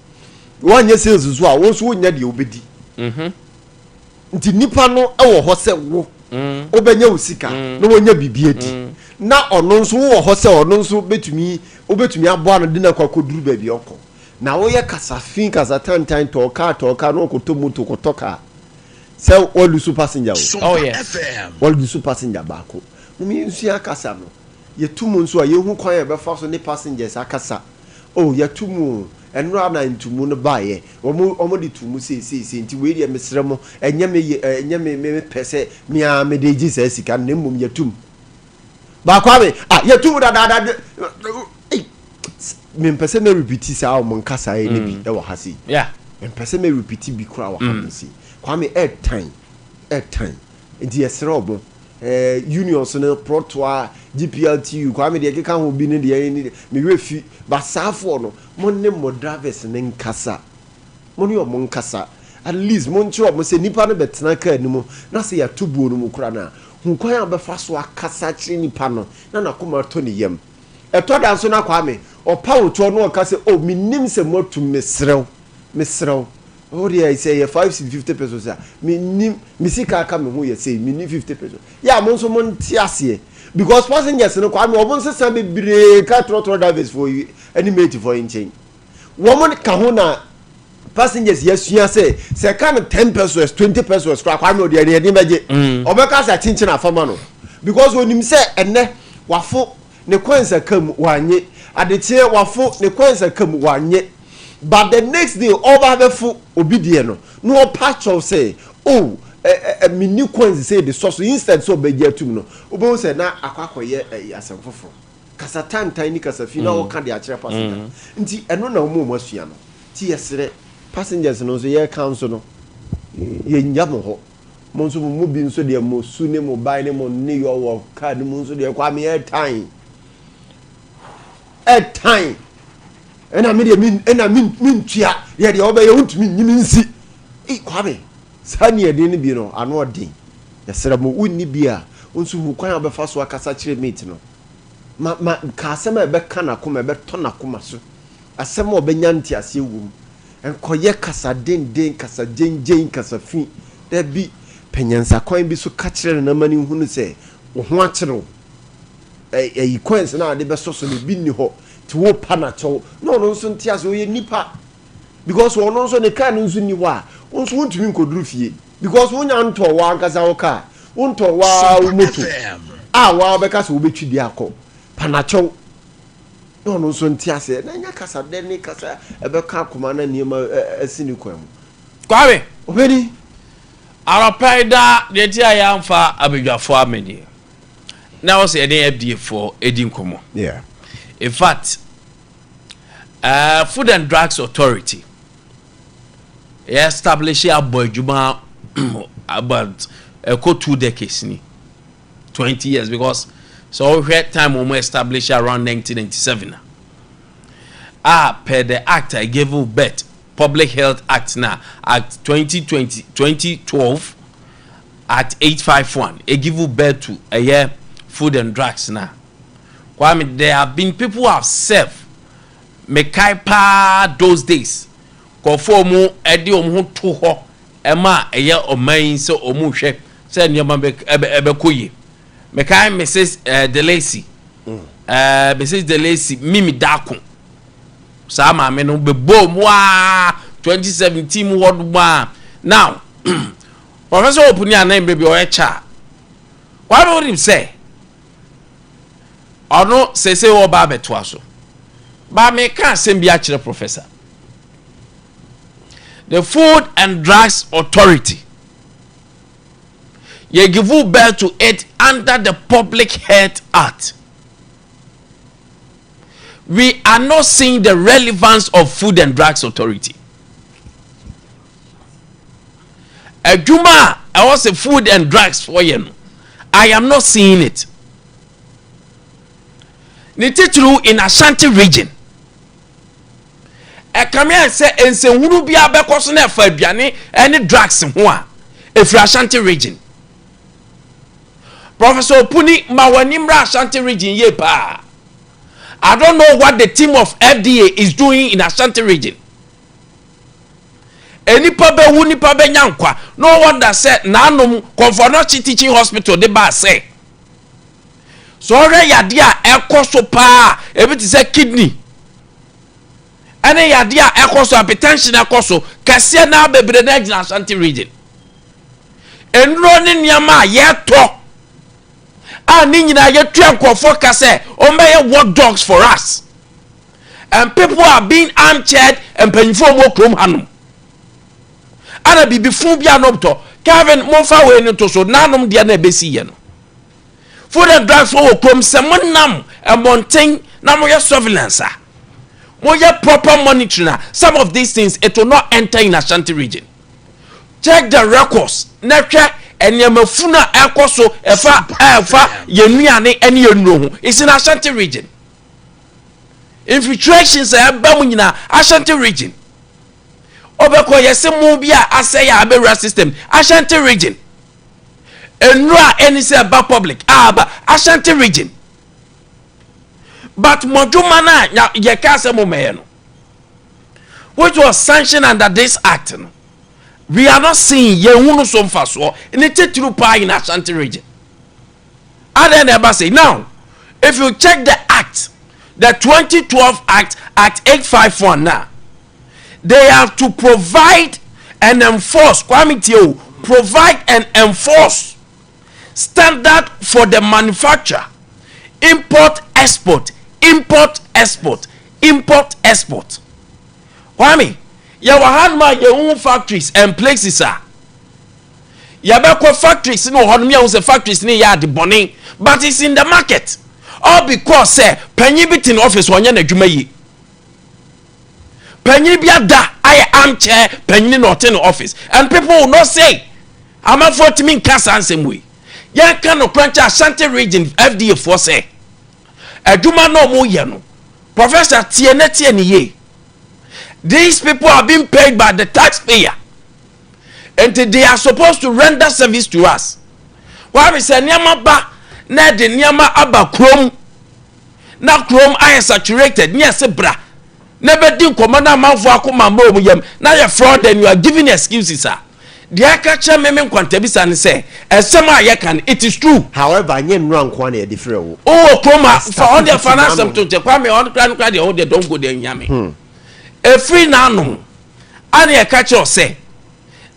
Woanyɛ sales nso a wo nso wonyɛ deɛ wobɛdi. Nti nipa no wɔ hɔ sɛ wo Wobɛnya wo sika na wɔnya biribi adi, na ɔno nso wowɔ hɔ sɛ ɔno nso bɛtumi, wobɛtumi aboa no de no akɔ akɔduru baabi a ɔkɔ. Na woyɛ kasa fi, kasa tantan, tɔɔ kaa, tɔɔ kaa na ɔkɔtɔ moto, kɔtɔ kaa sɛ wɔlose passenger o. Oh yes. Wɔlose passenger baako. Mom yɛnsua kasa no. Yɛtu mu nso a, yɛhu kwan a yɛbɛfa so ne passengers akasa. Oh, yɛtu mu o, ɛnora na ntumu no baeɛ, wɔn de tu mu seeseesei, nti wei deɛ mesrɛ mo, ɛnyɛ me yɛ, ɛnyɛ me pɛ sɛ me ara mede gye saa sika no, na mmom yɛtu mu. Baako ame, ah, yɛtu mu dadaada de, ei, mempɛ sɛ mɛ repeat saa wɔn nkasaeɛ no bi ɛwɔ ha sei. Mempɛ sɛ mɛ repeat bi koraa wɔ ha no sei. Kwame, ɛɛtan, ɛɛtan. Nti yɛsrɛ wɔn, unions no, Protoa, GPRTU, Kwame deɛ ɛkeka ho bi ne deɛ ne me werɛ fi, but saafoɔ no, mo ne mo drivers no nkasa, mo ne wɔn nkasa, at least mo nkyerɛ wɔn sɛ nipa no bɛtena kaa no mu na sɛ yɛato buo no mu koraa no a, hu kwan a wobɛfa so akasa akyerɛ nipa no na n'akoma atɔ ne yam. Ɛtɔ da nso na Kwame, ɔpa wo kyɛw na ɔka sɛ, oh, menim sɛ moatum, mesrɛ wo, mesrɛ wo, wo deɛ sɛ ɛyɛ 5 cedi 50 pesos a, mennim, me sika aka me ho yɛ sei, menni 50 pesos. Yɛ a mo nso monte aseɛ, because passengers no, Kwame, wɔn nsesa bebree ka trɔtrɔ drivers foɔ yi ne mate foɔ yi nkyɛn. Wɔn ka ho na passengers yɛasua sɛ sɛ ɛka no 10 pesos, 20 pesos koraa, Kwame, ɔde ɛne bɛgye. Ɔbɛka sɛ akyenkyen afama no because onim sɛ ɛnɛ wafo ne coins aka mu wanye, adekyeɛ wafo ne coins aka mu wanye, but the next day ɔba abɛfo obi deɛ no na ɔpa kyɛw sɛ, oh, ɛ ɛ menni coins sɛ de sɔ so, instead sɛ ɔbɛgye atum no, wobɛhu sɛ na akɔ akɔyɛ ɛyɛ asɛm foforɔ, kasa tantan ne kasa fi na ɔka de akyerɛ passenger. Nti ɛno na wɔn a wɔn asua no. Ti yɛsrɛ passengers no nso, yɛreka nso no, yɛnya mo hɔ, mo nso mo mu bi nso deɛ, mo su ne mo ban ne mo ne yɔ wɔ kaa no mu nso deɛ, Kwame, ɛɛtan ɛɛtan. Ɛna mi deɛ mi ɛna mi mi ntua deɛ ɔbɛyɛ, wontumi nyi mi nsi. Ee, Kwame, saa ni ɛden no bi no ano ɔden. Yɛsrɛ mo, wonni bi a, wo nso hu kwan a wobɛfa so akasa kyerɛ mate no, ma ka asɛm a ɛbɛka n'akoma, ɛbɛtɔ n'akoma so, asɛm a ɔbɛnya nteaseɛ wɔ mu. Nkɔyɛ kasa denden, kasa gyengyen, kasa fi, dabi. Pɛ nyansakwan bi so ka kyerɛ no na ma no nhunu sɛ wo ho akyere wo, ɛyi coins no a ade bɛsɔ so no bi nni hɔ, nti wopa n'akyɛw na ɔno nso nte ase, ɔyɛ nipa, because ɔno nso ne kaa no nso nni hɔ a, wo nso wontumi nkɔduru fie because wonya ntɔ wɔ ankasa wo kaa, wontɔ waa wo moto a waa wobɛka sɛ wobɛtwi de akɔ. Pa n'akyɛw na ɔno nso nte aseɛ, na ɛnyɛ kasa dɛ ne kasa ɛbɛka akoma na nneɛma asi ne kwan mu. Kwame. Ɔbɛni. Anɔpa yi daa deɛ ti a yɛamfa abadwafoɔ amani na wɔ sɛ yɛde FDA foɔ edi nkɔmmɔ. In fact, Food and Drugs Authority yɛ establish abɔ adwuma about ɛkɔ 2 decades ni, 20 years, because sɛ ɔhwɛ time wɔn establish around 1997 a per the act I gave you birth, Public Health Act, na Act 2020 2012, Act 851, it give you birth to ɛyɛ Food and Drugs. Na Kwame, there have been people who have served. Mekae paa those days, kɔfoɔ mu ɛde wɔn ho to hɔ ɛma ɛyɛ ɔman yi sɛ wɔn hwɛ sɛ nneɛma bɛ ɛbɛ ɛbɛkɔ yie. Mekae Mrs Delacey, Mrs Delacey Mimi Dako, saa maame no bɛbɔ mu aa 2017 mu hɔ nom a. Now Professor Opuni anan baabi a ɔyɛ kyɛ a, Kwame, wonim sɛ ɔno sese ɔba abɛtoa so ba, meka asɛm bi akyerɛ professor. The Food and Drugs Authority, yɛ give birth to it under the Public Health Act. We are not seeing the relevance of Food and Drugs Authority. Adwuma a ɛwɔ sɛ Food and Drugs wɔyɛ no, I am not seeing it, ne titiriw in Ashanti Region. Ɛkame ayɛ sɛ nsɛnhunu bi abɛkɔ so na ɛfa aduane ne drugs ho a ɛfiri Ashanti Region. Professor Opuni, ma w'ani mmra Ashanti Region yie paa. I don't know what the team of FDA is doing in Ashanti Region. Nipa bɛwu, nipa bɛnya nkwa. No wonder sɛ nanom Komfo Anokye Teaching Hospital de baa sɛ sɛ ɔhwɛ yadeɛ a ɛkɔ so paa, ebi te sɛ kidney ɛne yadeɛ a ɛkɔ so, hypertension ɛkɔ so kɛseɛ naa bebree na gyina Ashanti Region. Nnuro ne nneɛma a yɛtɔ a ne nyinaa yɛtua nkurɔfoɔ ka sɛ ɔmbɛyɛ watch dogs for us, and people are being armchaired. Mpanyinfoɔ a wɔwɔ kurom hanom ana biribi fun bi a no tɔ. Kevin, momfa wei no to so. Nanom deɛ na ɛbɛsi yɛ no, Food and Drugs wɔ kurom sɛ monam mmɔnten na moyɛ surveillance a, moyɛ proper monitoring a, some of these things, it will not enter in Ashanti Region. Check the records na hwɛ nneɛma funu a ɛkɔ so ɛfa yɛn nnuane ne yɛn nnuro ho. It's in Ashanti Region. Infiltrations a ɛba mu nyinaa, Ashanti Region. Ɔbɛkɔ yɛsɛ mu bi a asɛe a abɛwura system, Ashanti Region. Nnuro a ɛni sɛ ɛba public a aba, Ashanti Region. But mɔdwuma no a yɛka sɛ mo mɛyɛ no, which was sanctioned under this act no, we are not seeing yɛn hu no so mfasoɔ ne titiri paa in Ashanti Region. Adan na ɛba sɛ now, if you check the act, the 2012 Act, Act 851 now, they have to provide and enforce, Kwame tie, provide and enforce standard for the manufacture, import, export, import, export, import, export. Kwame, yɛwɔ hanom a yɛhu factories and places a yɛbɛkɔ factories no wɔ hɔnom, yɛhu sɛ factories no yɛ ade bɔne, but it's in the market, all because sɛ panyin bi te ne office, ɔnyɛ n'adwuma yie. Panyin bi ada ayɛ armchair panyin na ɔte ne office, and people will not say. Amanfoɔ tumi nka saa nsɛm wei. Yɛnka no krankyɛ Ashanti Region FDA foɔ sɛ adwuma na ɔmo yɛ no, Professor, tie ne tie ne yie. These people are being paid by the taxpayer and they are supposed to render service to us. Wàá sɛ nneɛma ba na ɛde nneɛma aba kurom na kurom ayɛ saturated ne yɛsɛ bra na bɛdi nkɔmɔ na amanfoɔ akoma mma wɔn yam na yɛ fraud, and you are giving excuses a deɛ aka kyerɛ mímí nkwantabisa ne sɛ ɛsɛm a yɛka no, it is true. However, nye nnura nko na yɛde frɛ wo. Owó kurom a fa ɔn deɛ fa n'asɛm to nkyɛn. Kwame, ɔn kura no kura deɛ ɔn deɛ, don go there nyame efiri n'ano ana yɛka kyerɛ sɛ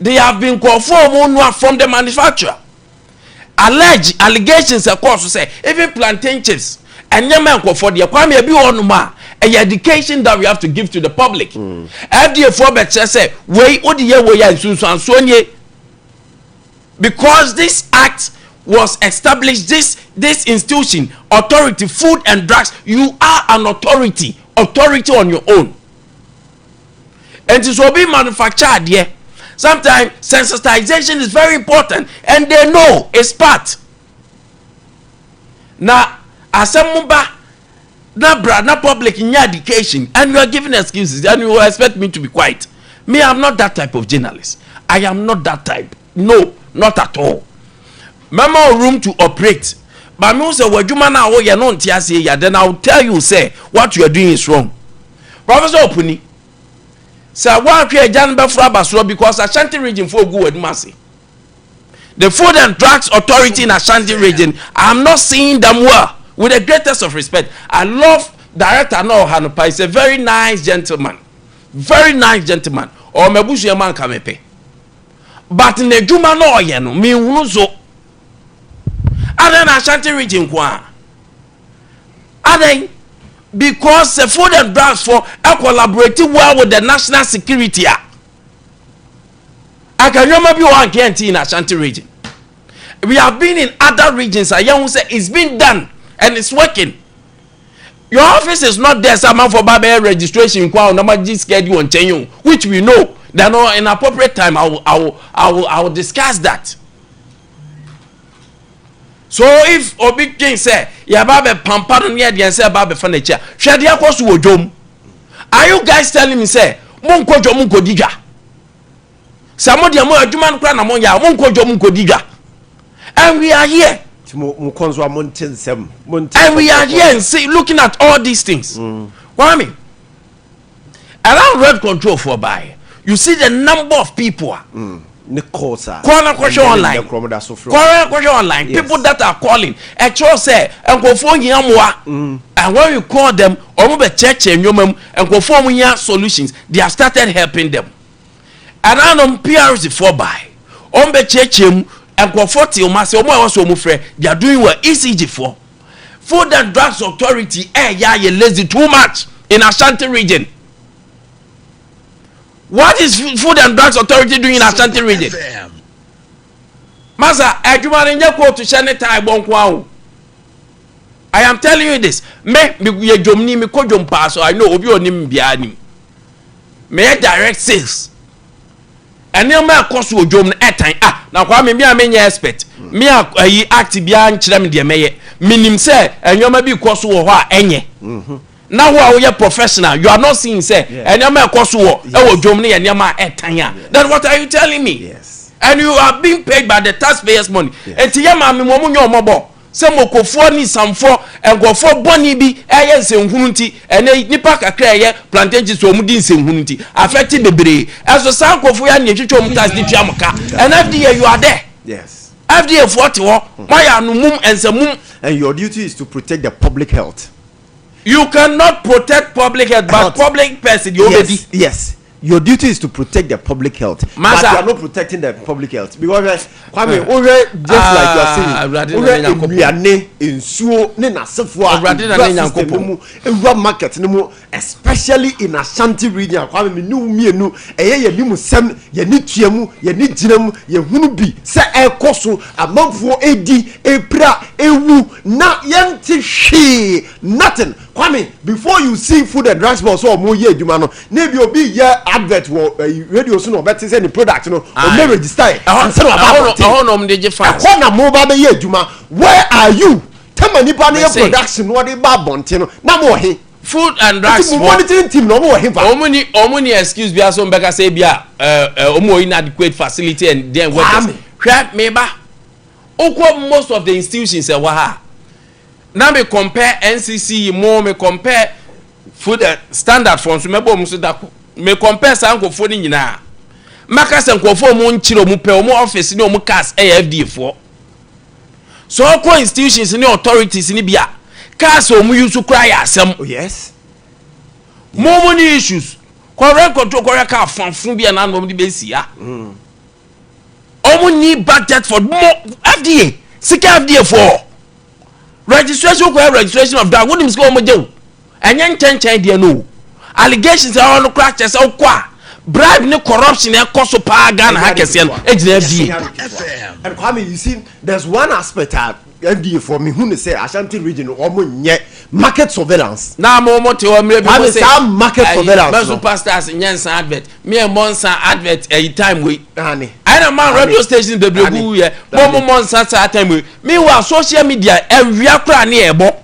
they have been nkurɔfoɔ a wɔn nua from the manufacturer. Allege allegations ɛkɔɔ so sɛ even plantain chips, ɛnneɛma nkurɔfoɔ deɛ. Kwame, ebi wɔ hɔnom a ɛyɛ education that we have to give to the public. FDA foɔ bɛkyerɛ sɛ wei o de yɛ wei a nsunsuansoɔ nie, because this act was established, this institution, authority, Food and Drugs, you are an authority on your own. Nti so obi manufacture adeɛ, sometimes sensitization is very important, and they know it's part na asɛm ba na bra na public nya education, and you are giving excuses and you expect me to be quiet. Me, I'm not that type of journalist. I am not that type. No, not at all. Mɛma room to operate, but me sɛ w'adwuma no a woyɛ no nte aseɛ ya, then I will tell you say what you are doing is wrong. Professor Opuni, sɛ woahwɛ agya no bɛforo aba soro because Ashanti Region fo ogu w'anim ase. The Food and Drugs Authority in Ashanti Region, I'm not seeing them well. With the greatest of respect, I love Director no Hanupa. He's a very nice gentleman, very nice gentleman. Ɔmɛbusua man ka mepɛ, but n'adwuma no ɔyɛ no, mehunu so adan na Ashanti Region ko a adan, because the Food and Drugs for ɛ collaborate well with the national security a aka nneɛma bi wɔ anka nti in Ashanti Region. We have been in other regions a yɛn ho sɛ it's been done and it's working. Your office is not there sɛ amanfo ba bɛyɛ registration kwan a ɔnam agye sika di wɔn nkyɛn o, which we know. Then in appropriate time I will discuss that. So if obi dwen sɛ yaba bɛ pampa no ne yɛ deɛ sɛ ɛba bɛfa n'akyi a, hwɛ deɛ akɔ so wɔ dwom. Are you guys telling me sɛ mo nkɔ dwom nkɔ di dwa, sɛ mo deɛ mo adwuma no kora na mo yɛ a, mo nkɔ dwom nkɔ di dwa? And we are here. Mo mo kɔ nso a mo nte nsɛm mo nte. And we are here and see, looking at all these things. Kwame, around rent control for buy You see the number of people a Ne calls a kɔ na kɔhwɛ online. Ɛnɛ korɔ mo da so frɛ. Kɔ na kɔhwɛ online. People that are calling, ɛkyerɛ sɛ nkurɔfoɔ hia mmoa. And when you call them, ɔmo bɛ kyerɛkyerɛ nneɛma mu. Nkurɔfoɔ, ɔmo hia solutions, they have started helping them. Ananom PRC foɔ by ɔmo bɛ kyerɛkyerɛ mu, nkurɔfoɔ te ɔmo ase. Ɔmo a ɛwɔ so ɔmo frɛ, they are doing well. ECG foɔ, Food and Drugs Authority ɛyɛ ayɛ lazy too much in Ashanti Region. What is Food and Drugs Authority doing in Ashanti Region? Masa, adwuma no nyɛ kootu hyɛ ne tie bɔ nko aho. I am telling you this. Me yɛ dwomni, me kɔ dwom paa, so I know. Obi onim biara nim me yɛ direct sales. Nneɛma ɛkɔ so wɔ dwom no ɛtan ah. Na kwa me a menyɛ expert, me a ayi act biara nkyerɛ me deɛ mɛyɛ, menim sɛ nneɛma bi kɔ so wɔ hɔ a ɛnyɛ. Na wo a woyɛ professional, you are not seeing sɛ nneɛma ɛkɔ so wɔ ɛwɔ dwom no yɛ nneɛma a ɛtan a, then what are you telling me? And you are being paid by the taxpayers' money. Eti yɛ maame mo, ɔmo nyɛ ɔmɔbɔ sɛ mokofoɔ ne samfoɔ, nkurɔfoɔ bɔnni bi ɛyɛ nsɛnhunu nti ɛnɛ nipa kakra ɛyɛ plantain chips, wɔn di nsɛnhunu nti afɛte bebree. Ɛso saa nkurɔfoɔ yɛ anea twitwa wɔn tax de tua mo ka. And FDA, you are there. FDA foɔ te hɔ, mo ayɛ anumum nsɛmum. And your duty is to protect the public health. You cannot protect public health, but Health. public person deɛ obedi. Yes, your duty is to protect the public health. Masa. But you are not protecting the public health because Kwame, wohwɛ, just like you are saying, Awurade na ne wohwɛ Nyankopɔn. nnuane, nsuo ne n'asefoɔ a Awurade na ewura ne system Nyankopɔn. no mu, ewura market no mu, especially in Ashanti Region. Kwame, mi ni wo mienu ɛyɛ yɛ ni mu sɛm, yɛ ni tua mu, yɛ ni gyina mu, yɛ hunu bi sɛ ɛkɔ so, amanfoɔ edi epira, ewu na yɛnte hwee, nothing. Kwame, before you see Food and Drugs Board so ɔmo yɛ adwuma no, ne bi obi yɛ advert wɔ ɛyi radio so na ɔbɛte sɛ ne product no ɔmo register yɛ ansa na ɔba abɔnten. Ɛhɔ nom de gye fans. Ɛhɔ na mo ba bɛyɛ adwuma. Where are you? Tɛma nipa no yɛ Mese. production no, ɔde ba abɔnten no, na mo wɔ he? Food and Drugs Nti mo foɔ monitoring team na ɔmo wɔ he fa? Ɔmo ni excuse bi aso mbɛka sɛ bi a ɛɛ ɛ ɔmo wɔ inadequate facility and then workers. Kwame. Hwɛ, meba okɔ most of the institutions ɛwɔ ha na me compare NCC mo, me compare food standard for nso mɛbɔ ɔmo so dako, me compare saa nkurɔfoɔ no nyinaa, mɛka sɛ nkurɔfoɔ a ɔmo nkyerɛ ɔmo pɛ ɔmo office ne ɔmo cars ɛyɛ FDA foɔ. So ɔkɔ institutions ne authorities ne bi a, cars a ɔmo use kora yɛ asɛm. Oh yes. Mo ni issues kɔrɛ control kɔrɛ kaa fanfun bi a n'anum de bɛ si ha. Ɔmo ni budget for mo FDA sika. FDA for registration, kɔyɛ registration of drug, wɔnim sika ɔmo gye o. Ɛnyɛ nkyɛnkyɛn deɛ no o. Allegations a ɔno kora kyɛ sɛ ɔkɔ a, bribe ne corruption ɛkɔ so paa Ghana ha kɛseɛ no egyina FDA. And Kwame, you see, there's one aspect a FDA for me who say Ashanti Region ɔmo nyɛ market surveillance. Na mo te hɔ mmerɛ bi mo Kwame, se saa market surveillance mɛso no. Pastors nyɛ nsa advert, mi ɛ mɔ nsa advert ɛyi time wei. Ani. Ɛna man radio station bebree Ani. gu yɛ mo nsa saa time wei. Meanwhile, social media ɛwia kora ne ɛbɔ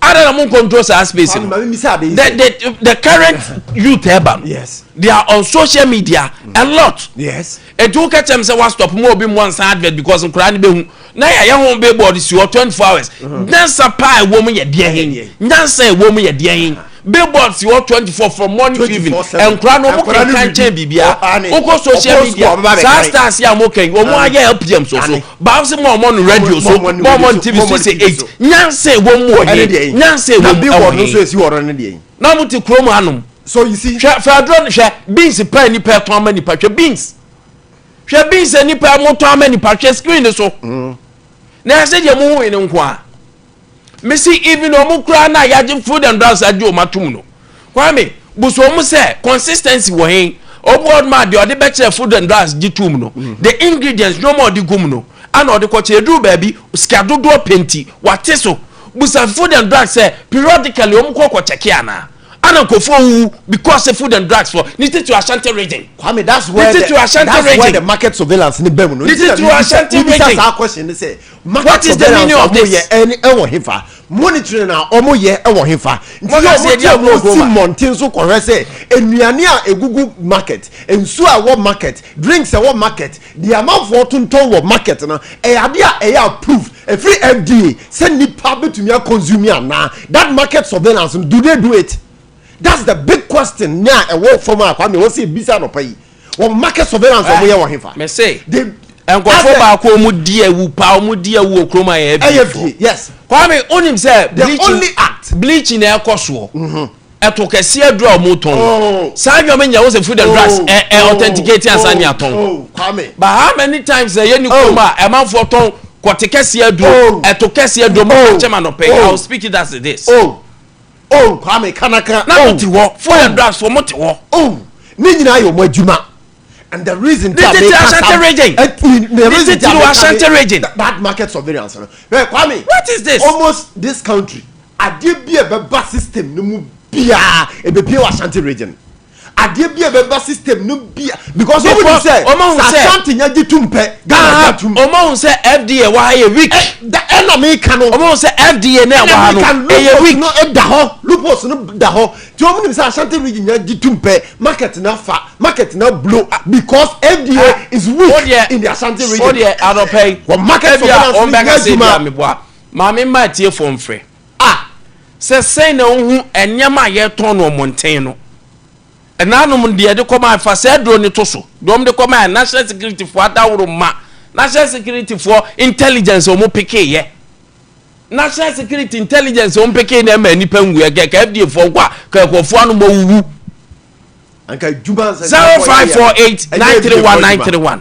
ada na mo control saa space Kwame, no. maame mi sɛ ade yi the sɛ- the current youth ɛba no, they are on social media a lot. Etu wo kɛkyɛm sɛ wa stop mu obi mu nsa advert because nkura ne bɛhu na yɛ ho billboard si hɔ 24 hours. Nyansa paa ɛwɔ mu yɛ deɛ hin? Nyansa ɛwɔ mu yɛ deɛ hin? Billboard si hɔ 24 from morning to evening. 24/7. Nkura no ɔmo Nkura no kenkan read. kyɛn biribiara. Ɔne. Wokɔ social Ɔkɔ media school, ɔbɛba saa bɛkan. stars yi a mo kɛn ɔmo ayɛ LPM so so Ane. baawo sɛ mo a ɔmo no radio so, Mo a ɔmo no mo a ɔmo no radio so, TV mo a so ɔmo no sɛ TV eight so. Nyansa ɛwɔ mu wɔ Ɛne deɛ he? yi. Nyansa ɛwɔ Na mu billboard ɛwɔ no nso he? esi hɔ no ne deɛ yi. Na mo te kurom hanom. So you see. Hwɛ fɛduro, hwɛ beans pɛ nipa ɛtɔn ama nipa. Hwɛ beans, hwɛ beans a nipa mo tɔn ama nipa. Hwɛ screen so na ɛsɛ deɛ mo hu yi ne nko a mesi. Even ɔmo kura na yagye Food and Drugs agye ɔmo atum no, Kwame busu ɔmo sɛ consistency wɔ hen? Ɔmo ɔmo deɛ ɔde bɛkyerɛ Food and Drugs gye tum no, the ingredients nneɛma ɔde gum no ana ɔde kɔkyerɛ eduru baabi sika dodoɔ penti wate so. Busa Food and Drugs sɛ periodically ɔmo kɔ kɔ kyɛkɛ ana ana nkurɔfoɔ wu because say Food and Drugs for ne titi Ashanti Region. Kwame, that's where This the is to Ashanti that's where region. the market surveillance ni bɛn mu no. This is to Ashanti region. Saa question ni sɛ market What is the surveillance meaning of ɔmo this? yɛ ɛni ɛwɔ hefa? Monitoring na ɔmo yɛ ɛwɔ hefa? Nti Mo ka ɔmo sɛ tí yɛdi ɔmo agorɔ si kurom a. mmɔnten so kɔhwɛ sɛ nnuane a egugu market, nsuo a ɛwɔ market, drinks a ɛwɔ market, deɛ amanfoɔ tontɔn wɔ market no, ɛyɛ ade a ɛyɛ approved efiri FDA sɛ nipa betumi aconsume anaa? That market surveillance, do they do it? That's the big question ní a ɛwɔ fam a Kwame wọ́n sì ebisa anɔpa yi. Wɔn market surveillance wɔn yɛ wɔ hefa? Mese They nkɔfoɔ asɛ- baako a wɔn di awu paa, wɔn di awu wɔ kurom a yɛ ɛyɛ FDA foɔ. FDA, yes. Kwame, onim sɛ The only act. Bleaching na ɛkɔ soɔ. Ɛto kɛseɛ aduro a wɔn tɔn. Oh. Saa nneɛma nyɛ wɔ sɛ Food and Drugs ɛ ɛ authenticate ansa ne atɔn. Oh, Kwame. But how many times na yɛ ni kurom a ɛmanfoɔ tɔn kɔte kɛseɛ aduro, Oh. ɛto kɛseɛ aduro mo Oh. kyɛm anɔpɛ? Oh. I will speak it as it is. Oh, Kwame kanaka. Na oh. mo te hɔ, Food and Drugs fo mo te hɔ. Oh, ne nyinaa yɛ ɔmo adwuma, and the reason Ne titiri Ashanti Region. The reason titiri ti a Ashanti Region. That market surveillance no, hey, Kwame. What is this? Almost this country, adeɛ bi a ɛbɛba system no mu biara, ebepie wɔ Ashanti Region. Adeɛ bi a ɛbɛba system no bia, because ɔmo ni sɛ ɔmo hu sɛ sɛ- Ashanti nya gye tum pɛ, Ghana gye tum. Ɔmo ahun sɛ FDA wɔ ha yɛ weak. Ɛna mi ka no. Ɔmo ahun sɛ FDA na ɛwɔ ha no ɛyɛ loopholes weak. No da hɔ, loopholes no da hɔ, tí wɔn nim sɛ Ashanti Region nya gye tum pɛ, market na fa, market na blow, because FDA is weak Wodeɛ in the Ashanti Region. Wodeɛ anɔpɛ yi Wɔ market ebi a surveillance wɔn bɛka ni sɛ ebi a adwuma. meboa maame mma etie fo mfrɛ Ah. Sɛ sɛn na ohu nneɛma a yɛtɔn no ɔmɔnten no, ɛnanom deɛ yɛde kɔma afa sɛ aduro ne to so deɛ wɔn de kɔma yɛ national security foɔ adaworo ma national security foɔ intelligence wɔn peke yɛ national security intelligence wɔn peke na ɛma nipa ngu yɛ kɛkɛ FDA foɔ nkɔ a kɛkɔfoɔ anum owuwu. Anka adwuma nsa. 0548931931,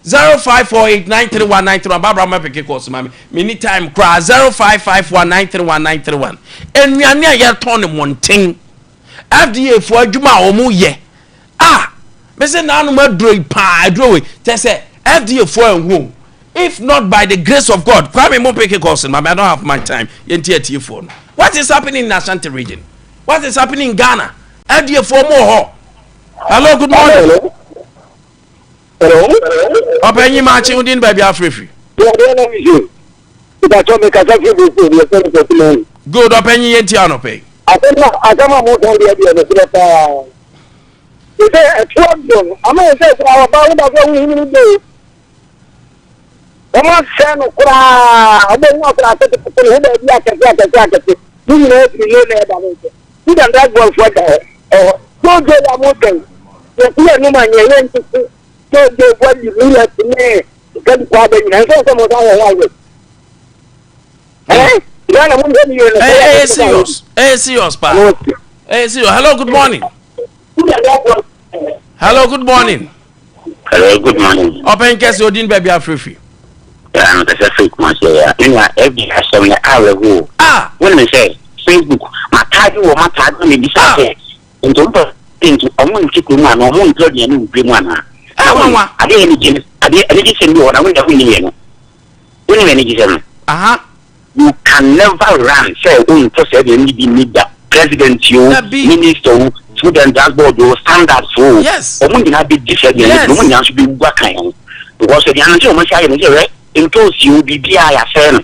0548931931. Barbara ma peke kɔɔ so ma mi mi ni time koraa. 0551931931. Nnuane a yɛtɔn ne mmɔnten, FDA foɔ adwuma a wɔn yɛ a mese nanom aduro yi paa, aduro wei kyɛ sɛ FDA foɔ ɛnho, if not by the grace of God. Kwame, mo peke kɔɔ so ma mi, I don't have much time. Yɛn ti atie foɔ no, what is happening in Ashanti Region? What is happening in Ghana? FDA foɔ mo wɔ hɔ. Hello, good morning. Hello. Ɔpɛnyin maa kye wodin, baabi afirifiri. Ìbàtọ́ mi kasa fi bi si ìdíyẹ sẹ́ni kò sí mẹ́rin. Good, ɔpɛnyin, yɛn ti anɔpɛ yi. Asɛm a mo kan deɛ deɛ no serɛ paa. Sɛ ɛto aduro no, ama yɛ sɛ sɛ ɔba wo da sɛ wohim no de. Wɔn asɛ no koraa, ɔbɛhu akora asɛ tete ne ho baabi akɛse akɛse akɛse. Ne nyinaa firi ne na ɛda ne nkyɛn. Food and Drug Board foɔ da hɔ. Ɛhɔ. Jojo ya mo kan. Yɛsi yɛ num anyɛ yɛ ntete. Jojo wadi millet ne kadi kɔ abɛ nyinaa. Nsɛ sɛ mo san wɔ hɔ ayɛ. Ɛ Ghana mo nhwɛ mi yɛ no. Ɛyɛ serious, ɛyɛ serious paa, ɛyɛ serious. Hello, good morning. Hello, good morning. Hello, good morning. Ɔpɛnyin kɛse, odin, baabi afirifiri. Mepɛ sɛ fake mu aseɛ yɛ a nua FDA asɛm no awerɛho. Ah. Wonim sɛ Facebook mataade wɔ mataade na mebisa Ah. sɛ nti ɔmo nti ɔmo nte kurom anaa ɔmo ntɔ aduane wɔ dwa mu anaa? Ah, nwanwa. Adeɛ yɛ anigye no, adeɛ anigye sɛm bi wɔ hɔ na wonya wonim yɛ no. Wonim anigye sɛm no? Aha. You can never run sɛ wontɔ sɛ aduane no bi nni da. President o, Dabi. minister o, Food and Drugs Board o, standards o. Yes. Ɔmo nyinaa bɛdi sɛ aduane bi, ɔmo nyinaa nso bɛwu aka yɛn ho. Because aduane no sɛ ɔmo asi ayɛ no sɛ hwɛ ntoosi o, biribiara yɛasɛe no.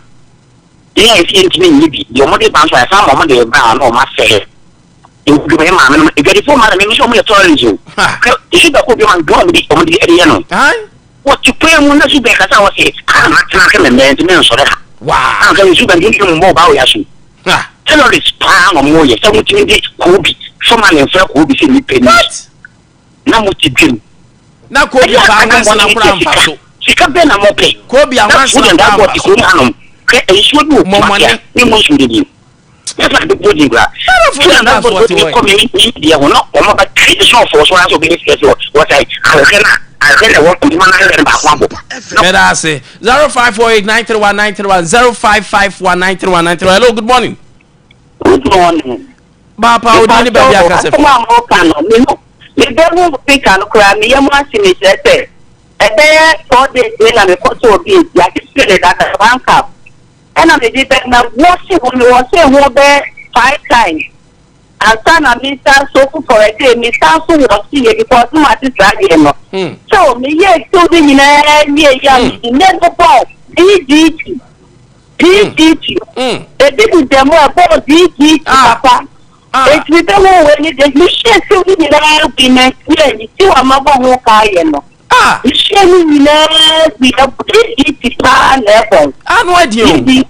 Yɛn a yɛsi yɛntumi nyɛ bi, deɛ ɔmo de ba nso a yɛsan ma ɔmo de ba a na ɔmo asɛe. Ndwuma yɛ maame no, adwadifoɔ maa na mímu sɛ ɔmo yɛ tourist o. Ha. Hwɛ esu baako bi ma ndwuma ɔmo de ɛde yɛ no. Ayi. Wɔte kwan mu na su bɛn kasa a wɔse a matena hwɛ me mmɛn nti mensɔre ha. Waa. Anka me su bɛn nti mu mbɔ ɔbaa wɔ yaso. Ha. Terrorist paa na ɔmo yɛ sɛ motumi de koobi fɔma ne mfrɛ koobi sɛ nipa ni What? na mote dwam. Na kobi paa nwansena kora mfa so. Sika bɛn na mɔpɛ? Kobi Na anwansena food and kora drug board mfa te so. kurom hanom, hwɛ nsuo bi wɔ Kumasi a Mɔmɔne. ne mu nsuo de bi that's like the building kora. Nana Food and drug board wɔte hɔ kɔ yi. kɔ me me deɛ ho na ɔmo ba tiri sɛ ɔfɔ so ara sɛ ɔbɛyɛ sika sɛ wɔsɛ ahwehwɛ na ahwehwɛ na ɛwɔ ntoma na ahwehwɛ no baako abɔ na Mɛda ase. 0548931931, 0551931931. Hello, good morning. Good morning. Baapa, odin ne baabi akasa Asɛm fi. a moka no, mehu mebɛhu pika no koraa, meyɛ mu ase, mekyerɛ sɛ ɛbɛyɛ 4 days wei na mekɔtɔ obi esi akyekyere ne dada one cup, ɛna mede bɛ na wɔhye ho, mewɔhye ho bɛyɛ five times ansa na mesa so foforɔ ɛde mesa so wɔhye yɛ, because no mate saa deɛ no. So meyɛ siw de nyinaa wie yi a, mede ne no bɔ DDT DDT ebi deda mu a ɛbɔ DDT. Ah. Papa. Ah. Eti mi bɛ wo wei ni de mehyɛ siw ne nyinaa bi na nsia ni siw a mabɔ ho ka ayɛ no. Ah. Mehyɛ ne nyinaa bi, ɛbɔ DDT paa na ɛbɔ. Ano adi o. DDT.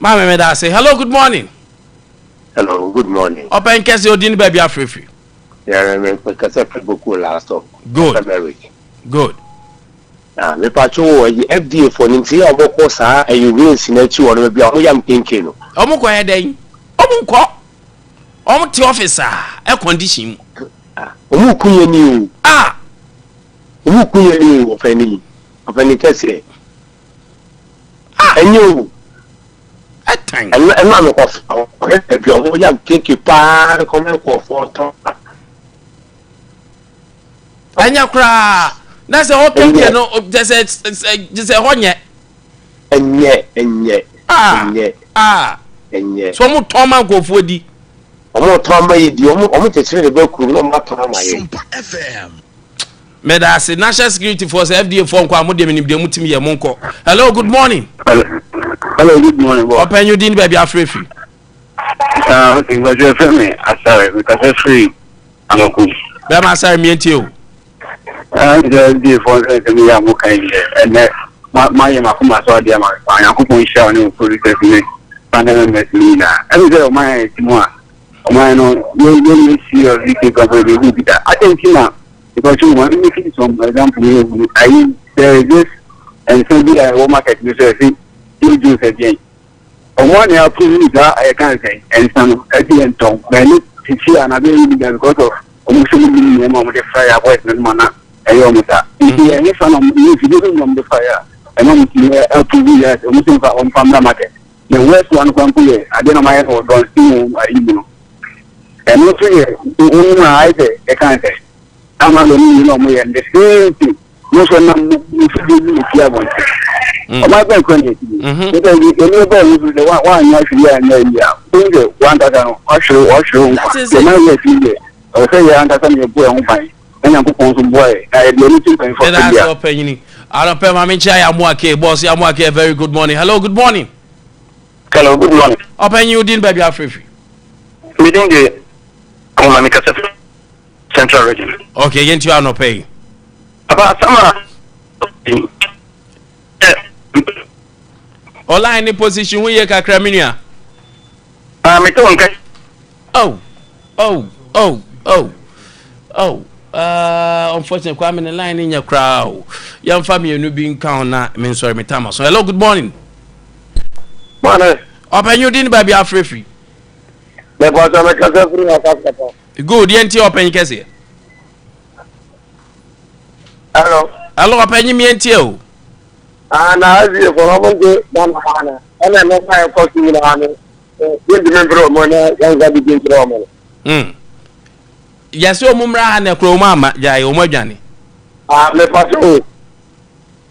Maame, mɛda ase. Hello, good morning. Hello, good morning. Ɔpɛn kɛse, odin ne baabi afirifiri. Yeah, me kasa firi Boko last stop. Good. Eric. Good. Ah, me pa cho wo FDA for ni nti a wɔkɔ saa ɛyɛ rains na akyi wɔ no baabi a wɔn yam kenke no. Ɔmo kɔ yɛ dɛn? Ɔmo nkɔ. Ɔmo te office a air condition mu. Ah, wɔn ku yɛ ni o. Ah. Wɔn ku yɛ ni o, ɔfɛni. Ɔfɛni kɛseɛ. Ah. Ɛnyɛ o. Ɛtan. Ɛno ɛno a mekɔ fa ɔhwɛ baabi a wɔn yam kenke paa kɔmɛ nkɔfoɔ tɔn. Ɛnyɛ koraa. Na sɛ hɔ kenke no kyɛ sɛ kyɛ sɛ hɔ nyɛ. Ɛnyɛ ɛnyɛ. Ah. Ɛnyɛ. Ah. Ɛnyɛ. So wɔn tɔn ma nkurɔfoɔ di. Wɔn tɔn ma yɛ di wɔn wɔn kyekyere de bɛ kurom na wɔn atɔn ama yɛ. Sompa FM. Meda ase national security foɔ sɛ FDA foɔ nkɔ a mo deɛ menim deɛ motumi yɛ mo nkɔ. Hello, good morning. Hello, good morning, boss. Ɔpɛnyu din baabi afrɛ firi. Ah, okay, but you're from me. Asare, because I'm free. I'm okay. Bɛma asare mientie o. Ah, the FDA foɔ nsɛ sɛ meyɛ a mo kan yɛ ɛnɛ ma ma yɛ makoma so adeɛ ma pa Nyankopɔn nhyira wo ne wo producers ne panel members ne nyinaa. Ɛne sɛ ɔman a yɛte mu a ɔman no yɛ yɛ yɛ serious bi ke nkurɔfoɔ yɛ bɛhu bi da. Adɛn nti na because you want me to some example yɛ hu ayi there is this nsa bi a ɛwɔ market no so ɛsi yɛ juice ɛdeɛn. Ɔmo a na approve saa ɛka nsɛn nsa no ɛde yɛn tɔn na ɛne sisi a na bɛyɛ yi da because of ɔmo sɛ ɔmo nim nneɛma a ɔmo de fra yɛ aboys no ma na ɛyɛ ɔmo saa nti ɛnyɛ sa na ɔmo yɛ fidie bi na ɔmo de fra yɛ a ɛna ɔmo tumi approve yɛ ɔmo sɛ nfa ɔmo fa mmra market. The worst one kwan po yɛ adeɛ na ɔmo ayɛ no wɔ dɔnsi mu ayi mu no ɛno nso yɛ wɔn mu a ayɛ sɛ ɛka nsɛn ama lɔ ne nyina ɔmo yɛ the same thing. Mo nso nam mo mfidie bi na epie abɔnten. Ɔman bɛn kura na esi bi? Nípa ebi emi bɔ ɔmo so sɛ wa wanyɛ ahwɛ yie anyɛ yie a, wohu sɛ wankasa no wahwere wahwere wo nkwa. Deɛ ɔman yɛ esi deɛ, ɛwɔ sɛ yɛ ankasa na yɛbɔ yɛn ho ban na Nyankopɔn nso boa yɛ na yɛde ani to mpanyinfoɔ Ɛda so ase deɛ. ɔpanyini. Anɔpɛ maame nkyia yɛ amoa ke boss yɛ amoa ke very good morning. Hello, good morning. Hello, good morning. Ɔpanyin odin baabi afrɛfiri. Me din de Ahoma mekasa firi Central Region. Okay, yɛn ti anɔpɛ yi. Papa asɛm a. Ɔline ne position ho yie kakra me nua. Ah, me te wo nka. Oh, oh, oh, oh, oh. Unfortunately, Kwame ne line ne nyɛ koraa o. Yɛmfa mmienu bi nka ho na me nsɔre me tama so. Hello, good morning. Morning. Ɔpanyin di ne baabi afrɛfiri. Mepatwa mekasa firi Akasapa. Good, yɛn ti ɔpanyin kɛseɛ. Hello. Hello, ɔpanyin mi yɛn ti o. Ah, na azie fɔ ɔmo nti Ghana ha no ɛna nneɛma a ɛkɔ so nyinaa no yɛntumi mfrɛ ɔmo na yɛnsa bibi nkyerɛ ɔmo no. Yɛsɛ ɔmo mmra ha na kura ɔmo ama gyae ɔmo adwane. Ah, mepatwa o.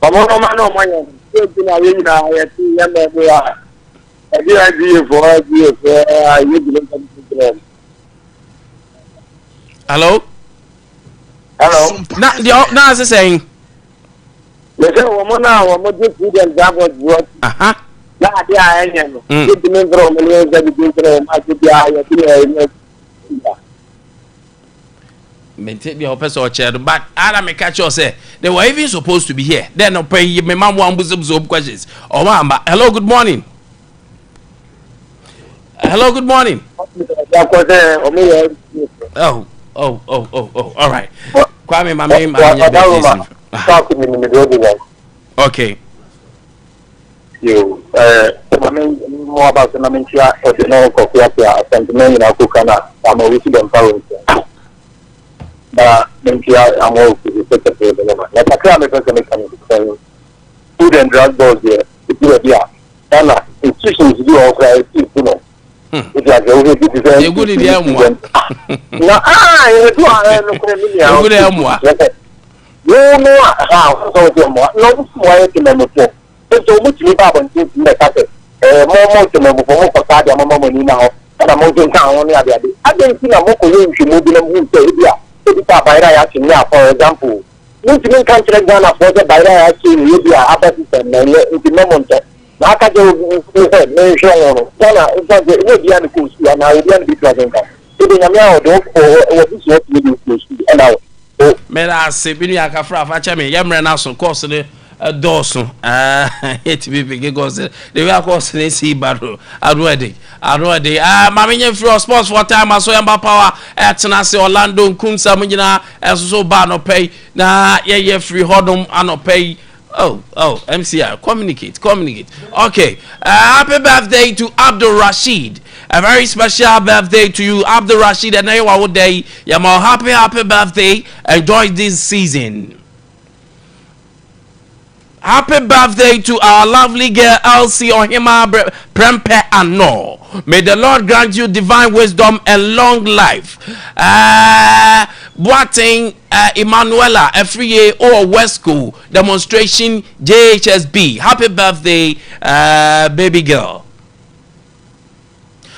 Ɔmo nneɛma na ɔmo yɛ no, sɛ nti na yɛn nyinaa yɛte yɛn mmaa mu a ɛde azie fɔ azie fɔ a yɛntumi nsa bibi nkyerɛ ɔmo. Hello. Hello. Na deɛ na ase sɛn. Mese wɔn na wɔn gye food and drug board. Na adeɛ a ɛnyɛ no. Yɛntumi mfrɛ wɔn ne yɛnsa bibi nkyerɛ wɔn ase biara yɛte na ɛnyɛ. Mente deɛ ɔpɛ sɛ ɔkyerɛ no but ara meka kyerɛ sɛ they were even supposed to be here then ɔpɛ yi mema mo ambusabusa wɔn questions ɔmo amba. Hello, good morning. Hello, good morning. Oh, oh, oh, oh, oh, all right. Kwame, mame, mame, nya bɛ. Okay. Yo, mame mo aba so na menkyia ɔde ne kɔko ase a asɛntema nyinaa koka na ama wusi dɛm pa wɔ nsia. Na menkyia ama ofusi sɛ kɛseɛ de ne ma. Na kakra a mepɛ sɛ meka no sɛ Food and Drug Board deɛ ɛdu baabi a Ghana institutions bi wɔ hɔ koraa ɛsi fu no. Nti asɛ wohwɛ bi te sɛ Egu ne deɛ mmoa. Na aa yɛdu a ɛnokorɛ me nua. Egu deɛ mmoa. Wo no a ha wo sɛ wode mmoa na wo mmoa yɛ temamufoɔ. Nso wɔtumi ba abɔnten tumi bɛka sɛ ɛɛ mo mo temamufoɔ mo kɔ saa deɛ mo ma mo ani na hɔ ɛna mo nkenkan ho ne adeade. Adɛn nti na mokɔyɛ nhwɛmu bi na mohuu sɛ ebi a ebi sɛ abayerɛ a yɛakye ne a for example Montumi nka nkyerɛ Ghanafoɔ sɛ bayerɛ a yɛakye no yɛ bi a aba system na ɛnyɛ nti mma montɔ. Na aka kyerɛ obi sɛ menhwɛ ho no, Ghana nfa sɛ ɛnyɛ obiara na ɛkɔɔ sukuu anaa obiara na bɛtumi akenkan. Ebia Nyame a ɔde wo wɔ w'abusua fie de wo kɔɔ sukuu ɛna wo. Meda ase me nua Kafra fa kyɛ me yɛ mmerɛ no aso course no. Dɔɔso yɛtumi pick calls de wi akɔ ɔsene si ba no ano ɛde ano ɛde. Maame nye firi sports for time aso yɛn power ɛtena ase Orlando Nkumsa mu nyinaa ɛsoso so ba anɔpɛ yi na yɛyɛ firi hɔnom anɔpɛ yi. Oh, MCR, communicate, communicate. Okay, happy birthday to Abdul Rashid. A very special birthday to you, Abdul Rashid. And now day, yeah, happy, happy birthday. Enjoy this season. Happy birthday to our lovely girl Elsie Ohima Prempe Ano. May the Lord grant you divine wisdom and long life. Boateng Emanuela Afriye or Westco demonstration JHSB. Happy birthday, baby girl.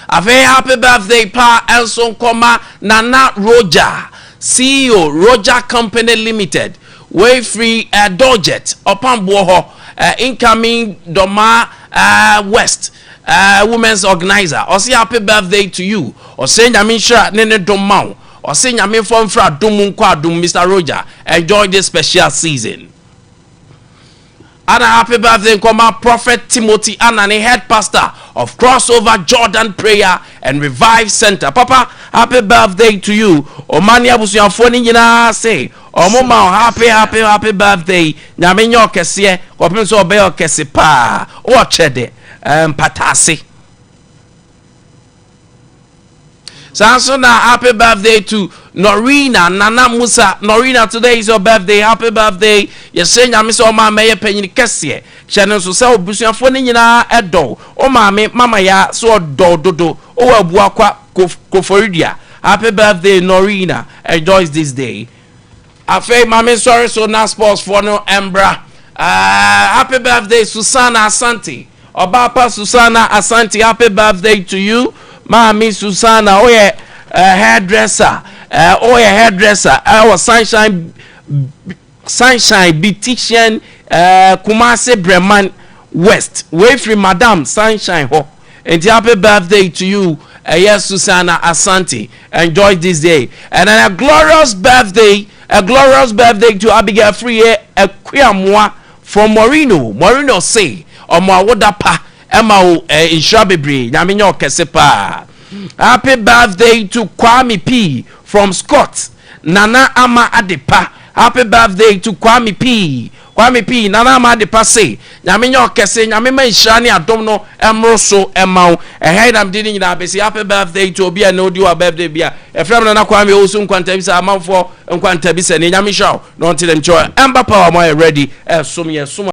A very happy birthday, Pa Elson Koma Nana Roger, CEO Roger Company Limited. Way free Dorjet Opamboho, incoming Doma West Women's Organizer. Ɔse happy birthday to you. Ɔse Nyame nhyira ne ne dom ma wo. Ɔse Nyame fɔ mfra dom nkɔ adom. Mr. Roger, enjoy this special season. And a happy birthday nkɔma Prophet Timothy Anani, head pastor of Crossover Jordan Prayer and Revive Center. Papa, happy birthday to you. Ɔmane abusuafoɔ no nyinaa se ɔmo ma wo happy, happy, happy birthday. Nyame nyɛ ɔkɛseɛ kɔpem sɛ ɔbɛyɛ ɔkɛse paa. Wɔkyɛ de mpataase. Saa nso na happy birthday to Norina Nana Musa. Norina, today is your birthday. Happy birthday. Yɛsɛ Nyame sɛ ɔma mɛyɛ panyin kɛseɛ. Hyɛ no nso sɛ obusuafoɔ no nyinaa ɛdɔw. O maame mama ya so ɔdɔw dodo. Ɔwɔ Abuakwa Koforidua. Happy birthday, Norina. Enjoys this day. Afei maame nsɔre so na sports foɔ no mbra. Happy birthday, Susana Asante. Ɔbaapa Susana Asante, happy birthday to you. Maame Susana, ɔyɛ hairdresser. Ɔyɛ hairdresser ɛwɔ Sunshine Beautician, Kumasi Breman West. Wei firi Madam Sunshine hɔ. Nti happy birthday to you, yes, Susana Asante. Enjoy this day. And then a glorious birthday to Abigail Free Akuamoa from Morino. Morino say, ɔmo awoda pa ɛma wo nhyira bebree. Nyame nyɛ ɔkɛse paa. Happy birthday to Kwame P from Scott. Nana Ama Adepa. Happy birthday to Kwame P. Kwame P, Nana Ama Adepa say, Nyame nyɛ ɔkɛse, Nyame ma nhyira ne adom no ɛmmoro so ɛma wo. Ɛha yi nam de ne nyinaa bɛsi. Happy birthday to obi a na odi wa birthday bi a. Ɛfrɛ m Nana Kwame Owusu Nkwantabisa, amanfoɔ nkwantabisa ne. Nyame nhyira wo na ɔnte dɛm kyerɛ. Ɛmba Power mo ayɛ ready ɛsom yɛ som.